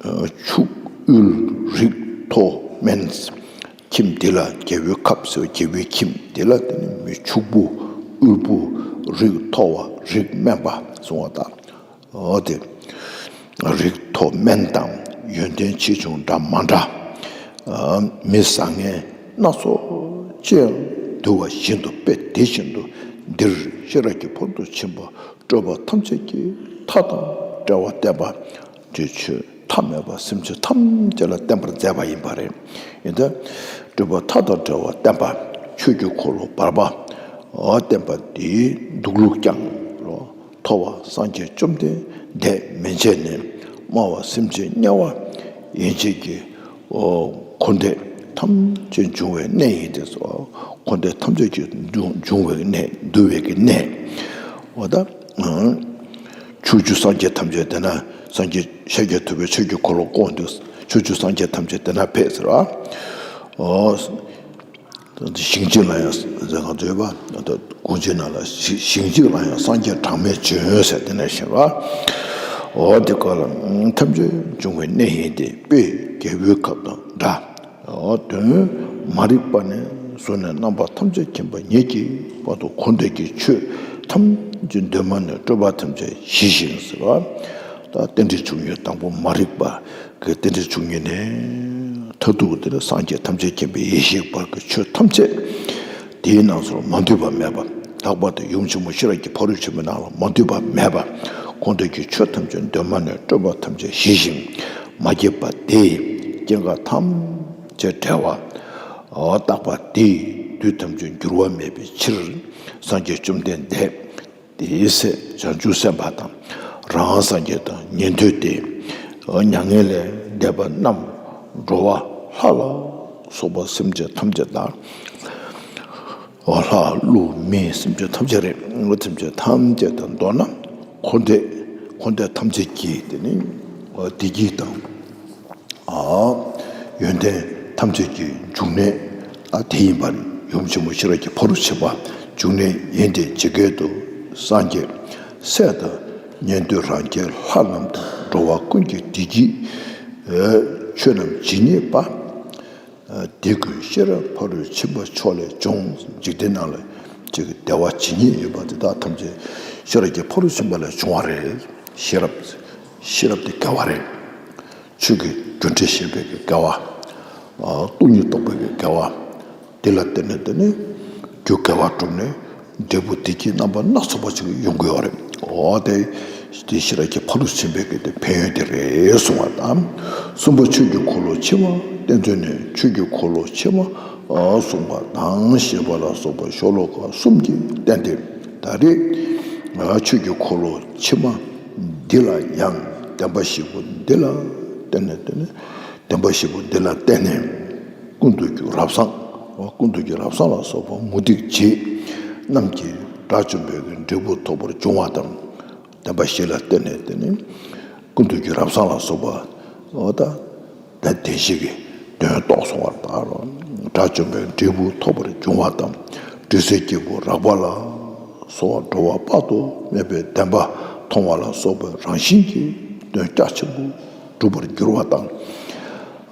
ཕྱུགས་དབུལ་རིགས་མཐོ་དམན། ཁྱིམ་འདི་ལ་རྒྱལ་པོའི་ཁབ་ཟེར་བ་རྒྱལ་པོའི་ཁྱིམ་འདི་ལ་དེ་ནི་མི་ཕྱུག་པོ་དབུལ་པོ་རིགས་མཐོ་བ་རིགས་དམན་པ་གསུང་བ་དང་། འོ་དེ། རིགས་མཐོ་དམན་དང་ཡོན་ཏན་ཆེ་ཆུང་འདྲ་མ་འདྲ། མི་བཟང་ངན་སྣ་ཚོགས་ཅི་ཡང་འདུ་བ་བཞིན་དུ་དཔེ་དེ་བཞིན་དུ་འདིར་ཤེས་རབ་ཀྱི་ཕ་རོལ་ཏུ་ཕྱིན་པ་སྤྲོས་པ་ཐམས་ཅད་ཀྱི་མཐའ་དང་བྲལ་བ་བསྟན་པ། དེ་ཆོས་མཐའ་མེད་པ་སེམས་ཅན་ཐམས་ཅད་ལ་བསྟན་པར་མཛད་པ་ཡིན་པ་རེད། ཡིན་ད། སྤྲོས་པ་མཐའ་དང་བྲལ་བ་བསྟན་པ། ཆོས་ཀྱི་འཁོར་ལོ་བར་པ་བསྟན་པ་འདིའི་འདུག་ལུགས་ཀྱང་། མཐོ་བ་སངས་རྒྱས་བཅོམ་ལྡན་འདས་མན་ཆད་ནས་དམའ་བ་སེམས་ཅན་དམྱལ་བ་ཡན་ཆད་ཀྱི་འཁོར་འདས་ཐམས་ཅད་འབྱུང་བའི་གནས་ཡིན་ཏེ། འཁོར་འདས་ཐམས་ཅད་ཀྱི་འབྱུང་འབྱུང་བའི་གནས་འདུལ་བའི་གི་གནས། འོ་ད་ཕྱོགས་བཅུ་སངས་རྒྱས་ཐམས་ཅད་དེ་ན་སངས་རྒྱས་ཤཱཀྱ་ཐུབ་པའི་ཆོས་ཀྱི་འཁོར་ལོ་བསྐོར་འདུག་ཕྱོགས་བཅུ་སངས་རྒྱས་ཐམས་ཅད་དེ་ན་ཕེབས་ཟེར་བ། འོ། ཞིང་གཅིག་ལ་ཡང་ཟེར་ག་འདོད་པ། གོང་ཆེན་ནང་ལ་ཞིང་གཅིག་ལ་ཡང་སངས་རྒྱས་གྲངས་མེད་བྱོན་ཟེར་དེ་ནས་ཞེས་པ། འོ་དེ་ཀ་ལ་ཐམས་ཅད་འབྱུང་བའི་གནས་ཡིན་ཏེ་དཔེ་རྒྱལ་པོའི་ཁབ་དང་འདྲ། འོ་དོན་མ་རིག་པ་ནས་བཟུང་ནས་རྣམ་པ་ཐམས་ཅད་མཁྱེན་པ་ཉིད་ཀྱི་བར་དུ་འཁོར་འདས་ཀྱི་ཆོས་ ཐམས་ཅད་གདོད་མ་ནས་སྤྲོས་པ་ཐམས་ཅད་ཞི་ཞིང་ཟེར་བ། ད་རྟེན་འབྲེལ་བཅུ་གཉིས་དང་པོ་མ་རིག་པ་གི་རྟེན་འབྲེལ་བཅུ་གཉིས་ནས་མཐར་ཐུག་དེ་ནི་སངས་རྒྱས་ཐམས་ཅད་མཁྱེན་པའི་ཡེ་ཤེས་བར་གྱི་ཆོས་ཐམས་ཅད་དེའི་ནང་ཚུར་མ་འདུས་པ་མེད་པ། ལྷག་པར་དུ་ཡུམ་ཆེན་མོ་ཤེས་རབ་ཀྱི་ཕ་རོལ་ཕྱིན་པའི་ནང་ལ་མ་འདུས་པ་མེད་པ། ཁོ་ཐུག་གི་ཆོས་ཐམས་ཅད་གདོད་མ་ནས་སྤྲོས་པ་ཐམས་ཅད་ཞི་ཞིང་མ་སྐྱེས་པ་དེ་སྐྱེ་འགག་ཐམས་ཅད་བྲལ་བ། རྟག་པ་དེས་དུས་ཐམས་ཅད་འགྱུར་བ་མེད་པའི་ཕྱིར། སངས་རྒྱས་བཅོམ་ལྡན་འདས་དེའི་སྲས་བྱང་ཆུབ་སེམས་དཔའ་དང་། རང་སངས་རྒྱས་དང་ཉན་ཐོས་ཏེ། མྱ་ངན་ལས་འདས་པ་རྣམས་འགྲོ་བ་ལྷ་ལ་སོགས་པ་སེམས་ཅན་ཐམས་ཅད་དང་། ལྷ་ཀླུ་མི་སེམས་ཅན་ཐམས་ཅད་རེད། སེམས་ཅན་ཐམས་ཅད་དང་མདོར་ན་འཁོར་འདས་འཁོར་འདས་ཐམས་ཅད་ཀྱི་དེ་ནི་བདེ་སྐྱིད་དང་། ཡོན་ཏན་ཐམས་ཅད་ཀྱི་འབྱུང་གནས་དེ་ཡིན་པ་རེད། ཡུམ་ཆེན་མོ་ཤེས་རབ་ཀྱི་ཕ་རོལ་ཕྱིན་པ་འབྱུང་གནས་ཡིན་ཏེ། ཇི་སྐད་དུ་སངས་རྒྱས་སྲས་དང་ཉན་ཐོས་རང་རྒྱལ་ལྷ་རྣམས་དང་། འགྲོ་བ་ཀུན་གྱི་བདེ་སྐྱིད་ཆོས་རྣམས་ཇི་སྙེད་པ། དེ་ཀུན་ཤེས་རབ་ཕ་རོལ་ཕྱིན་པ་མཆོག་ལས་བྱུང་། འཇིག་རྟེན་ནང་ལ་ཅིག་བདེ་བ་ཇི་སྙེད་ཡོད་པ་དེ་དག་ཐམས་ཅད་ཤེས་རབ་ཀྱི་ཕ་རོལ་ཕྱིན་པ་ལས་བྱུང་བ་རེད། ཤེས་རབ་ཤེས་རབ་དེ་དགེ་བ་རེད། ཆོས་ཀྱི་རྒྱུ་འབྲས་ཤེས་པའི་གི་དགེ་བ། སྟོང་ཉིད་རྟོགས་པའི་གི་དགེ་བ། དེ་ལ་བརྟེན་ནས་དེ་ནི་རྒྱུ་དགེ་བ་བསྒྲུབས་ནས་འབྲས་བུ་བདེ་སྐྱིད་རྣམ་པ་སྣ་ཚོགས་པ་ཅིག་ཡོང་གི་ཡོད་རེད། འོ་དེ་དེ་ཤེས་རབ་ཀྱི་ཕ་རོལ་ཕྱིན་པའི་གི་དེ་ཕན་ཡོན་དེ་རེད་གསུང་བ་དང་། གསུམ་པ་ཆོས་ཀྱི་འཁོར་ལོ་ཕྱི་མ་བསྟན་ཚུལ་ནས། ཆོས་ཀྱི་འཁོར་ལོ་ཕྱི་མ་གསུངས་པ་དང་ཞེས་པ་ལ་སོགས་པ་ཤོ་ལོ་ཀ་གསུམ་གྱིས་བསྟན་ཏེ། ད་རེས་ཆོས་ཀྱི་འཁོར་ལོ་ཕྱི་མ་འདི་ལ་ཡང་བདེན་པ་བཞི་པོ་འདི་ལ་བརྟེན་ནས་བརྟེན་ནས་བདེན་པ་བཞི་པོ་འདི་ལ་བརྟེན་ནས། ཀུན་རྟོག་གི་རབ་གསང་། ཀུན་རྟོག་གི་རབ་གསང་ལ་སོགས་པ་མུ་སྟེགས་བྱེད་རྣམས་ཀྱིས་དགྲ་བཅོམ་པའི་འབྲས་བུ་ཐོབ་པར་འབྱུང་བ་དང་། བདེན་པ་བཞི་ལ་བརྟེན་ནས་བརྟེན་ནས་ཀུན་རྟོག་གི་རབ་གསང་ལ་སོགས་པ། འོ་ད་ད་བདེན་བཞི་གི་དོན་རྟོགས་སོང་བར་ད་རུང་། དགྲ་བཅོམ་པའི་འབྲས་བུ་ཐོབ་པར་འབྱུང་བ་དང་། དྲི་ཟའི་སྐྱེས་བུ་རགས་པ་ལ་སོགས་པ་འགྲོ་བ་དཔག་ཏུ་མེད་པའི་བདེན་པ་མཐོང་བ་ལ་སོགས་པའི་རང་བཞིན་གྱི་དོན་རྒྱ་ཆེན་པོ་འགྲུབ་པར་འགྱུར་བ་དང་།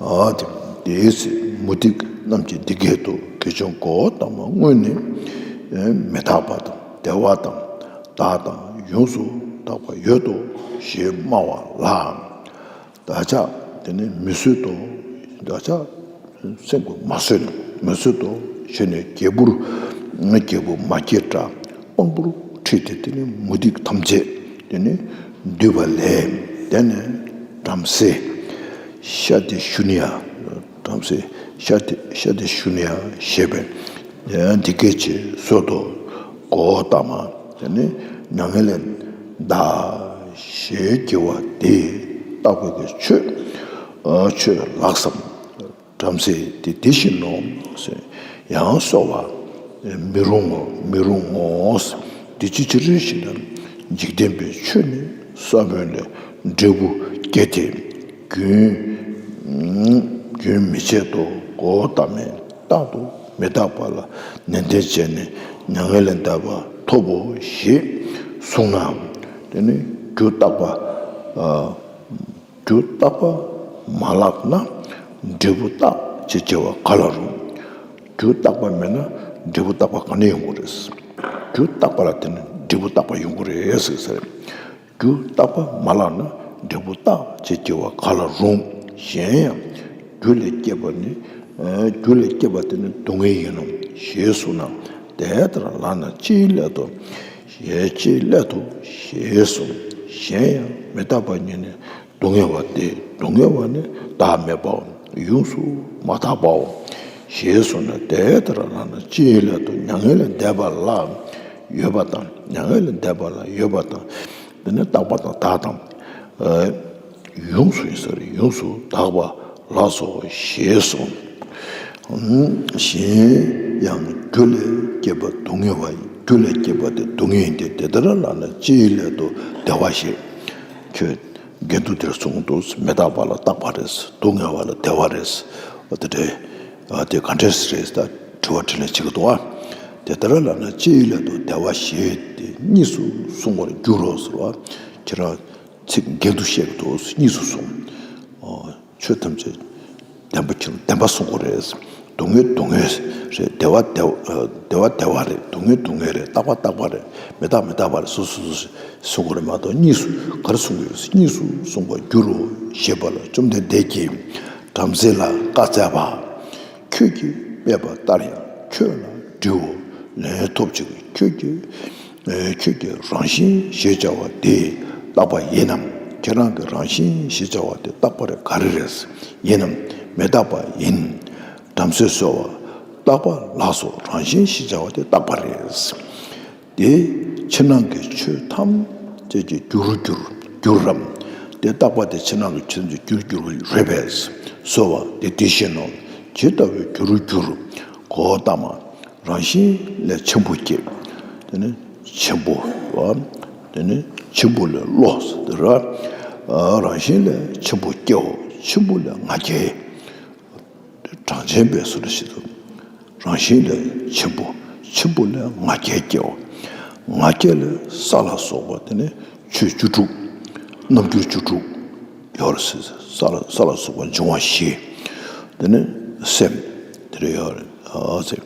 ཨ་དེ་དེའི་ཚེ་མུ་སྟེགས་རྣམས་ཀྱིས་འདི་སྐད་དུ། དགེ་སྦྱོང་གོའུ་ཏ་མ་སྔོན་ནས་མི་རྟག་པ་དང་བདེ་བ་དང་བདག་དང་ཡོངས་སུ་དག་པ་ཡོད་དོ་ཞེས་སྨྲ་བ་ལ། བདག་ཅག་དེ་ནི་མི་བཟོད་དོ། བདག་ཅག་སེམས་ཀྱིས་མ་བཟོད་ནས་མི་བཟོད་དོ་ཞེས་ནས་སྐྱེས་བུར་སྐྱེས་བུ་མ་སྐྱེས་དགྲ་དབང་པོར་ཁྲིད་དེ། དེ་ནི་མུ་སྟེགས་ཐམས་ཅད་དེ་ནི་འདུས་པ་ལས། དེ་ནས་བྲམ་ཟེ་ཤཱ་ཏི་ཤུ་ནྱ། བྲམ་ཟེ་ཤཱ་ཏི་ཤཱ་ཏི་ཤུ་ནྱ་ཞེས་པས་འདི་སྐད་ཅེས་གསོལ་ཏོ། གོའུ་ཏ་མ། དེ་ནི་མྱ་ངན་ལས་འདའ་ཞེས་བགྱི་བ་དེ་བརྟག་པའི་གི་ཆོས་ཆོས་ལགས་སམ། བྲམ་ཟེ་དེ་དེ་བཞིན་ནོ། ཡང་གསོལ་བ། མི་རུང་ངོ་མི་རུང་ངོ་། དེ་ཅི་ཕྱིར་ཞེ་ན། འཇིག་རྟེན་པའི་ཆོས་ནི་ས་བོན་ལས་འབྲས་བུ་སྐྱེ་སྟེ་རྒྱུན་རྒྱུན་མི་འཆད་དོ། གོའུ་ཏ་མས་རྟག་ཏུ་མི་རྟག་པ་ལ་ནན་ཏན་བྱས་ནས་མྱ་ངན་ལས་འདས་པ་ཐོབ་བོ་ཞེས་གསུངས་ན། དེ་ནི་རྒྱུ་རྟག་པ། རྒྱུ་རྟག་པ་མ་ལགས་ན་འབྲས་བུ་རྟག་ཅེས་བྱ་བ་ག་ལ་རུང་། རྒྱུ་རྟག་པ་མེད་ན་འབྲས་བུ་རྟག་པ་ག་ནས་ཡོང་གི་རེད། རྒྱུ་རྟག་པ་ལ་བརྟེན་ནས་འབྲས་བུ་རྟག་པ་ཡོང་གི་རེད་ཟེར་ཟེར། རྒྱུ་རྟག་པ་མ་ལགས་ན་འབྲས་བུ་རྟག་ཅེས་བྱ་བ་ག་ལ་རུང་། གཞན་ཡང་རྒྱུ་ལས་སྐྱེས་པ་ནི། རྒྱུ་ལས་སྐྱེས་པ་དེ་ནི་སྡུག་བསྔལ་ཡིན་ནོ་ཞེས་གསུངས་ན། དེ་ལྟར་ལགས་ན་ཅིའི་སླད་དུ། ཞེས་ཅིའི་སླད་དུ་ཞེས་གསུངས། གཞན་ཡང་མི་རྟག་པ་ཉིད་ནི་སྡུག་བསྔལ་བ་སྟེ། སྡུག་བསྔལ་བ་ནི་བདག་མེད་པའོ། ཡོངས་སུ་མ་དག་པའོ། ཞེས་གསུངས་ན། དེ་ལྟར་ལགས་ན་ཅིའི་སླད་དུ་མྱ་ངན་ལས་འདས་པ་ལ་ཡོད་པ་དང་། མྱ་ངན་ལས་འདས་པ་ལ་ཡོད་པ་དང་། དེ་ནི་རྟག་པ་དང་བདག་དང་། ཡོངས་སུ་ཡིན་ས་རེད། ཡོངས་སུ་དག་པ་ལགས་སོ་ཞེས་གསུངས། གཞན་ཡང་རྒྱུ་ལས་སྐྱེས་པ་སྡུག་བསྔལ་བ་ཡིན། རྒྱུ་ལས་སྐྱེས་པ་དེ་སྡུག་བསྔལ་ཡིན་ཏེ། དེ་ལྟར་ལགས་ན་ཅིའི་སླད་དུ་བདེ་བ་ཞེས་ཁྱོད་འགལ་འདུ་དེར་གསུངས་འདུག། མི་རྟག་པ་ལ་རྟག་པ་རེད། སྡུག་བསྔལ་བ་ལ་བདེ་བ་རེད། འོ་དེ་འདྲའི་ཨ་དེ་ག་འདྲས་རེད་ད་དྲི་བ་དྲིས་ལན་བྱེད་ཀྱི་འདུག་ཨ། དེ་ལྟར་ལགས་ན་ཅིའི་སླད་དུ་བདེ་བ་ཞེས་ཏེ་གཉིས་སུ་གསུང་བར་འགྱུར་རོ་ཟེར་བ། ཁྱེད་རང་ཚིག་འགལ་འདུ་བཤད་ཀྱི་འདུག། གཉིས་སུ་གསུངས། ཨོ། ཆོས་ཐམས་ཅད་བདེན་པ་ཁྱེར་བདེན་པ་གསུང་དགོས་རེད། སྡུག་བསྔལ་སྡུག་བསྔལ་རེད། བདེ་བ་བདེ་བ་བདེ་བ་བདེ་བ་རེད། སྡུག་བསྔལ་སྡུག་བསྔལ་རེད། རྟག་པ་རྟག་པ་རེད། མི་རྟག་མི་རྟག་པ་རེད། སོ་སོ་སོ་སོ་གསུང་དགོས་རེད་མ་གཏོགས། གཉིས་སུ་ག་རེ་གསུང་གི་ཡོད། གཉིས་སུ་གསུངས་པར་འགྱུར་རོ་ཞེས་པ་ལ། བཅོམ་ལྡན་འདས་ཀྱིས་བྲམ་ཟེ་ལ་བཀའ་སྩལ་པ། ཁྱོད་ཀྱིས་སྨྲས་པ་ལྟར་ཡང་ཁྱོད་ལ་འདྲིའོ། ལན་ཐོབ་ཅིག། ཁྱོད་ཀྱིས་ཨེ་ཁྱོད་ཀྱི་རང་བཞིན་ཞེས་བྱ་བ་དེ་རྟག་པ་ཡིན་ནམ། ཁྱེད་རང་གི་རང་བཞིན་ཞེས་བྱ་བ་དེ་རྟག་པ་རེད་ག་རེ་རེད། ཡིན་ནམ། མི་རྟག་པ་ཡིན། བྲམ་ཟེས་གསོལ་བ། རྟག་པ་ལགས་སོ། རང་བཞིན་ཞེས་བྱ་བ་དེ་རྟག་པ་རེད། དེ་ཕྱི་ནང་གི་ཆོས་ཐམས་ཅད་ཀྱི་རྒྱུར་འགྱུར་འགྱུར་རམ། དེ་རྟག་པ་དེ་ཕྱི་ནང་གི་ཆོས་ཐམས་ཅད་རྒྱུར་འགྱུར་བ་རེད་པས། གསོལ་བ་འདི་དེ་བཞིན་ནོ། ཇི་ལྟ་བུའི་རྒྱུར་འགྱུར། གོའུ་ཏ་མ། རང་བཞིན་ལས་ཆེན་པོ་སྐྱེ། དེ་ནི་ཆེན་པོ་བ། དེ་ནི་ཆེན་པོ་ལས་བློ་དེ་ར། རང་བཞིན་ལས་ཆེན་པོ་སྐྱེའོ། ཆེན་པོ་ལས་ང་རྒྱལ། གྲངས་ཅན་པའི་སོ་ལ་ཞིག་ཏུ། རང་བཞིན་ལས་ཆེན་པོ། ཆེན་པོ་ལས་ང་རྒྱལ་སྐྱེའོ། ང་རྒྱལ་ལས་ས་ལ་སོགས་པ་དེ་ནི་ཆོས་བཅུ་དྲུག་རྣམ་འགྱུར་བཅུ་དྲུག་ཡོད་རེད། ས་ལ་ས་ལ་སོགས་པ་འབྱུང་བ་བཞི། དེ་ནི་སེམས་དེ་རེད་ཡོད་རེད། ཨ་ཙི།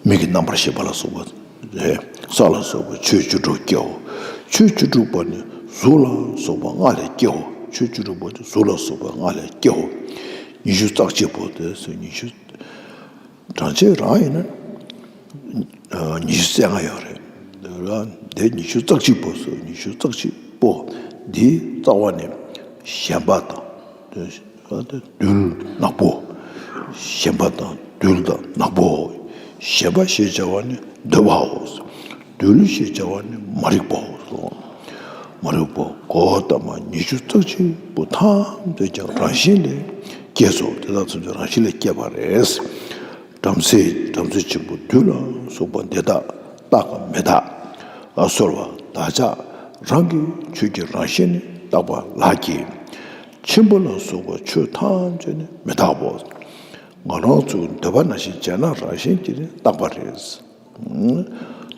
མིག་གི་རྣམ་པར་ཤེས་པ་ལ་སོགས་པ་རེད། ས་ལ་སོགས་པ་ཆོས་བཅུ་དྲུག་སྐྱེའོ། ཆོས་བཅུ་དྲུག་པོ་ནི་གཟུགས་ལ་སོགས་པ་ལྔ་ལས་སྐྱེའོ། ཆོས་བཅུ་དྲུག་པོ་ནི་གཟུགས་ལ་སོགས་པ་ལྔ་ལས་སྐྱེའོ། ཉི་ཤུ་རྩ་གཅིག་པོ་དེ་སོ་ཉི་ཤུ། གྲངས་ཅན་རང་ཡིན་ན་ཉི་ཤུ་རྩ་ལྔ་ཡོད་རེད། དེ་ཉི་ཤུ་རྩ་གཅིག་པོ་སོ་ཉི་ཤུ་རྩ་གཅིག་པོ་འདིའི་རྩ་བ་ནི་ཞེན་པ་དང་། རྡུལ་ནག་པོ། ཞེན་པ་དང་རྡུལ་དང་ནག་པོ། ཞེན་པ་ཞེས་བྱ་བ་ནི་འདོད་པའོ། རྡུལ་ཞེས་བྱ་བ་ནི་མ་རིག་པའོ། མ་རིག་པ་གོའུ་ཏ་མ། ཉི་ཤུ་རྩ་གཅིག་པོ་ཐམས་ཅད་ཀྱང་རང་བཞིན་ལས་སྐྱེས་སོ། དེ་དག་ཐམས་ཅད་རང་བཞིན་ལས་སྐྱེས་པ་རེད། བྲམ་ཟེ་བྲམ་ཟེ་ཆེན་པོ་བདུད་ལ་སོགས་པ་འདི་དག་རྟག་གམ་མི་རྟག་གསོལ་བ། བདག་ཅག་རང་གི་ཆོས་ཀྱི་རང་བཞིན་ནི་རྟག་པ་ལགས་ཀྱི། ཆེན་པོ་ལ་སོགས་པ་ཆོས་ཐམས་ཅད་ནི་མི་རྟག་པའོ། ང་རང་ཚོའི་འདོད་པ་ནང་བཞིན་བྱས་ན་རང་བཞིན་གྱིས་ནི་རྟག་པ་རེད།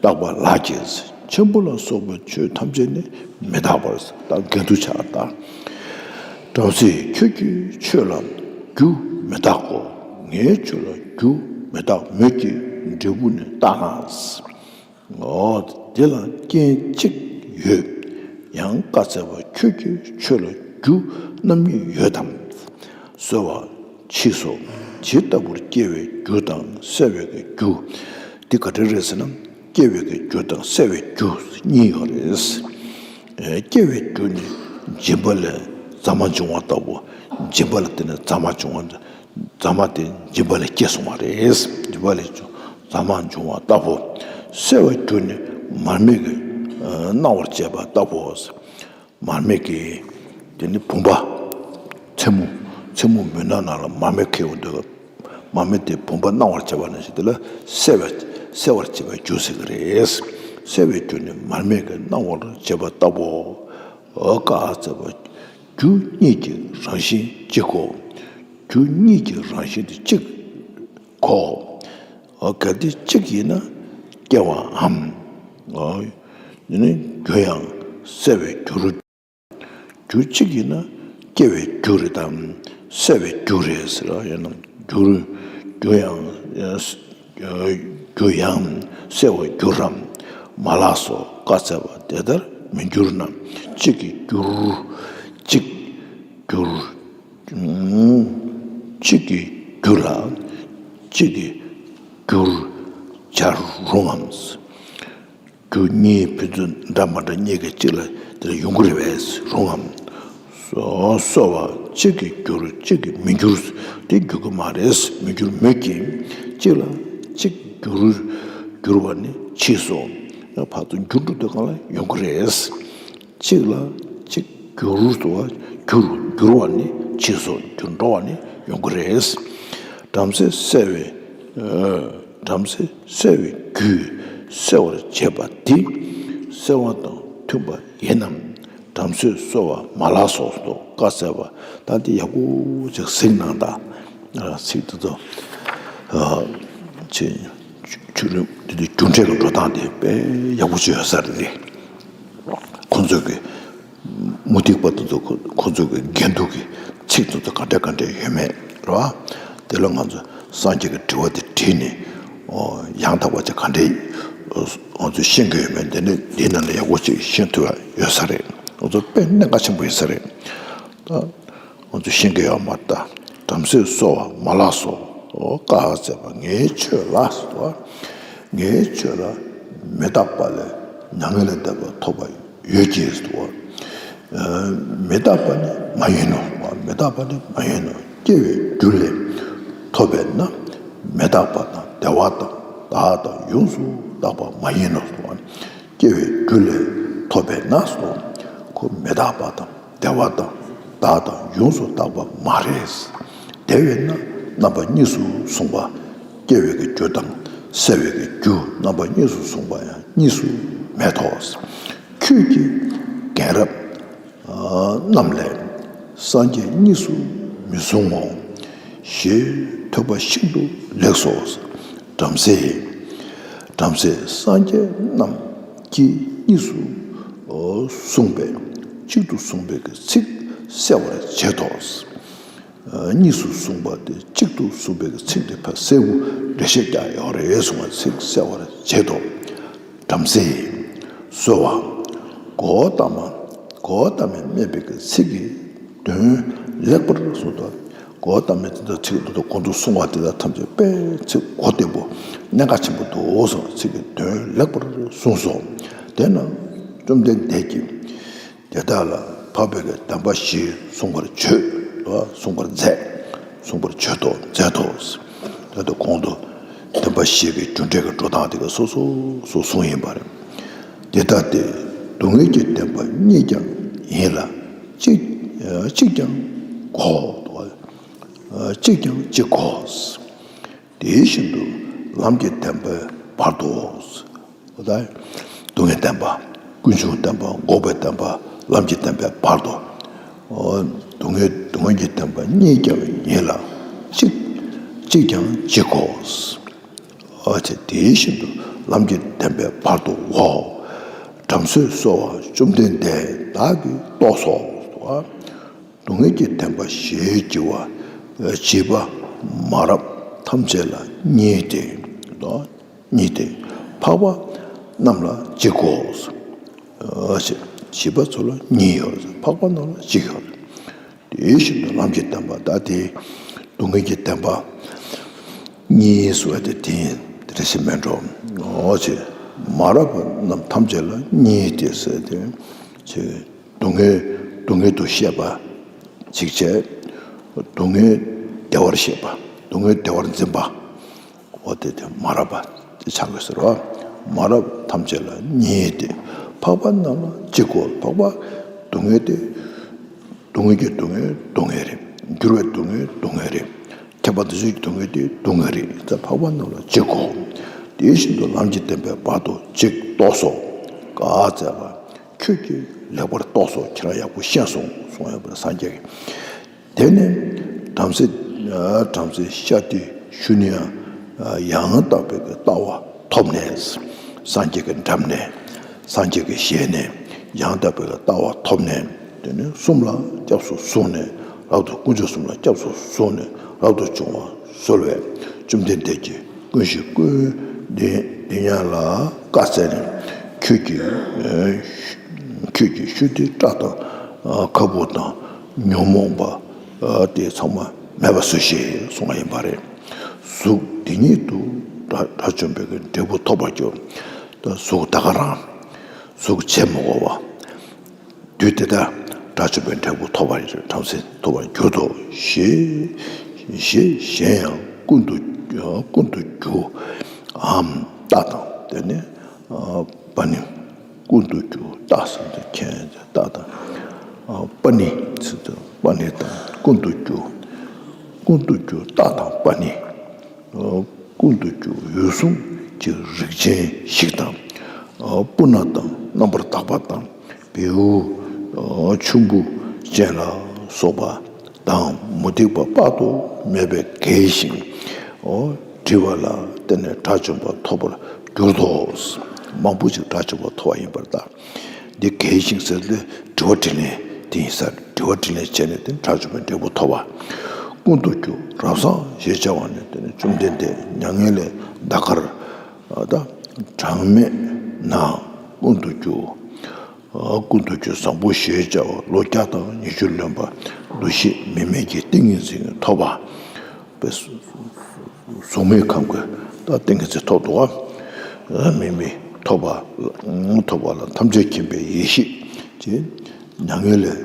རྟག་པ་ལགས་ཀྱི། ཆེན་པོ་ལ་སོགས་པའི་ཆོས་ཐམས་ཅད་ནི་མི་རྟག་པར་ད་འགལ་འདུ་ཆགས་ལྟ། བྲམ་ཟེ་ཁྱོད་ཀྱི་ཆོས་ལ་རྒྱུ་མི་རྟག་གོ། ངའི་ཆོས་ལ་རྒྱུ་མི་རྟག་མོད་ཀྱི་འབྲས་བུ་ནི་རྟག་ན། འོ་དེ་ལ་རྐྱེན་གཅིག་ཡོད། ཡང་བཀའ་སྩལ་པ། ཁྱོད་ཀྱི་ཆོས་ལ་རྒྱུ་རྣམ་གཉིས་ཡོད་དམ། གསོལ་བ། མཆིས་སོ། ཇི་ལྟ་བུར་སྐྱེ་བའི་རྒྱུ་དང་སྲེད་པའི་གི་རྒྱུ། འདི་ག་འདྲ་རེད་ཟེར་ན། སྐྱེ་བའི་གི་རྒྱུ་དང་སྲེད་པའི་རྒྱུ་གཉིས་ཡོད་རེད། ཨེ་སྐྱེ་བའི་རྒྱུ་ནི་སྦྱིན་པ་ལས་རྫ་མ་འབྱུང་བ་ལྟ་བུ། སྦྱིན་པ་ལ་བརྟེན་ནས་རྫ་མ་འབྱུང་བ། རྫ་མ་དེ་སྦྱིན་པ་ལས་སྐྱེས་སོང་བ་རེད། སྦྱིན་པ་ལས་བྱུང་རྫ་མ་འབྱུང་བ་ལྟ་བུ། སྲེད་པའི་རྒྱུ་ནི་མར་མེ་གི་ཨ་སྣང་བར་བྱེད་པ་ལྟ་བུ། མར་མེ་གི་དེ་ནི་བུམ་པ། མཚན་མོ། མཚན་མོ་མུན་ནག་ནང་ལ་མར་མེ་ཁེལ་འོང་དུས། མར་མེ་དེ་བུམ་པ་སྣང་བར་བྱེད་པ་ནང་བཞིན་དེ་ལ་སྲེད་པ། སྲེད་པར་བྱེད་པའི་རྒྱུ་ཟེར་གི་རེད། སྲེད་པའི་རྒྱུ་ནི་མར་མེ་གི་སྣང་བར་བྱེད་པ་ལྟ་བུའོ། བཀའ་སྩལ་པ། རྒྱུ་གཉིས་ཀྱི་རང་བཞིན་གཅིག་གོ། རྒྱུ་གཉིས་ཀྱི་རང་བཞིན་དེ་གཅིག་གོ། གལ་ཏེ་གཅིག་ཡིན་ན་སྐྱེ་བའམ། ཡིན་ན་རྒྱུ་ཡང་སྲེད་པའི་རྒྱུར། རྒྱུ་གཅིག་ཡིན་ན་སྐྱེ་བའི་རྒྱུ་རེད་དམ། སྲེད་པའི་རྒྱུ་རེད་ཟེར་བ་ཡིན་ནམ། རྒྱུ་རྒྱུ་ཡང་རྒྱུ་ཡང་སྲེད་པའི་རྒྱུ་རམ། མ་ལགས་སོ། བཀའ་སྩལ་པ། དེ་ལྟར་མི་འགྱུར་ན། གཅིག་གི་རྒྱུར་གཅིག་འགྱུར། གཅིག་གི་རྒྱུ་ལ་གཅིག་གི་རྒྱུར་བྱར་རུང་ངམ། རྒྱུ་གཉིས་ཕན་ཚུན་འདྲ་མ་འདྲ་གཉིས་ཀྱི་གཅིག་ལ་དེ་ལ་ཡོང་གི་རེད་པས་རུང་ངམ། སོ་སོ་བ་གཅིག་གི་རྒྱུར་གཅིག་གི་མི་འགྱུར། དེ་འགྱུར་གི་མ་རེད། མི་འགྱུར་མོད་ཀྱི། གཅིག་ལ་གཅིག་འགྱུར་འགྱུར་བ་ནི་མཆིས་སོ། ཕར་ཚུར་འགྱུར་འགྲོ་དུས་སྒང་ལ་ཡོང་གི་རེད། གཅིག་ལ་གཅིག་འགྱུར་དུ་བ་འགྱུར་འགྱུར་བ་ནི་མཆིས་སོ། འགྱུར་འགྲོ་བ་ནི་ཡོང་གི་རེད། བྲམ་ཟེ་སྲེད་པའི་ཨ་བྲམ་ཟེ་སྲེད་པའི་རྒྱུས་སྲེད་པར་བྱེད་པ་འདི་སྲེད་པ་དང་མཐུན་པ་ཡིན་ནམ། བྲམ་ཟེས་གསོལ་བ། མ་ལགས་སོ། བཀའ་སྩལ་པ། ད་འདི་ཡག་པོ་ཅིག་གཟིགས་གནང་དང་། ཚིག་འདི་ཚོ་ཆེ་ཆུ་རུ་འདི་འདི་རྒྱུ་འབྲས་ཀྱི་འགྲོ་སྟངས་དེ་དཔེ་ཡག་པོ་ཅིག་ཡོད་ས་རེད། འདི་ཁོང་ཚོས་ཀྱི་མུ་སྟེགས་པ་དེ་ཚོ་ཁོ་ཁོ་ཚོས་ཀྱི་འགལ་འདུ་གི་ཚིག་དེ་ཚོ་ག་འདྲ་ག་འདྲ་ཡོད་མེད་རེད་བ། དེ་ལ་ང་ཚོ་ སངས་རྒྱས་ཀྱི་དྲི་བ་དེ་དྲིས་ནས། ཨོ། ཡང་དག་པ་ཅིག་ག་འདྲས་ང་ཚོས་ཤེས་ཀྱི་ཡོད་མེད་འདི་ནི་འདིའི་ནང་ལ་ཡག་པོ་ཅིག་ཤེས་ཐུབ་ཡ་ཡོད་ས་རེད། ང་ཚོ་དཔེ་གནད་འགག་ཆེན་པོ་ཡིན་ས་རེད། ད་ང་ཚོས་ཤེས་ཀྱི་ཡོད་མ་རེད། ད་བྲམ་ཟེས་གསོལ་བ་མ་ལགས་སོ། ཨོ། བཀའ་སྩལ་པ་ངའི་ཆོས་ལ་སོ། ངའི་ཆོས་ལ་མི་རྟག་པ་ལས་མྱ་ངན་ལས་འདས་པ་ཐོབ་པ་ཡོད་ཀྱི་འདུག། མི་རྟག་པ་ནི་མ་ཡིན་ནོ། མི་རྟག་པ་ནི་མ་ཡིན་ནོ། སྐྱེ་བའི་རྒྱུ་ལས་ཐོབ་པས་ན། མི་རྟག་པ་དང་བདེ་བ་དང་བདག་དང་ཡོངས་སུ་དག་པ་མ་ཡིན་ནོ། སྐྱེ་བའི་རྒྱུ་ལས་ཐོབ་པས་ན་སོ། ཁོ་མི་རྟག་པ་དང་བདེ་བ་དང་བདག་དང་ཡོངས་སུ་དག་པ་མ་རེད། དེ་བས་ན་རྣམ་པ་གཉིས་སུ་གསུངས་པ། སྐྱེ་བའི་གི་རྒྱུ་དང་སྲེད་པའི་གི་རྒྱུ་རྣམ་པ་གཉིས་སུ་གསུངས་པ་ཡང་གཉིས་སུ་མེད་དོ། ཁྱོད་ཀྱིས་རྒན་རབས་རྣམས་ལས་སངས་རྒྱས་གཉིས་སུ་མི་གསུང་ངོ་། ཞེས་ཐོས་པ་ཤིན་ཏུ་ལེགས་སོ། བྲམ་ཟེ། བྲམ་ཟེས་སངས་རྒྱས་རྣམས་ཀྱིས་གཉིས་སུ་གསུངས་པའི་གཅིག་ཏུ་གསུངས་པའི་གི་ཚིག་གསལ་བར་བྱེད་དོ། གཉིས་སུ་གསུངས་པ་དེ་གཅིག་ཏུ་གསུངས་པའི་གི་ཚིག་དེ་ཕར་གསལ་པོ་འགྲེལ་བཤད་རྒྱག་ཡོད་རེད་གསུངས་པ་ཚིག་གསལ་བར་བྱེད་དོ། བྲམ་ཟེ། གསོལ་བ། གོའུ་ཏ་མ། གོའུ་ཏ་མས་སྨྲས་པའི་གི་ཚིག་གི་དོན་ལེགས་པར་གསུངས་ཏོ། གོའུ་ཏ་མས་དེ་ལྟར་ཚིག་དེ་ལྟར་གོང་དུ་གསུངས་པ་དེ་དག་ཐམས་ཅད་དཔེ་ཚིག་གོ་བདེ་པོ་གནད་འགག་ཆེན་པོ་འདུག་གསུངས་པའི་ཚིག་གི་དོན་ལེགས་པར་གསུངས་སོ། དེས་ན་བཅོམ་ལྡན་འདས་ཀྱིས་དེ་དག་ལ་འཕགས་པའི་གི་བདེན་པ་བཞི་གསུང་བར་བྱོས། གསུང་བར་མཛད། གསུང་བར་བྱོས་ཏོ། མཛད་དོ། ད་ལྟ་གོང་དུ་བདེན་པ་བཞི་གི་རྒྱུ་འབྲས་ཀྱི་འགྲོ་སྟངས་དེ་ག་སོ་སོ་སོ་གསུངས་ཡིན་པ་རེད། དེ་ལྟ་སྟེ་སྡུག་བསྔལ་གྱི་བདེན་པ་གཉིས་ཀྱང་ཡིན་ལ། གཅིག་གཅིག་ཀྱང་གོ། གཅིག་ཀྱང་གཅིག་གོ། དེ་བཞིན་དུ་ལམ་གྱི་བདེན་པའི་བར་དུའོ། ད་སྡུག་བསྔལ་བདེན་པ། ཀུན་འབྱུང་བདེན་པ། འགོག་པའི་བདེན་པ། ལམ་གྱི་བདེན་པའི་བར་དུ། སྡུག་བསྔལ་སྡུག་བསྔལ་གྱི་བདེན་པ་གཉིས་ཀྱང་ཡིན་ལ། གཅིག་གཅིག་ཀྱང་གཅིག་གོ། དེ་བཞིན་དུ་ལམ་གྱི་བདེན་པའི་བར་དུའོ། བྲམ་ཟེས་གསོལ་བ། བཅོམ་ལྡན་འདས་བདག་གིས་རྟོགས་སོ། སྡུག་བསྔལ་གྱི་བདེན་པ་ཞེས་བགྱི་བ་བྱིས་པ་མ་རབས་ཐམས་ཅད་ལ་གཉིས་ཏེ། གཉིས་ཏེ། འཕགས་པ་རྣམས་ལ་གཅིག་གོ། བྱིས་པ་ཚོ་ལ་གཉིས་ཡོད། འཕགས་པ་རྣམས་ལ་གཅིག་ཡོད། དེ་བཞིན་དུ་ལམ་གྱི་བདེན་པ་ད་དེ་སྡུག་བསྔལ་གྱི་བདེན་པ་གཉིས་སུ་བ་དེ་དེ་རེ་ཞིག་མེད་འགྲོ། འོ་ཅེ། མ་རབས་པ་རྣམས་ཐམས་ཅད་ལ་གཉིས་ཏེ་ཟེར་ཏེ་ཅེ། སྡུག་བསྔལ་སྡུག་བསྔལ་དུ་ཤེས་པ་གཅིག་བྱས། སྡུག་བསྔལ་བདེ་བར་ཤེས་པ། སྡུག་བསྔལ་བདེ་བར་འཛིན་པ། འོ་དེ་དེ་མ་རབས་པ་དེ་ཆགས་དགོས་ཟེར་བ། མ་རབས་ཐམས་ཅད་ལ་གཉིས་ཏེ། འཕགས་པ་རྣམས་ལ་གཅིག་གོ། འཕགས་པ་སྡུག་བསྔལ་དེ་སྡུག་བསྔལ་གྱི་སྡུག་བསྔལ་སྡུག་བསྔལ་རེད། འགྱུར་བའི་སྡུག་བསྔལ་སྡུག་བསྔལ་རེད། ཁྱད་པར་དུ་གཅིག་སྡུག་བསྔལ་དེ་སྡུག་བསྔལ་རེད། ད་འཕགས་པ་རྣམས་ལ་གཅིག་གོ། དེ་བཞིན་དུ་ལམ་གྱི་བདེན་པའི་བར་དུ་གཅིག་རྟོགས་སོ། བཀའ་སྩལ་པ། ཁྱོད་ཀྱིས་ལེགས་པར་རྟོགས་སོ། ཁྱེད་རང་ཡག་པོ་ཤེས་སོང་གསུངས་ཡོད་པར་སངས་རྒྱས་ཀྱིས། དེ་ནས་བྲམ་ཟེ་བྲམ་ཟེ་ཤཱ་ཏི་ཤུ་ནི་ཡང་ཡང་དག་པའི་ལྟ་བ་ཐོབ་ནས། སངས་རྒྱས་ཀྱི་འགྲམ་ནས་སངས་རྒྱས་ཀྱི་ཞལ་ནས་ཡང་དག་པའི་ལྟ་བ་ཐོབ་ནས། དེ་ནས་གསུམ་ལ་སྐྱབས་སུ་སོང་ནས་རབ་ཏུ། དཀོན་མཆོག་གསུམ་ལ་སྐྱབས་སུ་སོང་ནས་རབ་ཏུ་བྱུང་བ་གསོལ་བས། བཅོམ་ལྡན་འདས་ཀྱིས་ཀུན་གཞི་ཀུན་འདི་འདི་ཉིད་ལ་བཀའ་སྩལ་ནས། ཁྱོད་ཀྱིས་ཁྱོད་ཀྱིས་ཤུལ་དེ་སྐྲ་དང་ཁ་སྤུ་དང་ཉོན་མོངས་པ་དེ་ཚང་མ་མེད་པ་བཟོས་ཤིག་གསུངས་པ་ཡིན་པ་རེད། གཟུགས་འདི་ཉིད་དུ་དགྲ་དགྲ་བཅོམ་པའི་འབྲས་བུ་ཐོབ་པར་འགྱུར། ད་གཟུགས་ད་ག་རང་གཟུགས་བྱེད་མི་དགོས་པ། དུས་དེ་ལྟར་དགྲ་བཅོམ་པའི་འབྲས་བུ་ཐོབ་པར་བྲམ་ཟེ་ཐོབ་པར་གྱུར་ཏོ། ཞེས་ཞེས་གཞན་ཡང་ཀུན་ཏུ་ཀུན་ཏུ་རྒྱུ་འམ་རྟ་དང་། དེ་ནས་པ་ཎི། ཀུན་ཏུ་རྒྱུ་རྟ་ཟེར་དུས་མཁྱེན། རྟ་དང་པ་ཎི་ཟེར་དུས་པ་ཎི་དང་ཀུན་ཏུ་རྒྱུ། ཀུན་ཏུ་རྒྱུ་རྟ་དང་པ་ཎི། ཀུན་ཏུ་རྒྱུ་འོད་སྲུང་གི་རིགས་ཅན་ཞིག་དང་། སྤུ་ན་དང་རྣམ་པར་དག་པ་དང་། བེའུ་ཆུན་པོ་ཅན་ལ་སོགས་པ་དང་། མུ་སྟེགས་པ་དཔག་ཏུ་མེད་པས་རྒྱས་ཤིང་། དྲི་བ་ལ་བརྟེན་ནས་དགྲ་བཅོམ་པ་ཐོབ་པར་གྱུར་ཏོ། མང་པོ་ཅིག་དགྲ་བཅོམ་པ་ཐོབ་པ་ཡིན་པར་གདའ། འདི་རྒྱས་ཤིང་ཟེར་ཏེ་དྲི་བ་དྲིས་ལན་དེ་ཡིན་ས། དྲི་བ་དྲིས་ལན་བྱས་ནས་དེ་དགྲ་བཅོམ་པའི་འབྲས་བུ་ཐོབ་པ། ཀུན་ཏུ་རྒྱུ་རབ་བཟང་ཞེས་བྱ་བ་ནི་དེ་ནི་བཅོམ་ལྡན་འདས་མྱ་ངན་ལས་འདའ་ཁར་ད་གྲངས་མེད་ན་ཀུན་ཏུ་རྒྱུ། ཀུན་ཏུ་རྒྱུ་བཟང་པོ་ཞེས་བྱ་བ་ལོ་བརྒྱ་དང་ཉི་ཤུ་ལོན་པ་འདུ་ཤེས་མི་མེད་ཀྱི་ཏིང་ངེ་འཛིན་ཐོབ་པ། གཟུགས་མེད་ཁམས་ཀྱི་ད་ཏིང་ངེ་འཛིན་ཐོབ་འདུག་ག་མི་མེད་ཐོབ་པ། ཐོབ་པ་ལ་ཐམས་ཅད་མཁྱེན་པའི་ཡེ་ཤེས་ཀྱིས་མྱ་ངན་ལས་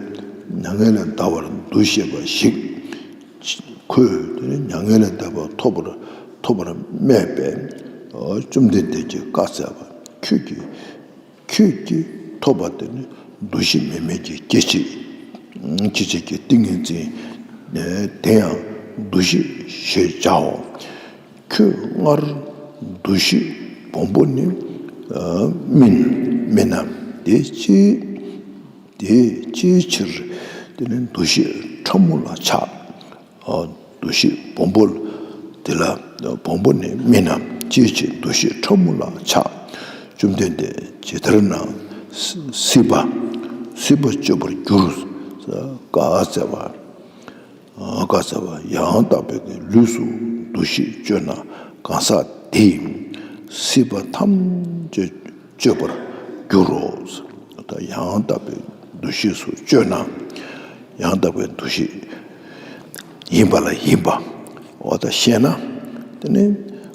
མྱ་ངན་ལས་འདའ་བར་འདུ་ཤེས་པ་ཞིག་ཁོས་དེ་ནི་མྱ་ངན་ལས་འདས་པ་ཐོབ་པར་ཐོབ་པར་སྨྲས་པས། བཅོམ་ལྡན་འདས་ཀྱིས་བཀའ་སྩལ་པ། ཁྱོད་ཀྱིས་ཁྱོད་ཀྱིས་ཐོབ་པ་དེ་ནི་འདུ་ཤེས་མི་མེད་ཀྱི་སྐྱེ་མཆེད། སྐྱེ་མཆེད་ཀྱི་ཏིང་ངེ་འཛིན། དེ་ཡང་འདུ་ཤེས་ཞེས་བྱའོ། ཁྱོད་སྔར་འདུ་ཤེས་སྦོམ་པོ་ནི་སྨིན་སྨིན་ནམ། དེ་ཅི། དེ་ཅིའི་ཕྱིར་དེ་ནི་འདུ་ཤེས་ཕྲ་མོ་ལ་ཆགས། འདུ་ཤེས་སྦོམ་པོ་དེ་ལ་སྦོམ་པོ་ནི་སྨིན་ནམ། ཅིའི་ཕྱིར་འདུ་ཤེས་ཕྲ་མོ་ལ་ཆགས། བཅོམ་ལྡན་འདས་ཇི་ལྟར་ན་སྲིད་པ་སྲིད་པ་གཅོད་པར་འགྱུར། བཀའ་སྩལ་པ། བཀའ་སྩལ་པ། ཡང་དག་པའི་ལུས་སུ་འདུ་ཤེས་གཅོད་ན་གང་ཟག་དེ་སྲིད་པ་ཐམས་ཅད་གཅོད་པར་འགྱུར་རོ། ད་ཡང་དག་པའི་འདུ་ཤེས་སུ་གཅོད་ན། ཡང་དག་པའི་འདུ་ཤེས་ཡིན་པ་ལ་ཡིན་པ་འོ་ད་ཤེས་ན། དེ་ནི་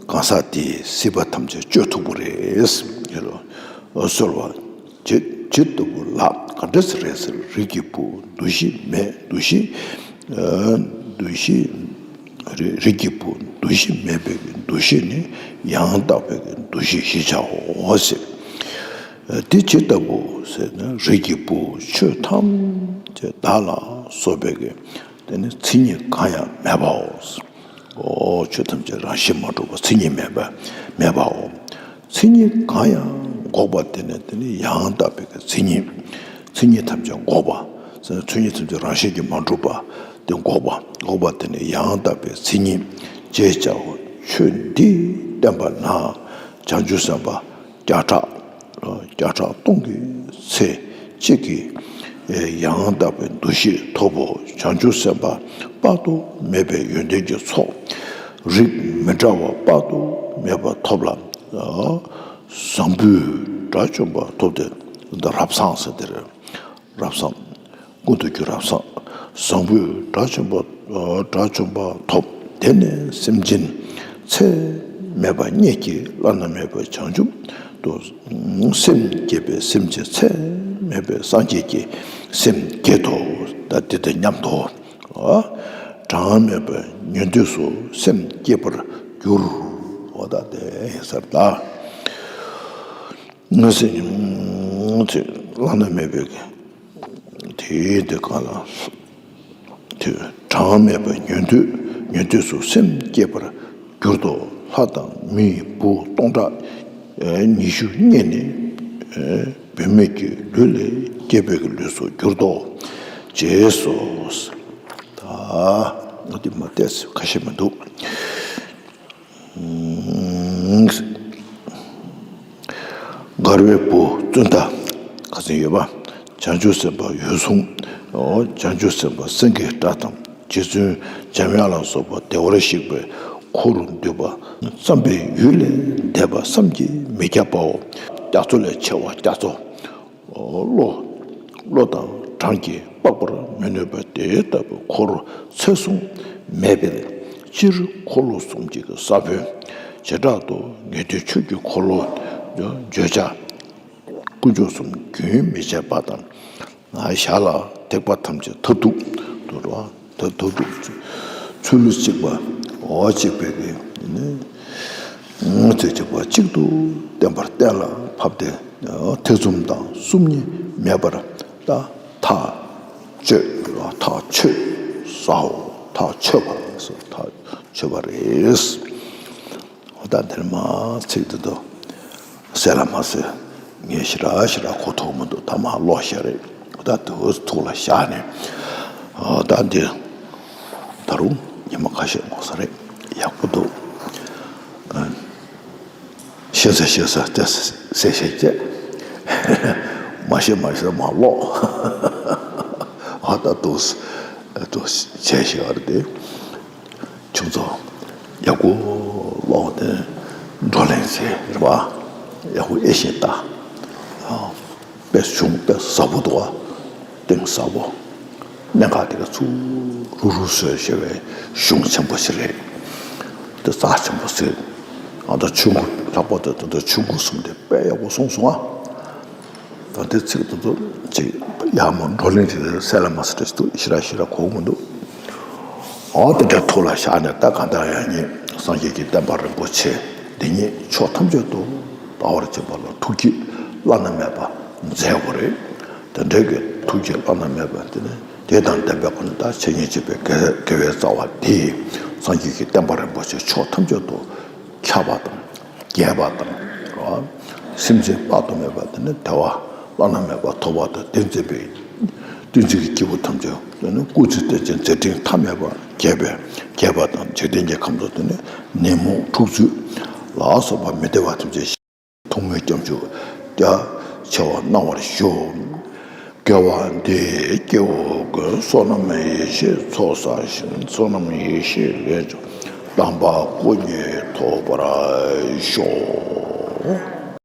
གང་ཟག་དེས་སྲིད་པ་ཐམས་ཅད་གཅོད་ཐུབ་པ་རེད། གསོལ་བ། ཇི་ཇི་ལྟ་བུ་ལགས། ག་འདྲ་ཟེར་རེད་ཟེར། རིགས་ཀྱི་བུ་འདུ་ཤེས་མེད། འདུ་ཤེས་འདུ་ཤེས། རིགས་ཀྱི་བུ་འདུ་ཤེས་མེད་པའི་འདུ་ཤེས་ནི་ཡང་དག་པའི་འདུ་ཤེས་ཞེས་བྱའོ་ཟེར། དེ་ཇི་ལྟ་བུ་ཟེར་ན། རིགས་ཀྱི་བུ་ཆོས་ཐམས་ཅད་བདག་ལ་སོགས་པའི་དེ་ནི་མཚན་ཉིད་གང་ཡང་མེད་པའོ། ཨོ། ཆོས་ཐམས་ཅད་རང་བཞིན་མ་གྲུབ་པ་མཚན་ཉིད་མེད་པ་མེད་པའོ། མཚན་ཉིད་གང་ཡང་འགོག་པ་དེ་ནི་དེ་ནི་ཡང་དག་པའི་མཚན་ཉིད། མཚན་ཉིད་ཐམས་ཅད་འགོག་པ། མཚན་ཉིད་ཐམས་ཅད་རང་བཞིན་གྱིས་མ་གྲུབ་པ་དེ་འགོག་པ། འགོག་པ་དེ་ནི་ཡང་དག་པའི་མཚན་ཉིད། ཅེས་བྱའོ། ཆོས་འདི་བསྟན་པ་ན། བྱང་ཆུབ་སེམས་དཔའ་བརྒྱ་ཕྲག་བརྒྱ་ཕྲག་སྟོང་གི་ཚེ་གཅིག་གིས་ཡང་དག་པའི་འདུ་ཤེས་ཐོབ་བོ། བྱང་ཆུབ་སེམས་དཔའ་དཔག་ཏུ་མེད་པའི་ཡོན་ཏན་གྱི་ཚོགས་རིགས་མི་འདྲ་བ་དཔག་ཏུ་མེད་པ་ཐོབ་ལ། བཟང་པོའི་དགྲ་བཅོམ་པ་ཐོབ་སྟེ། འདི་རབ་བཟང་ཟེར་དེ་རེད། རབ་བཟང་། ཀུན་ཏུ་རྒྱུ་རབ་བཟང་། བཟང་པོའི་དགྲ་བཅོམ་པ། དགྲ་བཅོམ་པ་ཐོབ། དེ་ནས་སེམས་ཅན་ཚད་མེད་པ་སྙེད་ཀྱི་བླ་ན་མེད་པའི་བྱང་ཆུབ་ཏུ་སེམས་བསྐྱེད་པས་སེམས་ཅན་ཚད་མེད་པའི་སངས་རྒྱས་ཀྱི་སེམས་བསྐྱེད་དོ། ད་འདི་དང་མཉམ་དུ། གྲངས་མེད་པའི་ཉན་ཐོས་སུ་སེམས་བསྐྱེད་པར་འགྱུར། འོ་ད་དེ་ཡིན་ས་རེད་ད། སེམས་ཅན་ཚད་བླ་ན་མེད་པའི་དེའི་དེ་གང་ལ། དེ་གྲངས་མེད་པའི་ཉན་ཐོས་ཉན་ཐོས་སུ་སེམས་བསྐྱེད་པར་གྱུར་ཏོ། ལྷ་དང་མི་བུ་སྟོང་ཕྲག་ཉི་ཤུ་རྙེད་ནས་བུད་མེད་ཀྱི་ལུས་ལས་སྐྱེས་པའི་ལུས་སུ་གྱུར་ཏོ། ཅེས་སོ། ད་འདི་མ་བལྟས་ཁ་ཤས་མི་འདུག། མགར་བའི་བུ་ཙུན་ད་ཁ་ཚན་ཡོད་པ། བྱང་ཆུབ་སེམས་དཔའ་འོད་སྲུང་། བྱང་ཆུབ་སེམས་དཔའ་སེང་གེའི་སྒྲ་དང་རྗེ་བཙུན་འཇམ་དབྱངས་ལ་སོགས་པ་བདེ་བར་གཤེགས་པའི་འཁོར་འདུས་པ། བརྩམས་པའི་ཡུལ་ལས་འདས་པ་བསམ་གྱིས་མི་ཁྱབ་པའོ། རྒྱ་མཚོ་ལས་ཆེ་བ་རྒྱ་མཚོ། བློ། བློ་དང་གྲངས་ཀྱིས་དཔག་པར་མི་ནུས་པ་དེ་ལྟ་བུའི་འཁོར་ཚད་བཟུང་མེད་པས། སྤྱིར་འཁོར་ལོ་གསུམ་གྱི་ས་བོན་བྱེ་བྲག་ཏུ་ངེས་དོན་ཆོས་ཀྱི་འཁོར་ལོ་བརྗོད་བྱ། དཀོན་མཆོག་གསུམ་རྒྱུན་མི་འཆད་པ་དང་། ཞར་ལ་ཐེག་པ་ཐམས་ཅད་མཐར་ཐུག་ཏུ་འགྲོ་བ། མཐར་ཐུག་ཚུལ་ཚུལ་གཅིག་པ། འོ་གཅིག་པའི་གི་ནི། ཚུལ་གཅིག་པ་གཅིག་ཏུ་བསྟན་པར་གཏན་ལ་ཕབ་སྟེ། ཐེ་ཚོམ་དང་སོམ་ཉི་མེད་པར་ད་ཐག་ཆོད། ཐག་ཆོད་ཟའོ། ཐག་ཆོད་པ་ཟེར། ཐག་ཆོད་པ་རེད། འོ་ད་འདིར་མ་ཚིག་འདི་ཚོ་གསལ་ལ་མ་གསལ། ངས་ཞེ་དྲག་ཞེ་དྲག་གོ་ཐུབ་མི་འདུག། ད་མ་ཀློག་བཞག་རེད། འོ་ད་དེ་ཐུགས་ལ་བཞག་ནས། འོ་ད་འདི་ད་རུང་ཉི་མ་ཁ་ཤས་འགོར་ས་རེད། ཡག་པོ་འདུག། ཤེས་ས་ཤེས་ས་དེ་གསལ་བཤད་བྱས། མ་ཤེས་མ་ཤེས་མ་ཀློག། འོ་ད་འདུག་འདུག་བྱས་ཤེས་པ་རེད་དེ། ཚོ་ཡག་པོ་ཀློག་སྟེ་བགྲོ་གླེང་བྱེད་རེད་པ། ཡག་པོ་དབྱེ་ཞིབ་ལྟ། དཔེ་གཞུང་དཔེ་ཟབ་པོ་འདུག་པ། གཏིང་ཟབ་པོ། གནད་འགག་དེ་ག་ཚུར་རུག་རུག་བཟོས་བྱས་པའི་གཞུང་ཆེན་པོ་ཞིག་རེད། དེ་རྩ་ཆེན་པོ་ཟེར། ཨ་ད་ཆུང་ངུ་ལྷག་པར་དུ་ད་ལྟ་ཆུང་ངུ་གསུམ་དེ་དཔེ་ཡག་པོ་གསུངས་སོང་ཨ། ད་ལྟའི་ཚིག་དེ་ཚོ་ཅིག་ཡག་མོ་བགྲོ་གླེང་དེ་གསལ་ལ་མ་གསལ་དེ་འདུག་ཞེ་དྲག་ཞེ་དྲག་གོ་གི་མི་འདུག་འོ་དེ་འདྲ་ཐུགས་ལ་བཞག་ནས། ད་གང་ལྟར་ཡང་ཉིད་སངས་རྒྱས་ཀྱི་བསྟན་པ་རིན་པོ་ཆེ་འདི་ཉིད་ཕྱོགས་ཐམས་ཅད་དུ་དར་བར་བྱེད་པ་ལ་ཐུགས་ཀྱི་བླ་ན་མེད་པ་མཛད་དགོས་རེད། དེ་འདྲའི་གི་ཐུགས་ཀྱི་བླ་ན་མེད་པ་དེ་ནི་དེ་དང་ལྡན་པའི་སྒོ་ནས་ད་བཤེས་གཉེན་བྱེད་པའི་དགེ་དགེ་བའི་རྩ་བ་དེ་སངས་རྒྱས་ཀྱི་བསྟན་པ་རིན་པོ་ཆེ་ཕྱོགས་ཐམས་ཅད་དུ་ཁྱབ་པ་དང་རྒྱས་པ་དང་། རེད་བ། སེམས་ཅན་དཔག་ཏུ་མེད་པ་དེ་ནི་བདེ་བ་བླ་ན་མེད་པ་ཐོབ་པ་དང་དེ་མཛད་པའི་བསྟན་འཛིན་གྱི་སྐྱེས་བུ་ཐམས་ཅད་དེ་ནི་སྐུ་ཚེ་བརྟན་ཅིང་མཛད་འཕྲིན་མཐའ་མེད་པ་རྒྱས་པའི་རྒྱས་པ་དང་། འཇིག་རྟེན་གྱི་ཁམས་སུ་དེ་ནི་ནད་མུག་འཁྲུག་རྩོད་ལ་སོགས་པ་མི་བདེ་བ་ཐམས་ཅད་ཐུགས་མོས་སྐྱབས་འཇུག་རྒྱ་ཆེ་བ་གནང་བར་ཞུ། དགེ་བ་འདིས་སྐྱེ་བོ་ཀུན། བསོད་ནམས་ཡེ་ཤེས་ཚོགས་བསགས་ཤིང་། བསོད་ནམས་ཡེ་ཤེས་ལས་བྱུང་། དམ་པ་སྐུ་གཉིས་ཐོབ་པར་ཤོག།